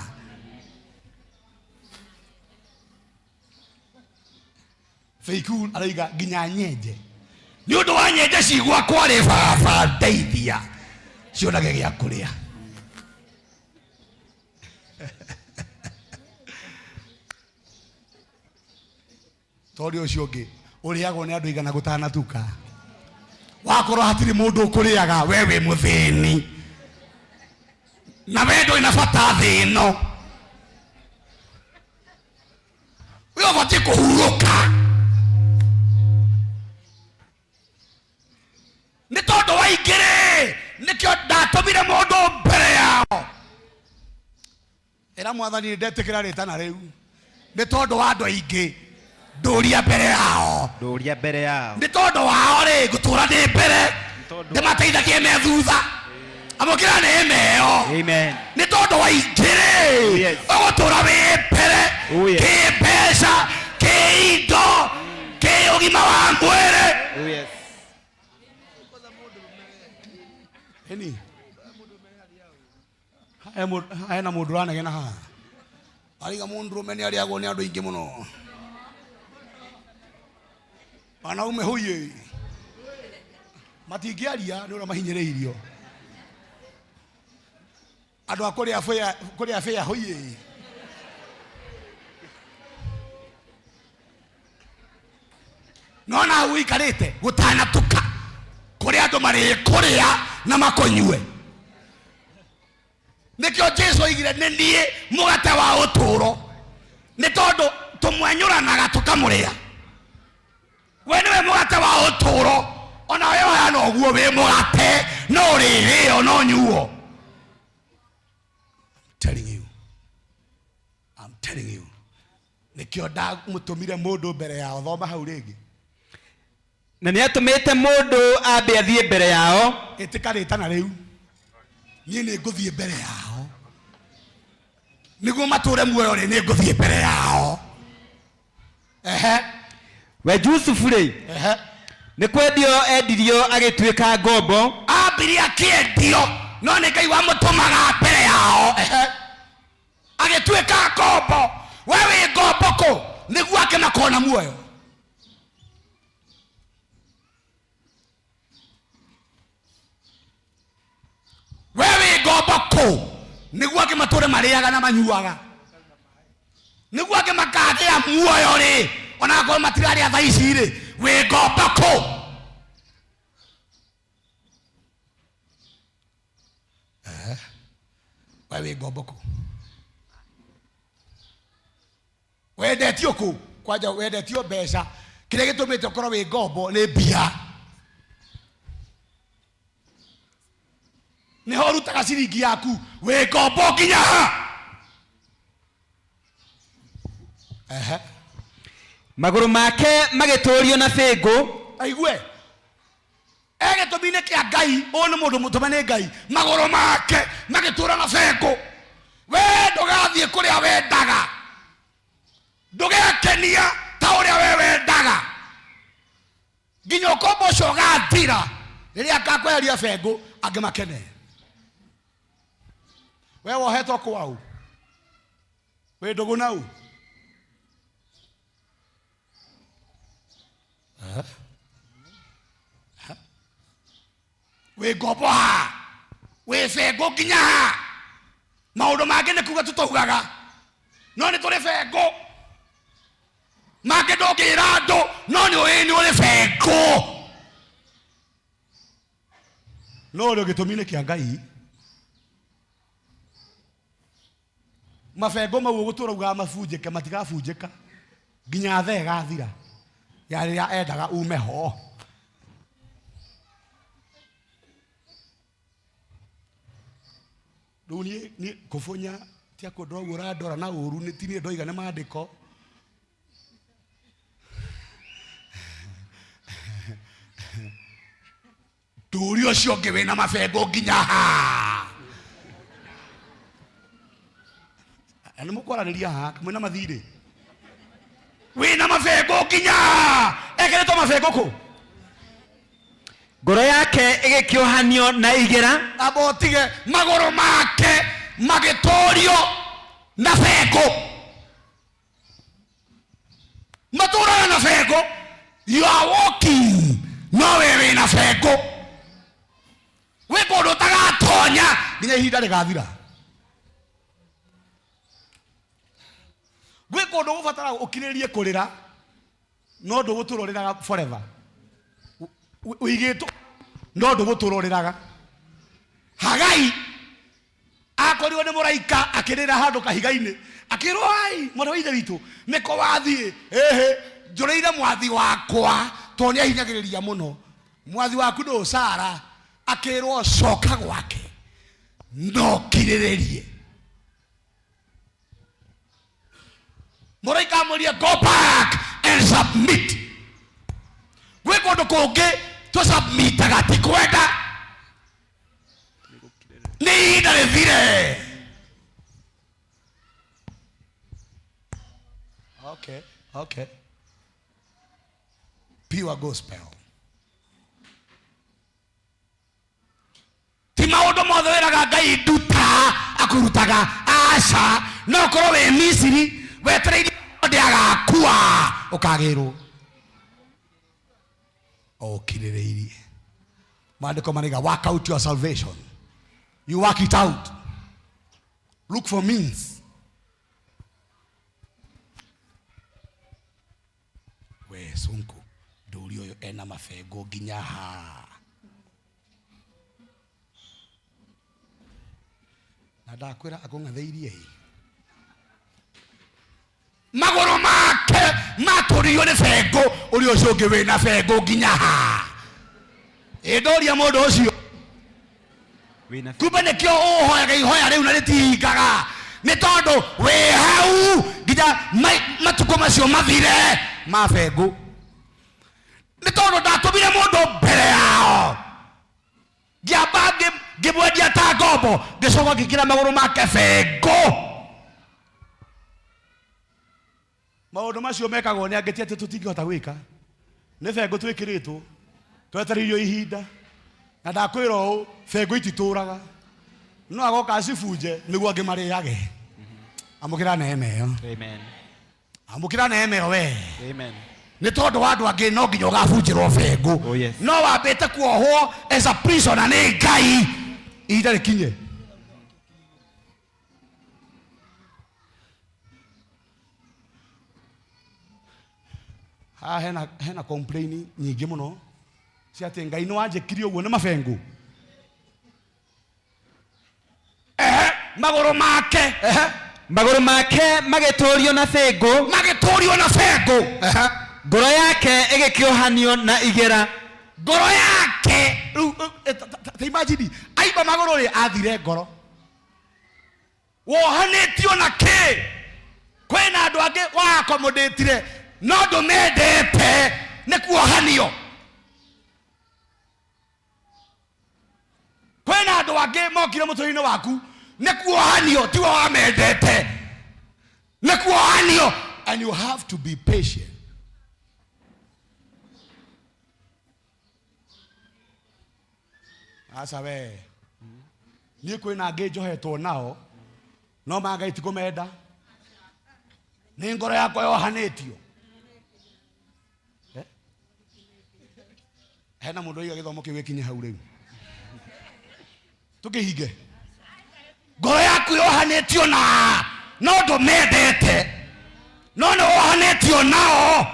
Feiku araiga nginya nyenje nĩ ũndũ wa nyenje cigwakwa rĩ, baba ndeithia cionage gĩa kũrĩa. Tondũ ũcio ũngĩ ũrĩagwo nĩ andũ igana gũtanatuka, wakorwo hatirĩ mũndũ ũkũrĩaga, we wĩ mũthĩni na we ndũrĩ na bata thĩ ĩno, we ũbatiĩ kũhurũka. Nĩ tondũ wa ingĩ-rĩ, nĩkĩo ndatũmire mũndũ mbere yao. Ĩra Mwathani, ndetĩkĩra rĩtana rĩu nĩ tondũ wa andũ aingĩ, ndũria mbere yao. Ndũria mbere yao. Nĩ tondũ wao rĩ, ngũtũra ndĩ mbere ndĩmateithagie me thutha. Amũkĩra neema ĩyo. Amen. Nĩ tondũ wa ingĩ-rĩ, Yes. ũgũtũra wĩ mbere Oh, yes. kĩ mbeca, kĩ indo, kĩ ũgima wa mwĩrĩ. Oh, yes. Ĩni. Hena mũndũ ũranegena haha ariga mũndũrũme nĩ arĩagwo nĩ andũ aingĩ mũno. Wanaume huye matingĩaria nĩ ũrĩa mahinyĩrĩirio. Andũ a kũrĩa bĩa, kũrĩa bĩa huye. Nona hau ũikarĩte gũtanatuka kũrĩ andũ marĩkũrĩa na makũnyue. Nĩkĩo Jesu oigire nĩ niĩ mũgate wa ũtũũro, nĩ tondũ tũmwenyũranaga tũkamũrĩa. We nĩwe mũgate wa ũtũũro, ona we ũhana ũguo wĩ mũgate no ũrĩrĩo no nyuo. I'm telling you, I'm telling you, nĩkĩo ndamũtũmire mũndũ mbere yao. Thoma hau rĩngĩ. Na nĩ atũmĩte mũndũ ambe athiĩ mbere yao. Ĩtĩka rĩtana rĩu, niĩ nĩ ngũthiĩ mbere yao nĩguo matũre muoyo rĩ, nĩ ngũthiĩ mbere yao. Ehe. We Jusufu rĩ, Ehe. nĩ kwendio endirio agĩtuĩka ngombo. Ambire akĩendio, no nĩ Ngai wamũtũmaga mbere yao. Ehe. Agĩtuĩka ngombo. We wĩ ngombo kũ nĩguo angĩ makona muoyo? We wĩ ngombo kũ nĩguo angĩ matũre marĩaga na manyuaga, nĩguo angĩ makagĩa muoyo rĩ, ona akorwo matirarĩa thaa ici rĩ, wĩ ngombo kũ? Eh, we wĩ ngombo kũ? Wendetio kũ? Kwanja wendetio mbeca. Kĩrĩa gĩtũmĩte ũkorwo wĩ ngombo nĩ mbia. Nĩho ũrutaga ciringi yaku. Wĩ ngombo nginya ha? Ehe. Magũrũ make magĩtũũrio na bĩngũ. Aigue e gĩtũmi-inĩ kĩa Ngai, ũyũ nĩ mũndũ mũtũme nĩ Ngai. Magũrũ make magĩtũra na bengũ. We ndũgathiĩ kũrĩa wendaga, ndũgekenia ta ũrĩa we wendaga, nginya ũkombo ũcio ũgathira. Rĩrĩa akakweheria bengũ, angĩ makene. We wohetwo kwau, wĩ ndũgũ nau. Wĩ ngombo ha? Wĩ bengũ nginya ha? Maũndũ mangĩ nĩ kuga tũtaugaga, no nĩ tũrĩ bengũ. Mangĩ ndũngĩra andũ, no nĩ ũĩ nĩ ũrĩ bengũ. No ũrĩ gĩtũmi-inĩ kĩa Ngai. Mabengo mau ũgũtũra ugaga mabunjĩke, matigabunjĩka nginya thaa ĩgathira ya rĩrĩa endaga ume ho. Rĩu niĩ niĩ kũbunya tia kũndora ũguo ũrandora na ũru, nĩ ti niĩ ndoiga, nĩ maandĩko. Ndũri ũcio ũngĩ wĩna mabengo nginya ha? Na nĩ mũkwaranĩria haha mwĩna mathirĩ, wĩna mabengo nginya ha? Ekĩrĩtwo mabengo kũ? Ngoro yake ĩgĩkĩohanio na igera. Amba ũtige. Magũrũ make magĩtũrio na bengo. Matũraga na bengo. You are walking, no we wĩna bengo, wĩ kũndũ ũtagatonya nginya ihinda rĩgathira. Gwĩ kũndũ gũbatara ũkirĩrĩrie kũrĩra, no ndũgũtũra ũrĩraga forever. Ũigĩtwo, no ndũgũtũra ũrĩraga. Hagai akorirwo nĩ mũraika akĩrĩra handũ kahiga-inĩ, akĩrwo, ai mwana wa ithe witũ, nĩko wathiĩ? Ĩhĩ, njũrĩire mwathi wakwa tondũ nĩ ahinyagĩrĩria mũno. Mwathi waku ndũ Sara? Akĩrwo, coka gwake no kirĩrĩrie. Mũraika amwĩrie, go back and submit. Gwĩ kũndũ kũngĩ tũsubmitaga ti kwenda, nĩ ihinda rĩthire. Okay, okay, pure gospel. Ti maũndũ mothe wĩraga Ngai nduta, akurutaga. Aca, no ũkorwo wĩ Misiri wetereire ndĩ agakua ũkagĩrwo ũkirĩrĩirie. Maandĩko maraiga, work out your salvation. You work it out, look for means. We sunku ndũrie. Ndũria ũyũ ena mabengo nginya ha na ndakwĩra akũng'athĩirie ĩ magũrũ make matũririo nĩ bengo ũrĩa ũcio ũngĩ wĩna bengo nginya ha ĩ ndoria mũndũ ũcio kumbe nĩkĩo ũhoyaga ihoya rĩu na rĩtihingaga nĩ tondũ wĩ hau nginya matukũ macio mathire ma bengo nĩ tondũ ndatũmire mũndũ mbere yao ngĩamba ngĩmwendia ta ngombo ngĩcoka ngĩkĩra magũrũ make bengo maũndũ macio mekagwo nĩ angĩ ti atĩ tũtingĩhota gwĩka nĩ bengo twĩkĩrĩtwo twetereirio ihinda na ndakwĩra ũũ bengo ititũraga no agoka acibunje nĩguo angĩ marĩage amũkĩra neema ĩyo Amen. amũkĩra neema ĩyo we Amen. nĩ tondũ wa andũ angĩ no nginya ũgabunjĩrwo bengo Oh, yes. no wambĩte kuohwo as a prisoner nĩ ngai ihinda rĩkinye haha hena, hena complain nyingĩ mũno cia atĩ ngai nĩ wanjĩkire ũguo nĩ mabengo ehe magũrũ make ehe Magũrũ make magĩtũũrio na bĩngũ magĩtũũrio na bengũ ehe ngoro yake ĩgĩkĩohanio na igera ngoro yake rĩu eh, ta imagine aimba magũrũ rĩ athire ngoro wohanĩtio na kĩ kwĩna andũ angĩ waakomodĩtire no ndũmendete nĩ kuohanio kwĩna andũ angĩ mokire mũtũrĩre-inĩ waku nĩ kuohanio tiwe wamendete nĩ kuohanio and you have to be patient aca we niĩ kwĩna angĩ njohetwo nao no ma ngai tikũmenda nĩ ngoro yakwa yohanĩtio Eh? hena mũndũ oiga gĩthomo kĩu gĩkinye hau rĩu tũkĩhinge ngoro yaku yohanĩtio na no ndũmendete no nĩ wohanĩtio nao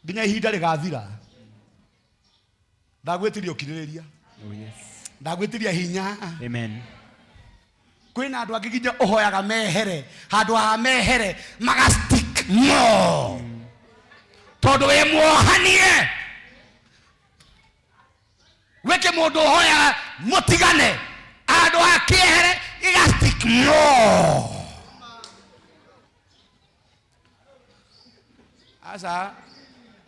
nginya ihinda rĩgathira ndagwĩtiria ũkirĩrĩria Oh, yes. ndagwĩtiria hinya Amen. kwĩna andũ angĩ nginya ũhoyaga mehere handũ ha mehere maga stick more tondũ wĩ muohanie wĩke mũndũ ũhoyaga mũtigane handũ ha kĩehere gĩga stick more aca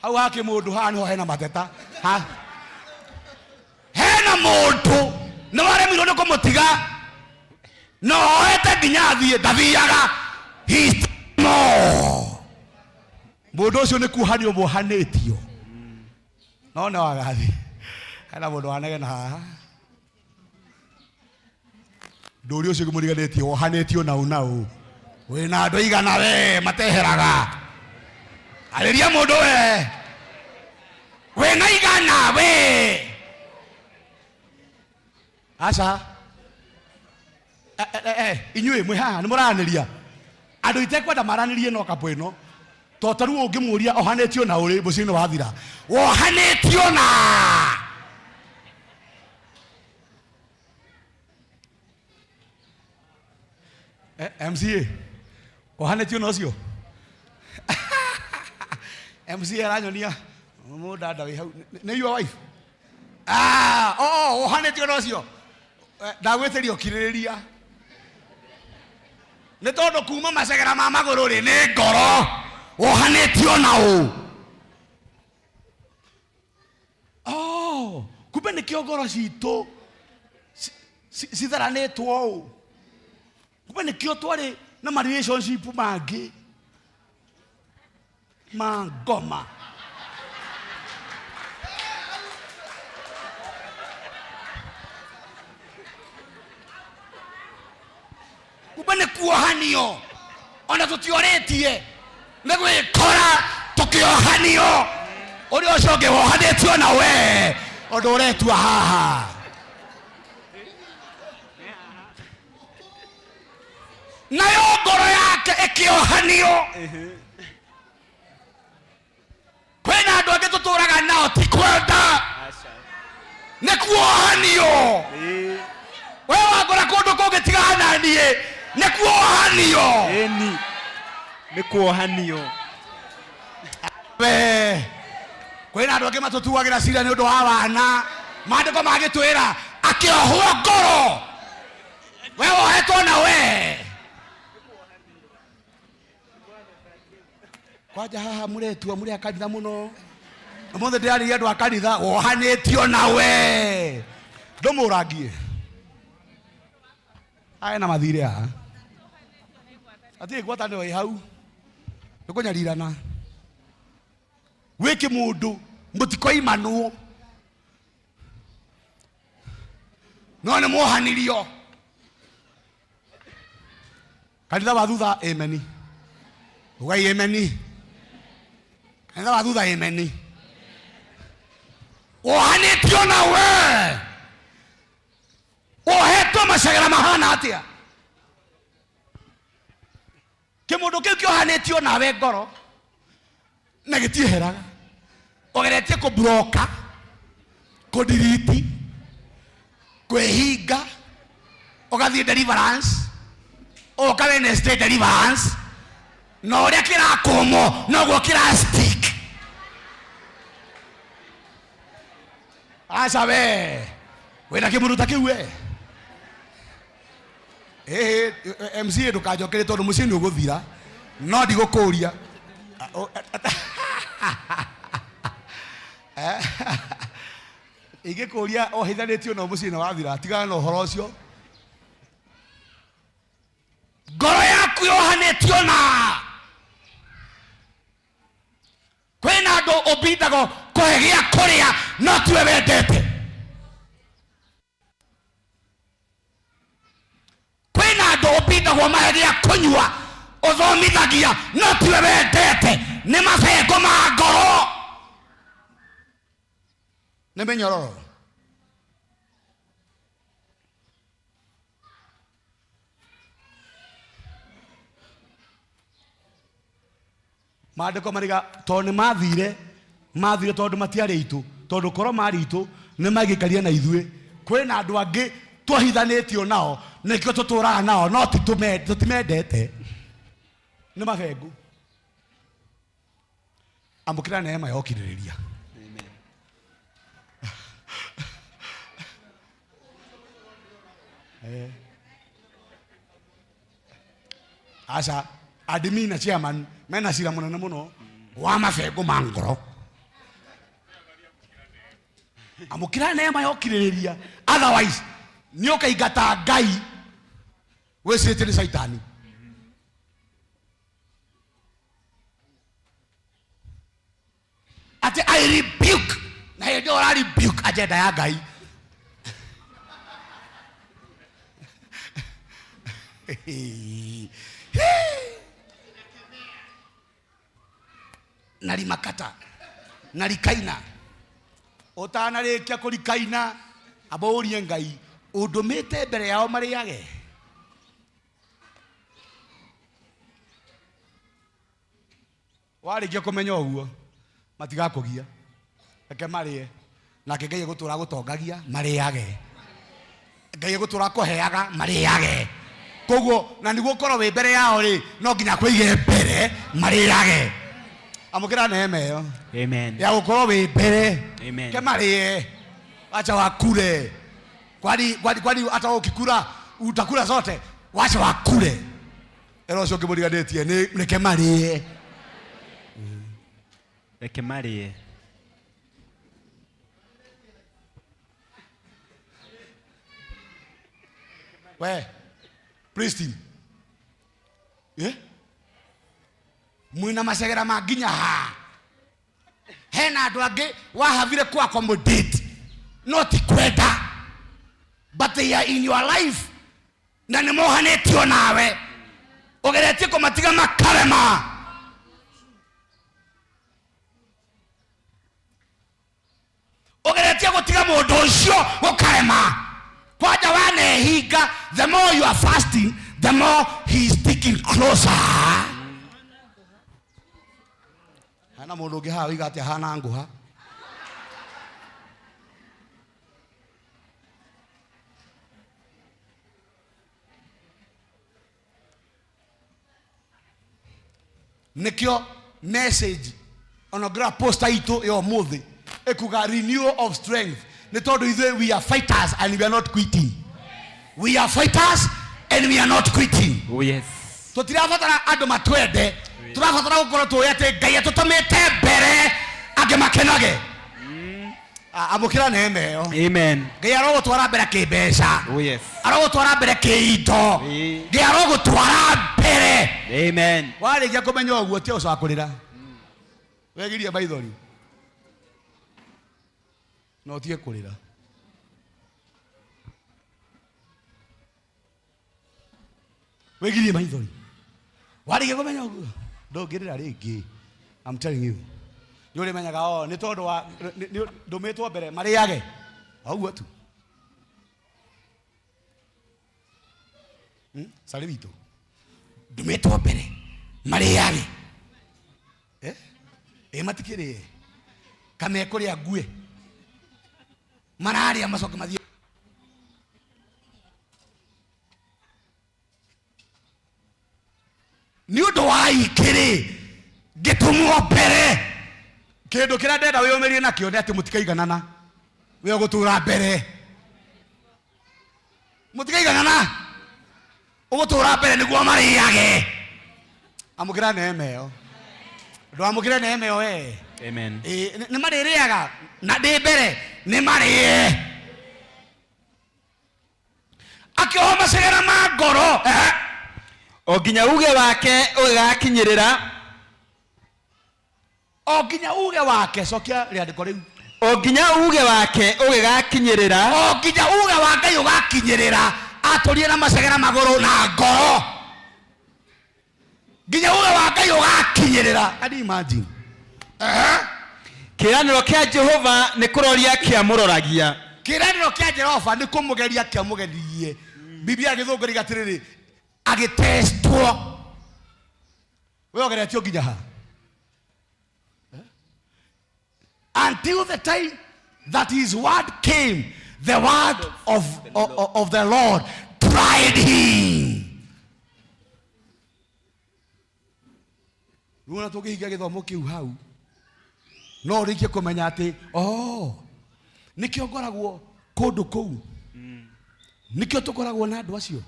hau hakĩ mũndũ haha niho hena mateta ha hena mũndũ nĩ waremirwo nĩ kũmũtiga no oete nginya athiĩ ndathiaga He still more mũndũ ũcio nĩ kuohanio muohanĩtio no nĩ wagathiĩ hena mũndũ wanegena haha ndũri ũcio mũriganĩtie wohanĩtio nau nau wĩna andũ igana we mateheraga arĩria mũndũ we wĩna igana we aca Eh, eh, eh, inyuĩ mwĩ haha nĩ mũranĩria andũ itekwenda maranĩrie no kapũ ĩno to ta rĩu ũngĩmũria ohanĩtio na ũrĩ mũciĩ-inĩ wathira wohanĩtio na Eh, MCA ohanĩtio na ũcio MCA aranyonia mũndanda wĩ hau nĩ your wife ah oh ohanĩtio na ũcio Eh, ndagwĩtĩria ũkirĩrĩria nĩ tondũ kuma macegera ma magũrũ rĩ nĩ ngoro wohanĩtio na ũ oh kumbe nĩkĩo ngoro citũ citharanĩtwo ũũ kumbe nĩkĩo twarĩ na ma relationship mangĩ ma ngoma kumbe nĩ kuohanio ona tũtiorĩtie nĩ gwĩkora tũkĩohanio ũrĩa ũcio ũngĩ wohanĩtio na we ũndũ ũretua haha nayo ngoro yake ĩkĩohanio kwĩ Kwĩna andũ angĩ tũtũraga nao ti kwenda, nĩ kuohanio. We wangora kũndũ kũngĩ tigana na niĩ, nĩ kuohanio. Ĩni, nĩ kuohanio. We kwĩna andũ angĩ matũtuagĩra cira nĩ ũndũ wa wana. Maandĩko magĩtwĩra akĩohwo ngoro, we wohetwo na we kwanja haha mũretua mũrĩ a kanitha mũno. Ũmũthĩ ndĩrarĩria andũ a kanitha, wohanĩtio na we ndũmũrangie aya na mathirĩ haha atirĩ ngwatanĩro ĩ hau nĩ kũnyarirana wĩke mũndũ mũtikoimanwo no nĩ mwohanirio. Kanitha wa thutha, ameni. Ugai ameni. Kanitha wa thutha, ameni. Wohanĩtio na we wohetwo macegera mahana atĩa? Kĩmũndũ kĩu kĩohanĩtio nawe ngoro na gĩtieheraga, ũgeretie kũburoka, kũdiriti, kwĩhinga, ũgathiĩ deliverance, ũka Wednesday deliverance, na ũrĩa kĩrakũmwo noguo kĩra stick. Aca we wĩna kĩmũndũ ta kĩu we. Ĩhĩ MCA, ndũkanjokere tondũ mũciĩ nĩ ũgũthira, no ndigũkũria. Ingĩkũria ohithanĩtio na mũciĩ nĩ wathira, tigana na ũhoro ũcio. Ngoro yaku yohanĩtio na kwĩna andũ ũbindagwo kũhe gĩa kũrĩa no tiwe wendete. Kwĩna andũ ũbindagwo mahe gĩa kũnyua, ũthomithagia no tiwe wendete. Nĩ mabengo ma ngoro, nĩ mĩnyororo. Maandĩko mariga tondũ nĩ mathire, mathire tondũ matiarĩ aitũ, tondũ korwo marĩ aitũ nĩ mangĩikarire na ithuĩ. Kwĩna andũ angĩ twahithanĩtio nao, nĩkĩo tũtũraga nao no tũtimendete, nĩ mabengu. Amũkĩra neema ya ũkirĩrĩria. Eh. Aca, admin na chairman mena cira munene muno wa mabengo ma ngoro. Amũkĩra neema ya ũkirĩrĩria, otherwise nĩ ũkaingata Ngai wĩcirĩtie nĩ caitani. Atĩ I rebuke, na hĩndĩ ĩyo ũra rebuke agenda ya Ngai. Na rimakata na rikaina, ũtanarĩkia kũrikaina, amba ũrie Ngai, ũndũmĩte mbere yao marĩage? Warĩkia kũmenya ũguo, matigakũgia, reke marĩe, nake Ngai egũtũra gũtongagia marĩage, Ngai egũtũra kũheaga marĩage. Koguo na nĩguo ũkorwo wĩ mbere yao rĩ, no nginya kũige mbere marĩage. Amũkĩra neema ĩyo. Amen. Ya gũkorwo wĩ mbere. Amen. Ke marĩe, wacha wakule. Kwani kwani kwani hata ukikula utakula zote? Wacha wakule. Ĩra ũcio ũngĩ mũriganĩtie, nĩ reke marĩe. Reke marĩe. We praise team, eh? Mwĩna macegera ma nginya ha hena andũ angĩ wahavire ku accommodate no ti kwenda, but they are in your life na nĩ mohanĩtio nawe, ũgeretie kũmatiga makarema. Ũgeretie gũtiga mũndũ ũcio gũkarema. Kwanja wanehinga, the more you are fasting, the more he is sticking closer. Hena mũndũ ũngĩ haha ũiga atĩ ahana ngũha. Nĩkĩo message ona ũngĩrora poster itũ ya ũmũthĩ ĩkuga renewal of strength, nĩ tondũ ithuĩ we are fighters and we are not quitting. We are fighters and we are not quitting. Oh yes. Tũtirabatara andũ matwende, tũrabatara gũkorwo tũĩ atĩ Ngai atũtũmĩte mbere angĩ makenage. Amũkĩra neema ĩyo. Amen. Ngai arogũtwara mbere kĩmbeca. Oh yes. Arogũtwara mbere kĩindo. Ngai arogũtwara mbere. Amen. Warĩkia kũmenya ũguo tia ũcakũrĩra. Wegirie maithori na ũtige kũrĩra. Wegirie maithori. Warĩkia kũmenya ũguo ndũngĩrĩra rĩngĩ. I'm telling you. Nĩ ũrĩmenyaga o nĩ tondũ wa ndũmĩtwo mbere marĩage o ũguo tu. Carĩ witũ ndũmĩtwo mbere marĩage. Ĩ matikĩrĩe kamekũrĩa ngue mararĩa macoke mathiĩ. Nĩ ũndũ wa ikĩrĩ ngĩtũmwo mbere. Kĩndũ kĩrĩa ndenda wĩyũmĩrie nakĩo nĩ atĩ mũtikaiganana, we ũgũtũra mbere. Mũtikaiganana, ũgũtũra mbere nĩguo marĩage. Amũkĩra neema ĩyo. Ndwamũkĩre neema ĩyo we. Amen. Ĩ, nĩ marĩrĩaga na ndĩ mbere nĩ marĩe. Akĩoha macegera ma ngoro. O nginya uge wake ũgĩgakinyĩrĩra. O nginya uge wake, cokia rĩandĩko rĩu. O nginya uge wake ũgĩgakinyĩrĩra. O nginya uge wa Ngai ũgakinyĩrĩra, atũrie na macegera magũrũ na ngoro. Nginya uge wa Ngai ũgakinyĩrĩra. Can you imagine? Kĩĩranĩro kĩa Jehova nĩ kũroria kĩamũroragia. Kĩĩranĩro kĩa Jehova nĩ kũmũgeria kĩamũgeririe. Biblia ya Gĩthũngũ ĩrauga atĩrĩrĩ, agĩtestwo. We ũgeretio nginya ha? Until the time that his word came, the word of the Lord tried him. Rĩu ona tũngĩhingia gĩthomo kĩu hau, no ũrĩkie kũmenya atĩ, oh, nĩkĩo ngoragwo kũndũ kũu. Nĩkĩo tũkoragwo na andũ acio.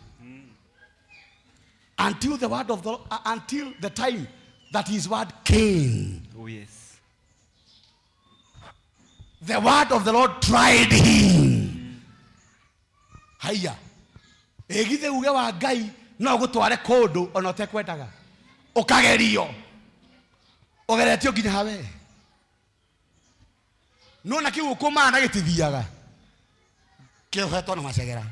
Until the word of the, until the time that his word came. Oh yes. The word of the Lord tried him. Haiya. Ĩgithe uge wa Ngai no gũtware kũndũ ona ũtekwendaga. Ũkagerio. Ũgeretio nginya hawe. Nona kĩu ũkũmana gĩtithiaga. Kĩohetwo na macegera.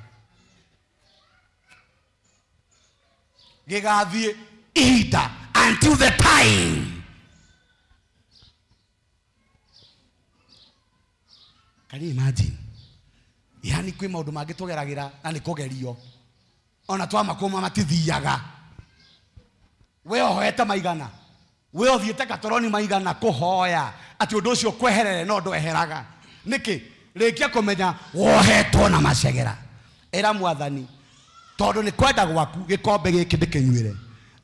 Gĩgathiĩ ihinda until the time. Can you imagine? Yani kwĩ maũndũ mangĩ tũgeragĩra na nĩ kũgerio. Ona twamakũma matithiaga. We ũhoete maigana. We ũthiĩte gatoroni maigana kũhoya atĩ ũndũ ũcio kweherere no ndweheraga. Nĩkĩ? Rĩkia kũmenya wohetwo na macegera. Ĩra mwathani, tondũ nĩ kwenda gwaku gĩkombe gĩkĩ ndĩkĩnyuĩre,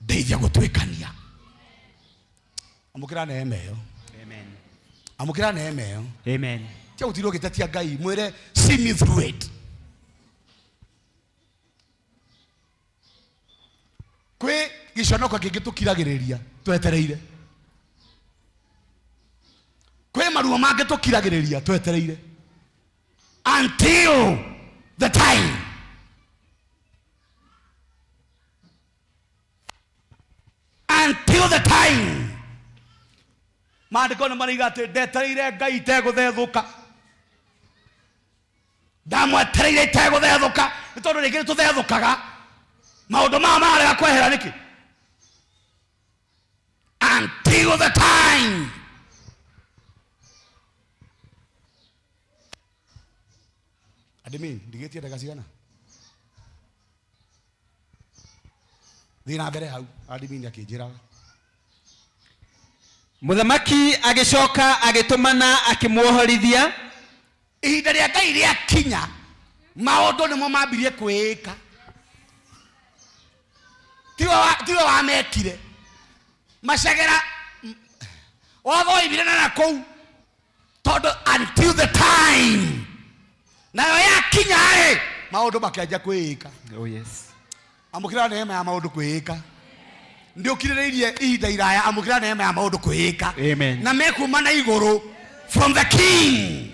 ndeithia gũtuĩkania. Amũkĩra neema ĩyo. Amen. Amũkĩra neema ĩyo. Amen. Tia gũtirwo ũgĩtetia Ngai, mwĩre see me through it. Kwĩ gĩconoko kĩngĩ tũkiragĩrĩria twetereire. Kwĩ maruo mangĩ tũkiragĩrĩria twetereire. Until the time. Until the time. Maandĩko nĩ marauga atĩ ndetereire Ngai itegũthethũka. Ndamwetereire itegũthethũka. Nĩ tondũ rĩngĩ nĩ tũthethũkaga. Maũndũ maya mararega kwehera nĩkĩ? Until the time. Admin, ndigĩtie ndagĩka cigana? Thiĩ na mbere hau, admin akĩnjĩraga. Mũthamaki agĩcoka agĩtũmana akĩmuohorithia. Ihinda rĩa Ngai rĩakinya, maũndũ nĩmo mambirie kwĩĩka, tiwe wamekire. Macegera watho oimire na nakũu, tondũ until the time nayo yakinya rĩ, maũndũ makĩanjia kwĩĩka. Oh yes. Amũkĩra neema ya maũndũ kwĩĩka. Ndĩũkirĩrĩirie ihinda iraya, amũkĩra neema ya maũndũ kwĩĩka. Amen. Na mekuma na igũrũ from the king.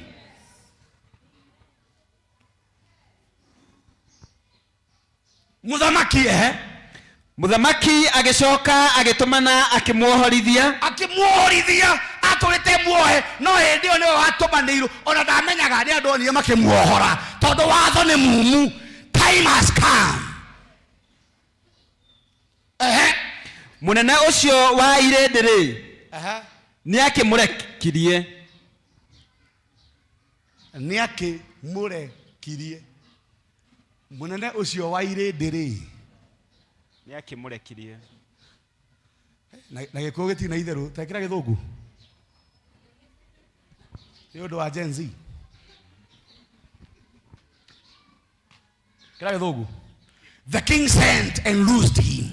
Mũthamaki, ehe. Mũthamaki agĩcoka agĩtũmana akĩmuohorithia. Akĩmuohorithia. Atũrĩte muohe, no hĩndĩ ĩyo nĩwe watũmanĩirwo, ona ndamenyaga nĩ andũ onire makĩmuohora, tondũ watho nĩ mumu. Time has come. Ehe. Mũnene ũcio wa irĩndĩ rĩ, Ehe. nĩ akĩmũrekirie. Nĩ akĩmũrekirie. Mũnene ũcio wa irĩndĩ rĩ, nĩ akĩmũrekirie. Na gĩkũyũ gĩtirĩ na itherũ, tekĩra gĩthũngũ nĩ ũndũ wa Gen Z. Kĩra gĩthũngũ. The king sent and loosed him,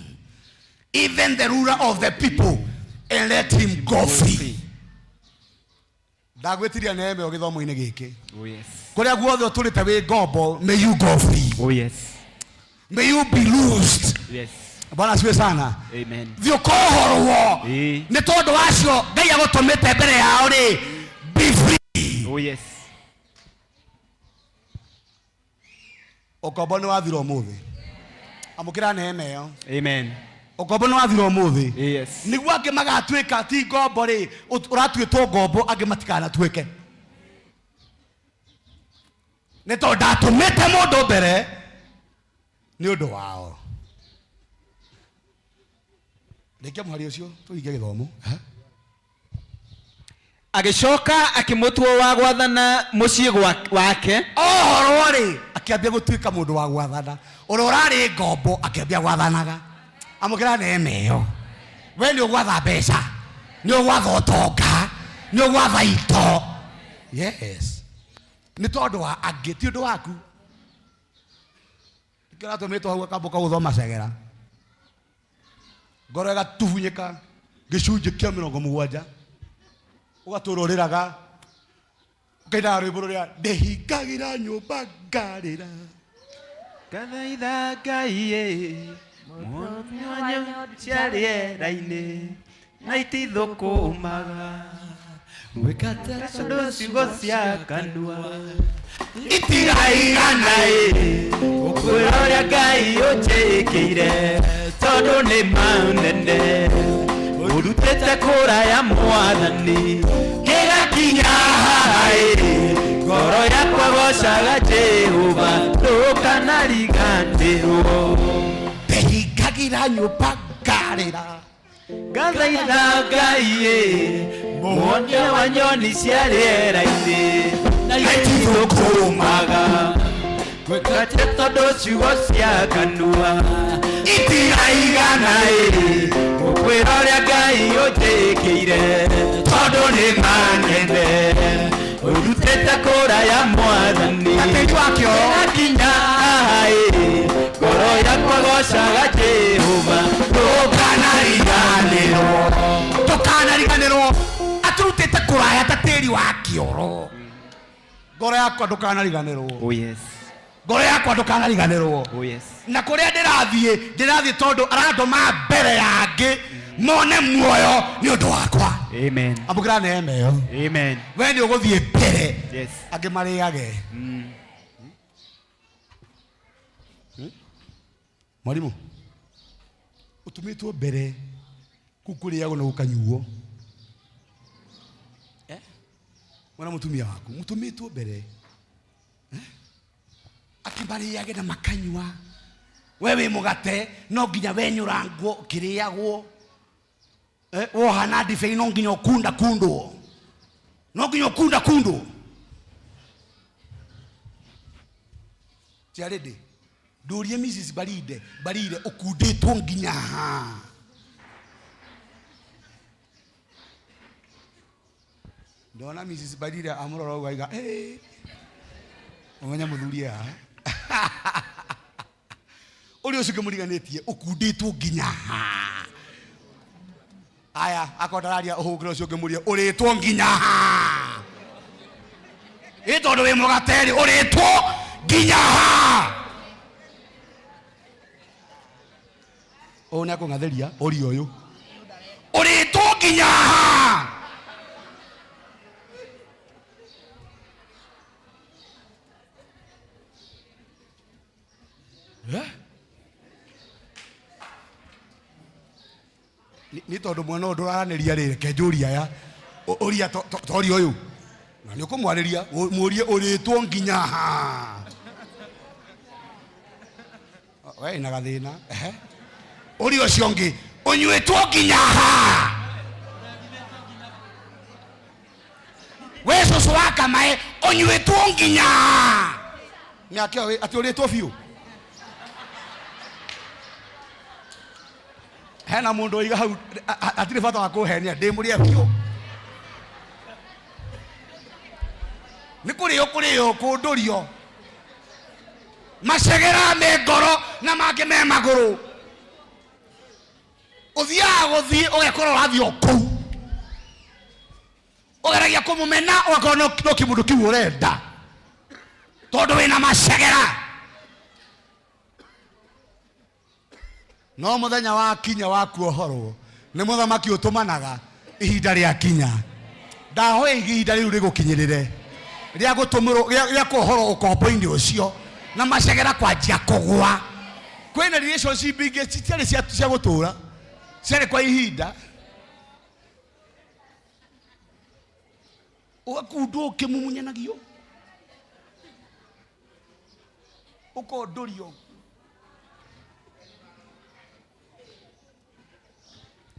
even the ruler of the people, and let him go free. Ndagwĩtiria neema ĩyo gĩthomo-inĩ gĩkĩ. Oh yes. Kũrĩa guothe ũtũrĩte wĩ ngombo, may you go free. Oh yes. May you be loosed. Yes. Bwana asifiwe sana. Amen. Thiĩ ũkohorwo. Ĩĩ. Nĩ tondũ wacio Ngai agũtũmĩte mbere yao rĩ, be free. Oh yes. Ũkombo nĩ wathira ũmũthĩ. Amũkĩra neema ĩyo. Amen. Ũkombo nĩ wathira ũmũthĩ. Yes. Nĩguo angĩ magatuĩka ti ngombo rĩ, ũratuĩtwo ngombo, angĩ matikanatuĩke. Nĩ tondũ ndatũmĩte mũndũ mbere nĩ ũndũ wao. Rĩkia mũhari ũcio tũhinge gĩthomo. Agĩcoka akĩmũtua wa gwathana mũciĩ wake. Ohorwo rĩ, akĩambia gũtuĩka mũndũ wa gwathana. Ũrĩa ũrarĩ ngombo akĩambia gwathanaga. Amũkĩra neema ĩyo. We nĩ ũgwatha mbeca, nĩ ũgwatha ũtonga, nĩ ũgwatha ito. Yes. Nĩ tondũ wa angĩ, ti ũndũ waku. Nĩkĩo ũratũmĩtwo hau akamba ũkagũthwo macegera. Ngoro ĩgatubunyĩka gĩcunjĩ kĩa 70. Ũgatũra ũrĩraga, ũkainaga rwĩmbo rũrĩa ndĩhingagĩra nyũmba ngarĩra. Ngathaitha Ngai ĩ, mũhoti wa nyoni cia rĩera-inĩ, na itithũkũmaga. Gwĩka ta tondũ ciugo cia kanua itiraigana ĩ, gũkwĩra ũrĩa Ngai ũnjĩkĩire, tondũ nĩ manene. Ũrutĩte kũraya mwathani, gĩgakinya haha ĩ, ngoro yakwa gocaga Jehova, ndũkanariganĩrwo. Ndĩhingagĩra nyũmba ngarĩra. Ngathaitha Ngai ĩ, mũhonia wa nyoni cia rĩera-inĩ, na itithũkũmaga. Gwĩka atĩa tondũ ciugo cia kanua itiraigana ĩ, gũkwĩra ũrĩa Ngai ũnjĩkĩire, tondũ nĩ manene. Ũrutĩte kũraya mwathani, gĩgakinya haha ĩ, ngoro yakwa gocaga Jehova, ndũkanariganĩrwo. Ndũkanariganĩrwo. Atũrutĩte kũraya ta tĩri wa kĩoro. Ngoro yakwa ndũkanariganĩrwo. Oh yes. Ngoro yakwa ndũkanariganĩrwo. Oh yes. Na kũrĩa ndĩrathiĩ, ndĩrathiĩ tondũ arandũma mbere ya angĩ mone muoyo nĩ ũndũ wakwa. Amen. Amũkĩra neema ĩyo. Amen. We nĩ ũgũthiĩ mbere. Yes. Angĩ marĩage. Mwarimũ, ũtũmĩtwo mbere kũu kũrĩagwo na gũkanyuo. Mwana mũtumia waku, mũtũmĩtwo mbere. Akĩmarĩage na makanyua. We wĩ mũgate, no nginya wenyũrangwo ũkĩrĩagwo. Woha na ndibei no nginya ũkunda kundwo. No nginya ũkunda kundwo. Tiarĩndĩ, ndũrie Mrs. Baride, Barire ũkundĩtwo nginya ha. Ndona Mrs. Barira amũrora ũguo aiga, "Hey." Ũmenye mũthuri e haha. Ũrĩa ũcio ũngĩ mũriganĩtie ũkundĩtwo nginya ha. Aya, akorwo ndararia ũhũngĩre ũcio ũngĩ mũrie ũrĩtwo nginya ha. Ĩ tondũ wĩ mũgate-rĩ, ũrĩtwo nginya ha. Ũyũ nĩ akũng'athĩria ũria ũyũ. Ũrĩtwo nginya ha. Eh? Nĩ tondũ mwana ũyũ ndũraranĩria rĩ, reke njũrie aya. Ũria toria ũyũ. Na nĩ ũkũmwarĩria, mũrie ũrĩtwo nginya ha. We ina gathĩna. Ehe. Ũria ũcio ũngĩ, ũnyuĩtwo nginya ha. We cũcũ wa kamae, ũnyuĩtwo nginya ha. Mĩaka ĩyo atĩ ũrĩtwo biũ. Hena mũndũ oiga hau hatirĩ bata wa kũhenia ndĩ mũrĩe biũ. Nĩ kũrĩo kũrĩo kũndũrio. Macegera me ngoro na mangĩ me magũrũ. Ũthiaga gũthiĩ ũgekora ũrathiĩ o kũu. Ũgeragia kũmũmena ũgakorwo no kĩmũndũ kĩu ũrenda. Tondũ wĩna macegera. No mũthenya wa kinya wa kuohorwo nĩ mũthamaki ũtũmanaga ihinda rĩa kinya. Ndahoya ihinda rĩu rĩgũkinyĩrĩre rĩa gũtũmĩrwo rĩa kuohorwo ũkombo-inĩ ũcio na macegera kwanjia kũgwa. Kwĩna relationship ingĩ citiarĩ cia gũtũra, ciarĩ kwa ihinda. Ũgakundwo ũkĩmumunyanagio, ũkondũrio.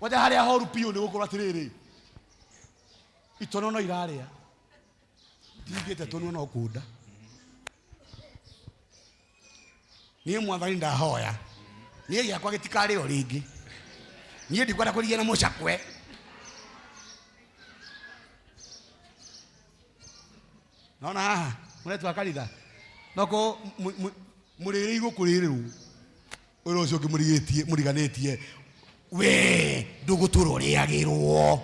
Kwanja harĩa horu biũ nĩ gũkorwo atĩrĩrĩ, itono no irarĩa, tingĩte tũnua no kunda. Niĩ mwathani ndahoya, niĩ gĩakwa gĩtikarĩo rĩngĩ. Niĩ ndikwenda kũrigia na mũcakwe. Nona haha mũretu wa kanitha noko mũrĩrĩirwo kũrĩrĩrwo ũrĩa ũcio ũngĩ mũrigĩtie mũriganĩtie we ndũgũtũra ũrĩagĩrwo.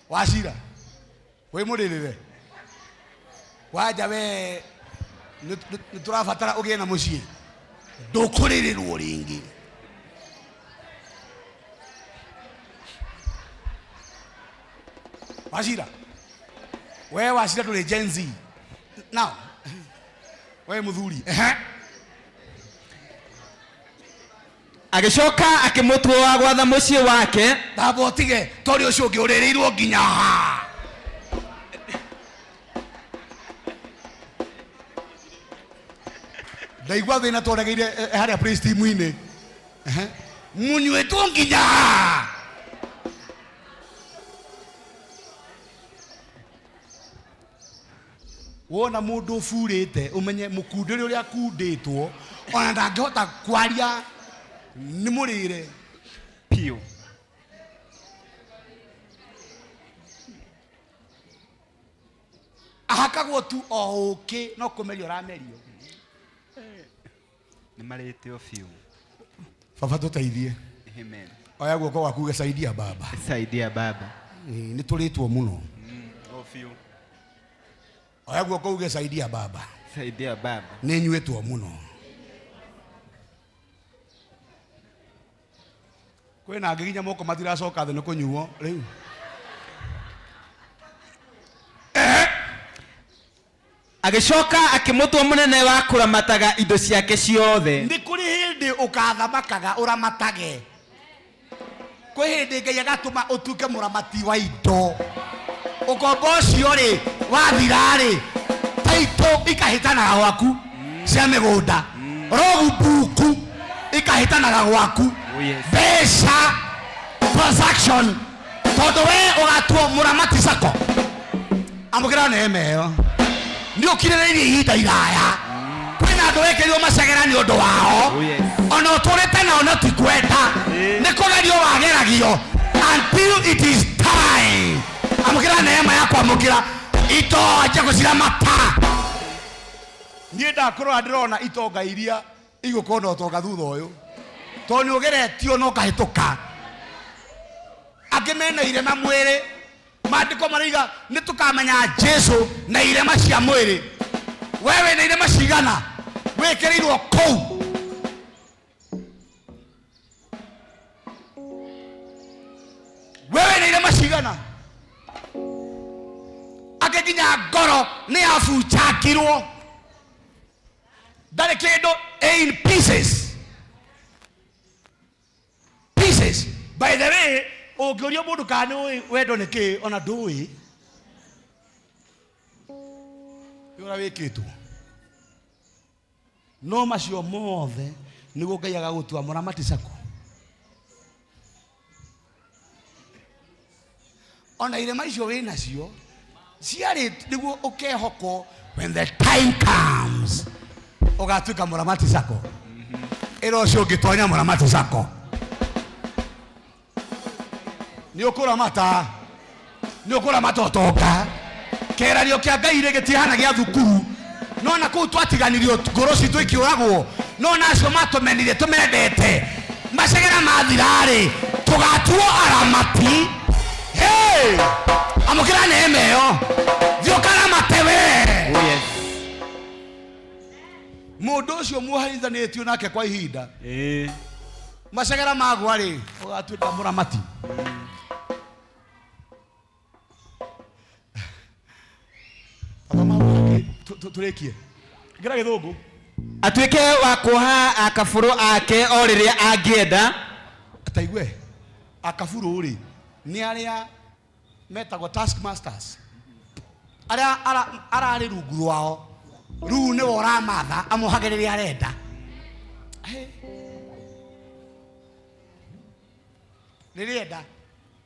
Wacira wĩ mũrĩrĩre wanja we nĩ tũrabatara ũgĩe na mũciĩ ndũkũrĩrĩrwo rĩngĩ. Wacira we wacira ndũrĩ Gen Z now we mũthuri ehe. Agĩcoka akĩmũtua wa gwatha mũciĩ wake. Thamba ũtige tondũ ũcio ũngĩ ũrĩrĩirwo nginya ha. Ndaigua thĩna twaregeire harĩa praise team-inĩ. Ehe. Mũnyuĩtwo nginya ha. Wona mũndũ ũburĩte ũmenye mũkundĩre ũrĩa akundĩtwo ona ndangĩhota kwaria nĩ mũrĩre biũ. Ahakagwo tu o ũkĩ no kũmerio ũramerio. Nĩ marĩtio biũ. Baba tũteithie. Amen. Oya guoko gwaku uge saidia baba. Saidia baba. Nĩ tũrĩtwo mũno. O biũ. Oya guoko uge saidia baba. Saidia baba. Nĩ nyuĩtwo mũno. Kwĩna angĩ nginya moko matiracoka thĩ nĩ kũnyuo rĩu. Agĩcoka akĩmũtua mũnene wa kũramataga indo ciake ciothe. Nĩ kũrĩ hĩndĩ ũkathamakaga ũramatage. Kwĩ hĩndĩ Ngai agatũma ũtuĩke mũramati wa indo. Ũkombo ũcio rĩ wathira rĩ, taitũ ikahĩtanaga gwaku cia mĩgũnda, rogubuku ikahĩtanaga gwaku, mbeca transaction, tondũ we ũgatuo mũramati sako. Amũkĩra neema ĩyo. Nĩ ũkirĩrĩirie ihinda iraya. Kwĩna andũ wekĩrirwo wagereirio macegera nĩ ũndũ wao ona ũtũrĩte nao no ti kwenda nĩ kũgerio wageragio until it is time amũkĩra neema ya kwamũkĩra itonje gũciramata niĩ ndakũrora ndĩrona itonga iria igũkorwo na ũtonga thutha ũyũ tondũ nĩ ũgeretio na ũkahĩtũka angĩ mena irema mwĩrĩ maandĩko maraiga nĩ tũkamenya jesu na irema cia mwĩrĩ we wĩna irema cigana wĩkĩrĩirwo kũu we wĩna irema cigana angĩ nginya ngoro nĩ yabunjangirwo ndarĩ kĩndũ in pieces pieces by the way ũngĩũria mũndũ kana nĩ ũĩ wendo nĩ kĩĩ ona ndũĩ nĩ ũrĩa wĩkĩtwo no macio mothe nĩguo ngai agagũtua mũramati caku ona irema icio wĩ nacio ciarĩ nĩguo ũkehokwo when the time comes ũgatuĩka mũramati cako ĩra ũcio ũngĩ tonya mũramati cako nĩ ũkũramata nĩ ũkũramata ũtonga kĩgeranio kĩa ngai rĩ gĩtihana gĩa thukuru no na kũu twatiganirio ngoro citũ ikĩũragwo no na acio matũmenire tũmendete macegera mathira-rĩ tũgatuo aramati hey! amũkĩra neema ĩyo thiĩ ũkaramate we mũndũ ũcio muoherithanĩtio nake kwa ihinda macegera magwa rĩ ũgatuĩka mũramati Thoma tũrĩkie ngĩra gĩthũngũ atuĩke wa kuoha akabũrũ ake o rĩrĩa angĩenda taigue akaburu rĩ nĩ arĩa metagwo task masters arĩa ararĩ rungu rwao rĩu nĩwe ũramatha amohage rĩrĩa arenda Hey. Rĩrĩa enda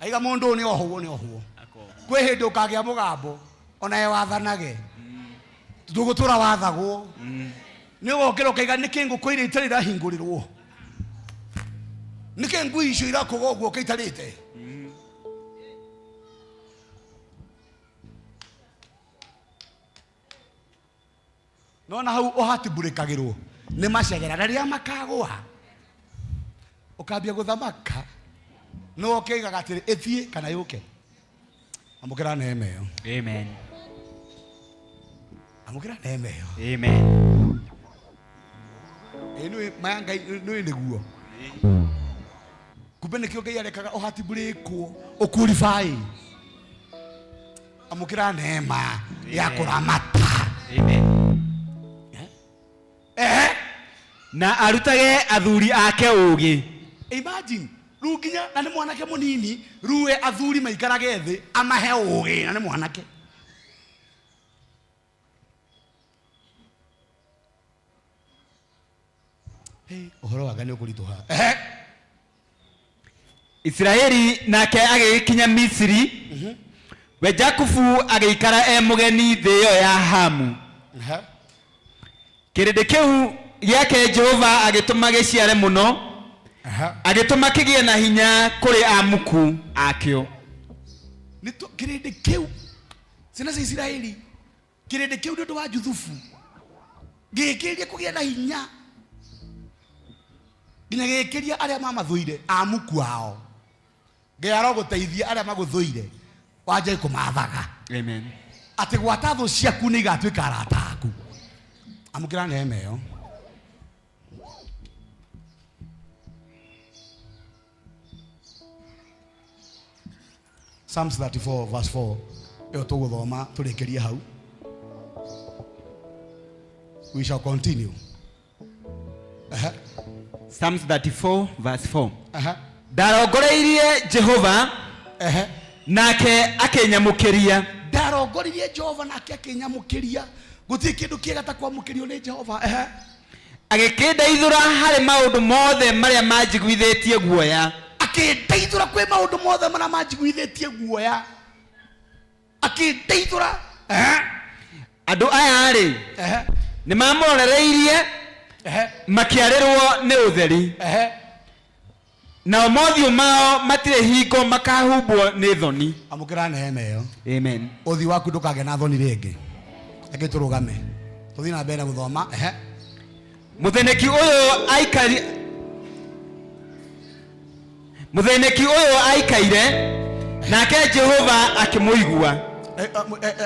aiga mũndũ ũyũ nĩ ohwo nĩ ohwo kwĩ hĩndĩ ũkagĩa mũgambo onaye wathanage ndũgũtũra wathagwo nĩ ũgokĩra ũkaiga nĩkĩ ngũkũ iria itarĩ irahingũrĩrwo nĩkĩ ngui icio irakũga ũguo ũkĩitarĩte nona hau ũhatibũrĩkagĩrwo nĩ macegera na rĩrĩa makagũa ũkambia gũthamaka no ũkĩigaga atĩrĩ ĩthiĩ kana yũke amũkĩra neema ĩyo Amen. amũkĩra neema ĩyo Amen. Ĩ nĩũĩ maya ngai nĩũĩ nĩguo kumbe nĩkĩo ngai arekaga ũhatibũrĩkwo ũkurify amũkĩra neema ya kũramata Amen. Ehe. Na arutage athuri ake ũũgĩ. Imagine rĩu nginya na nĩ mwanake mũnini rĩu we athuri maikarage thĩ amahe ũgĩ na nĩ mwanake Hey, ũhoro wa Ngai nĩ ũkũritũha Ehe. Isiraeli nake agĩgĩkinya Misiri we Jakubu agĩikara e mũgeni thĩ ĩyo ya Hamu Ehe. kĩrĩndĩ kĩu gĩake Jehova agĩtũma gĩciare mũno agĩtũma kĩgĩe na hinya kũrĩ amuku akĩo nĩ kĩrĩndĩ kĩu ciana cia Isiraeli kĩrĩndĩ kĩu nĩ ũndũ wa Juthubu gĩgĩkĩrĩria kũgĩa na hinya nginya gĩgĩkĩria arĩa mamathũire amuku ao Ngai arogũteithia arĩa magũthũire wanjie kũmathaga Amen. atĩ gwata thũ ciaku nĩ igatuĩka arata aku amũkĩra neema ĩyo Psalms 34 verse 4 ĩyo tũgũthoma tũrĩkĩrie hau we shall continue Aha. Psalms 34 verse 4 Aha. Ndarongoreirie Jehova nake akĩnyamũkĩria ndarongoririe Jehova nake akĩnyamũkĩria gũtirĩ kĩndũ kĩega ta kwamũkĩrio nĩ Jehova Ehe. Agĩkĩndeithũra harĩ maũndũ mothe marĩa manjiguithĩtie guoya akĩndeithũra kwĩ maũndũ mothe marĩa manjiguithĩtie guoya akĩndeithũra andũ aya rĩ Ehe. nĩ mamũrorereirie Makĩarĩrwo nĩ ũtheri. Nao mothiũ mao matirĩ hingo makahumbwo nĩ thoni. Amũkĩra neema ĩyo. Amen. Ũthiũ waku ndũkagĩa na thoni rĩngĩ. Reke tũrũgame tũthiĩ na mbere na gũthoma. Ehe. Mũthĩnĩki ũyũ aikari Mũthĩnĩki ũyũ aikaire nake Jehova akĩmũigua.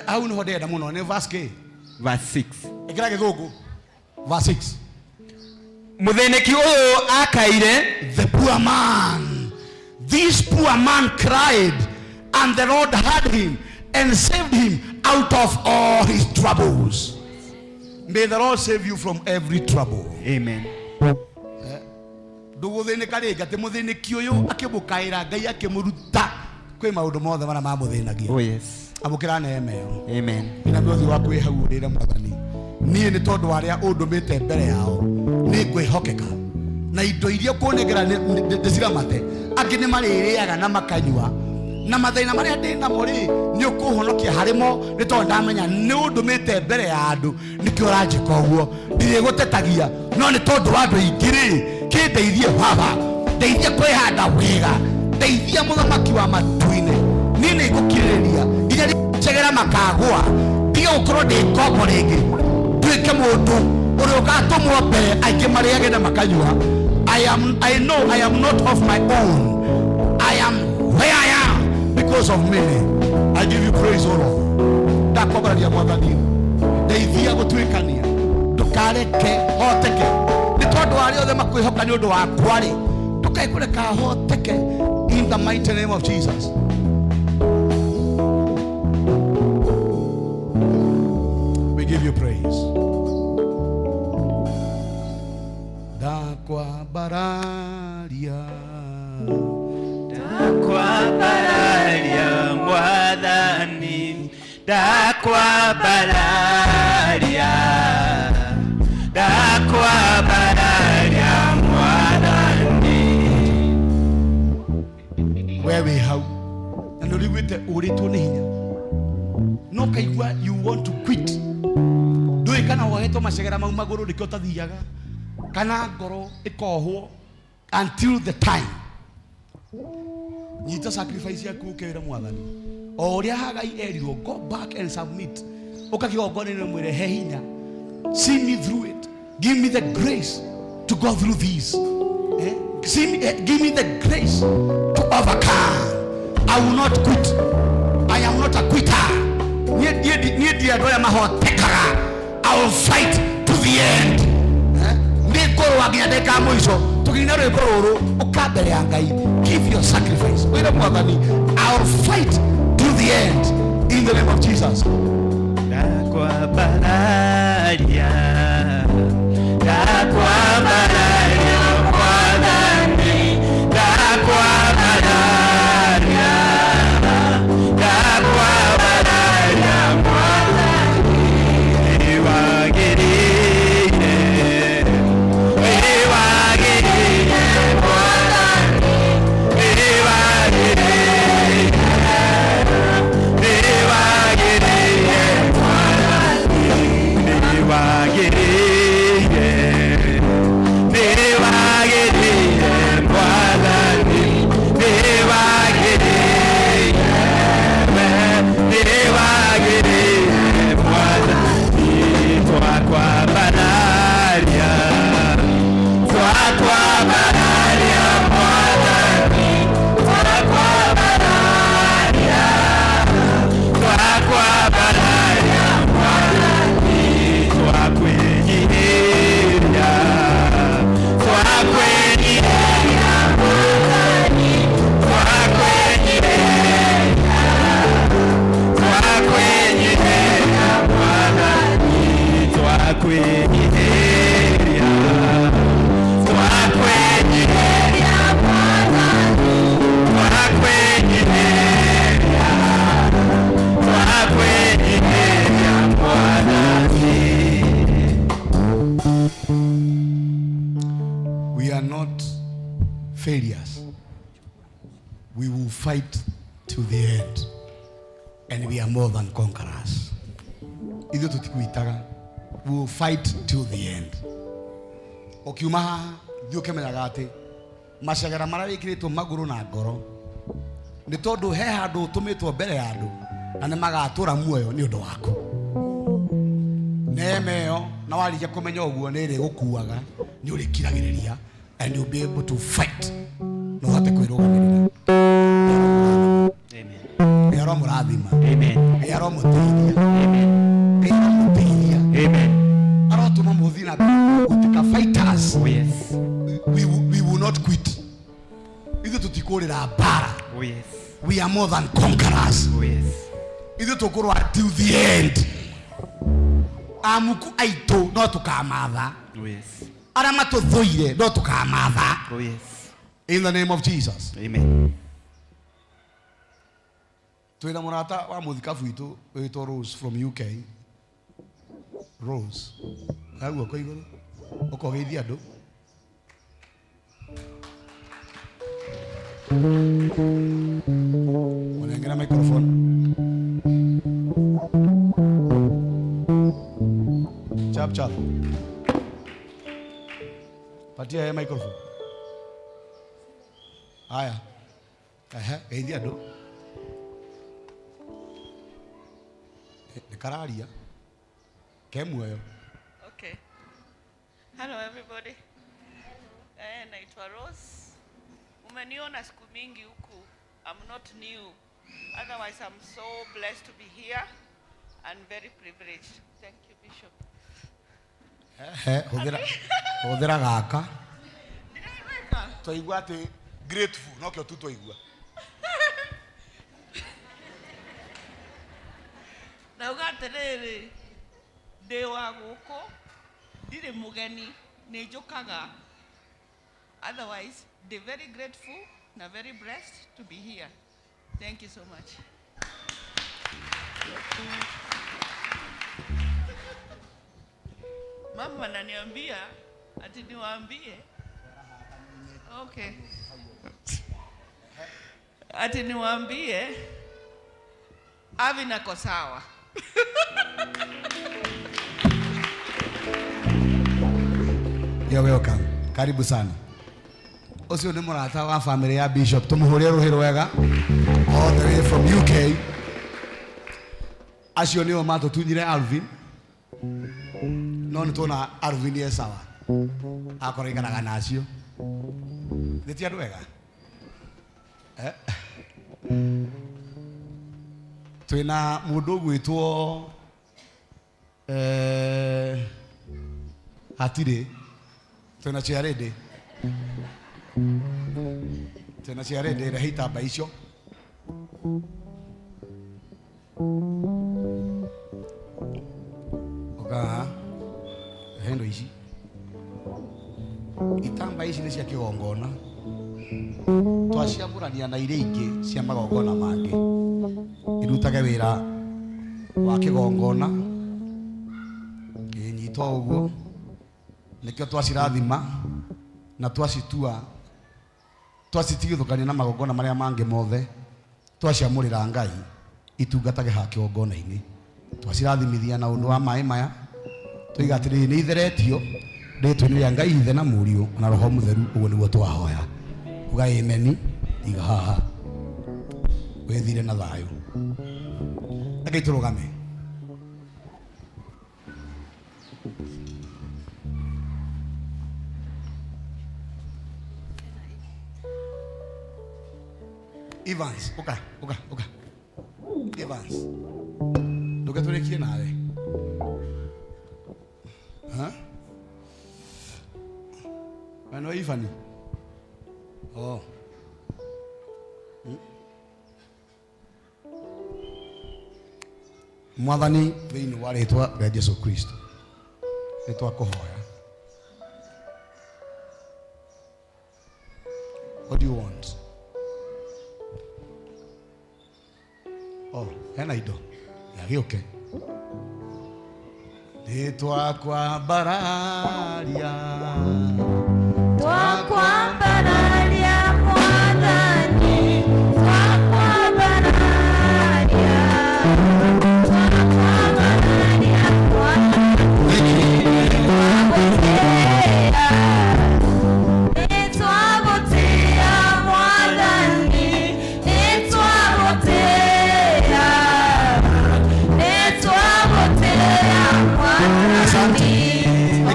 Hau nĩho ndĩrenda mũno nĩ verse K. Verse 6. Ĩkĩra gĩthũngũ. Verse 6. Mũthĩnĩki ũyũ akaire. The poor man, this poor man cried, and the Lord heard him and saved him out of all his troubles. May the Lord save you from every trouble. Amen. Ndũgũthĩnĩka rĩngĩ atĩ mũthĩnĩki ũyũ akĩmũkaĩra Ngai akĩmũruta kwĩ maũndũ mothe marĩa mamũthĩnagia. Oh yes. Amũkĩra neema ĩyo. Amen. Ina ũthiũ waku wĩ hau ũrĩre Mwathani, niĩ nĩ tondũ wa arĩa ũndũmĩte mbere yao nĩ ngwĩhokeka na indo iria ũkũnengera ndĩciramate. Angĩ nĩ marĩrĩaga na makanyua na mathĩna marĩa ndĩ namo rĩ, nĩ ũkũhonokia harĩ mo, nĩ tondũ ndamenya nĩ ũndũmĩte mbere ya andũ nĩkĩo ũranjĩka ũguo. Ndirĩgũtetagia, no nĩ tondũ wa andũ aingĩ rĩ, kĩndeithie Baba, ndeithie kwĩhanda wega, ndeithia mũthamaki wa matu-inĩ. Niĩ nĩ ngũkirĩrĩria nginya njegera makagũa, ndige gũkorwo ndĩ ngombo rĩngĩ, nduĩke mũndũ ũrĩa ũgatũmwo mbere aingĩ marĩage na makanyua. I know I am not of my own. I am where I am because of many. I give you praise, O Lord. Ndakwambararia Mwathani, ndeithia gũtuĩkania, ndũkareke hoteke nĩ tondũ wa arĩa othe makwĩhoka nĩ ũndũ wakwa rĩ, ndũkae kũreka hoteke, in the mighty name of Jesus. We give you praise. Ndakwambararia, Ndakwambararia Mwathani, ndakwambararia, ndakwambararia Mwathani. We wĩ hau na nĩ ũriguĩte ũrĩtwo nĩ hinya no kaigua you want to quit, ndũĩ kana wohetwo macegera mau magũrũ nĩkĩo ũtathiaga, kana ngoro ĩkohwo until the time. Nyita sacrifice yaku ũkĩra Mwathani o ũrĩa Hagai erirwo, go back and submit, ũka kĩgongona-inĩ mwĩre he hinya, see me through it, give me the grace to go through this, see me, give me the grace to overcome. I will not quit. I am not a quitter. Niĩ ndi andũ arĩa mahotekaga. I will fight to the end. Nĩ ngũrũa nginya ndagĩka ya mũico. Tũkĩina rwĩmbo rũrũ, ũka mbere ya Ngai, give your sacrifice, wĩre Mwathani, I will fight to the end, in the name of Jesus. Ndakwambararia, ndakwambararia Mwathani, ndakwambararia, ndakwambararia Mwathani. Nĩwagĩrĩire, nĩwagĩrĩire Mwathani, nĩwagĩrĩire, nĩwagĩrĩire Mwathani, nĩwagĩrĩire, nĩwagĩrĩire Mwathani, nĩwagĩrĩire, nĩwagĩrĩire Mwathani. Twakwambararia, twakwambararia Mwathani, twakwambararia, twakwambararia Mwathani, twakwĩnyihĩria, twakwĩnyihĩria Mwathani, twakwĩnyihĩria, twakwĩnyihĩria Mwathani, twakwĩnyihĩria, twakwĩnyihĩria Mwathani, twakwĩnyihĩria, twakwĩnyihĩria Mwathani. We are not failures. We will fight to the end, and we are more than conquerors. Ithuĩ tũtikuitaga. We will fight till the end. Ũkiuma haha thiĩ ũkĩmenyaga atĩ macegera marĩa wĩkĩrĩtwo magũrũ na ngoro nĩ tondũ he handũ ũtũmĩtwo mbere ya andũ na nĩ magatũra muoyo nĩ ũndũ waku. Neema ĩyo na warĩkia kũmenya ũguo nĩ ĩrĩgũkuaga, nĩ ũrĩkiragĩrĩria and you'll be able to fight na ũhote kwĩrũgamĩrĩra. Ngai aromũrathima. Ngai aromũteithia. Ngai aromũteithia. Arotũma mũthiĩ na mbere gũtuĩka fighters. Oh, yes. We will not quit. Ithuĩ tũtikũrĩra mbara. Oh, yes. We are more than conquerors. Oh, yes. Ithuĩ tũkũrũa till the end. Amuku aitũ no tũkamatha. Oh, yes. Arĩa matũthũire no tũkamatha. Oh, yes. In the name of Jesus. Amen. Twĩna mũrata wa mũthikabu witũ wĩtwo Rose from UK. Rose. Oya guoko igũrũ. Ũkogeithia andũ. Mũnengere microphone. Chap chap. Patia yeye microphone. Haya. Ehe, geithia andũ. Nĩ kararia. Ke muoyo. Okay. Hello everybody. Naitwa Rose. Umeniona siku mingi huku. I'm not new. Otherwise, I'm so blessed to be here and very privileged. Thank you, Bishop. Ehe, hũthĩra hũthĩra gaka. Twaigua atĩ grateful nokĩo tu twaigua. Nauga atĩrĩrĩ, ndĩ wa gũkũ, ndirĩ mũgeni, nĩ njũkaga. Otherwise, ndĩ very grateful na very blessed to be here. Thank you so much. Mama ananiambia ati niwaambie. Okay. Ati niwaambie Alvin ako sawa. You're welcome. Karibu sana. Ũcio nĩ mũrata wa family ya Bishop. Tũmũhũrĩre rũhĩ rwega. All the way from UK. Acio nĩo matũtunyire Alvin. No nĩ tuona Alvin e sawa. Akorwo aikaraga na acio. Nĩ ti andũ ega? Eh? Twĩna mũndũ ũgwĩtwo hatirĩ. Twĩna chairlady. Twĩna chairlady, rehe itamba icio. Ũka haha. Rehe indo ici. Itamba ici nĩ cia kĩgongona. Twaciamũrania na iria ingĩ cia magongona mangĩ. Irutage wĩra wa kĩgongona. Ĩnyitwo ũguo. Nĩkĩo twacirathima na twacitua twacitigithũkania na magongona marĩa mangĩ mothe, twaciamũrĩra Ngai itungatage ha kĩgongona-inĩ. Twacirathimithia na ũndũ wa maĩ maya, tũiga atĩrĩrĩ nĩ itheretio rĩtwa-inĩ rĩa Ngai Ithe na Mũriũ na Roho Mũtheru, ũguo nĩguo twahoya. Uga ameni, iga haha. Wĩthire na thayũ. Reke tũrũgame. Evans, uka, uka, uka. Evans. Ndũgetũrĩkie nawe. Ha? We no Ivani? Oh. Mwathani thĩinĩ wa rĩtwa rĩa Jesu Kristo nĩ twakũhoya. What do you want? Oh, hena indo. Yagĩũke. Nĩ twakwambararia. Twakwambararia Mwathani, twakwambararia. Twakwambararia Mwathani, twagwĩtĩĩa.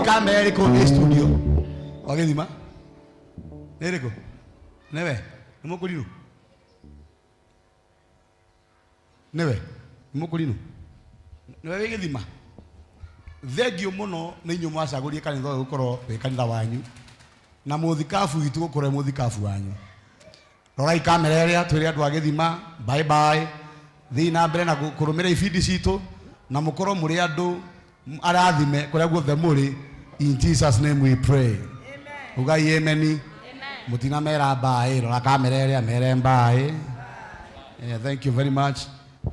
Kamera ĩrĩkũ ĩ studio wa gĩthima nĩ ĩrĩkũ? Nĩwe nĩ mũkũrinũ, nĩwe nĩ mũkũrinũ, nĩwe wĩ gĩthima. Thengiũ mũno nĩ inyuĩ mwacagũrie kanitha ũyũ gũkorwo wĩ kanitha wanyu na mũthikabu witũ gũkorwo e mũthikabu wanyu. Rorai kamera ĩrĩa twĩre andũ a gĩthima bye bye, thiĩ na mbere na kũrũmĩrĩra ibindi citũ na mũkorwo mũrĩ andũ arathime kũrĩa guothe mũrĩ. In Jesus name we pray. Ugai amen. Mũtina mera bye, rora kamera ĩrĩa mere bye. Thank you very much.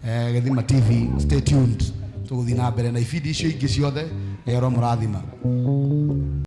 Gĩthima TV, stay tuned, tũgũthiĩ na mbere na ibindi icio ingĩ ciothe. Ngai aromũrathima.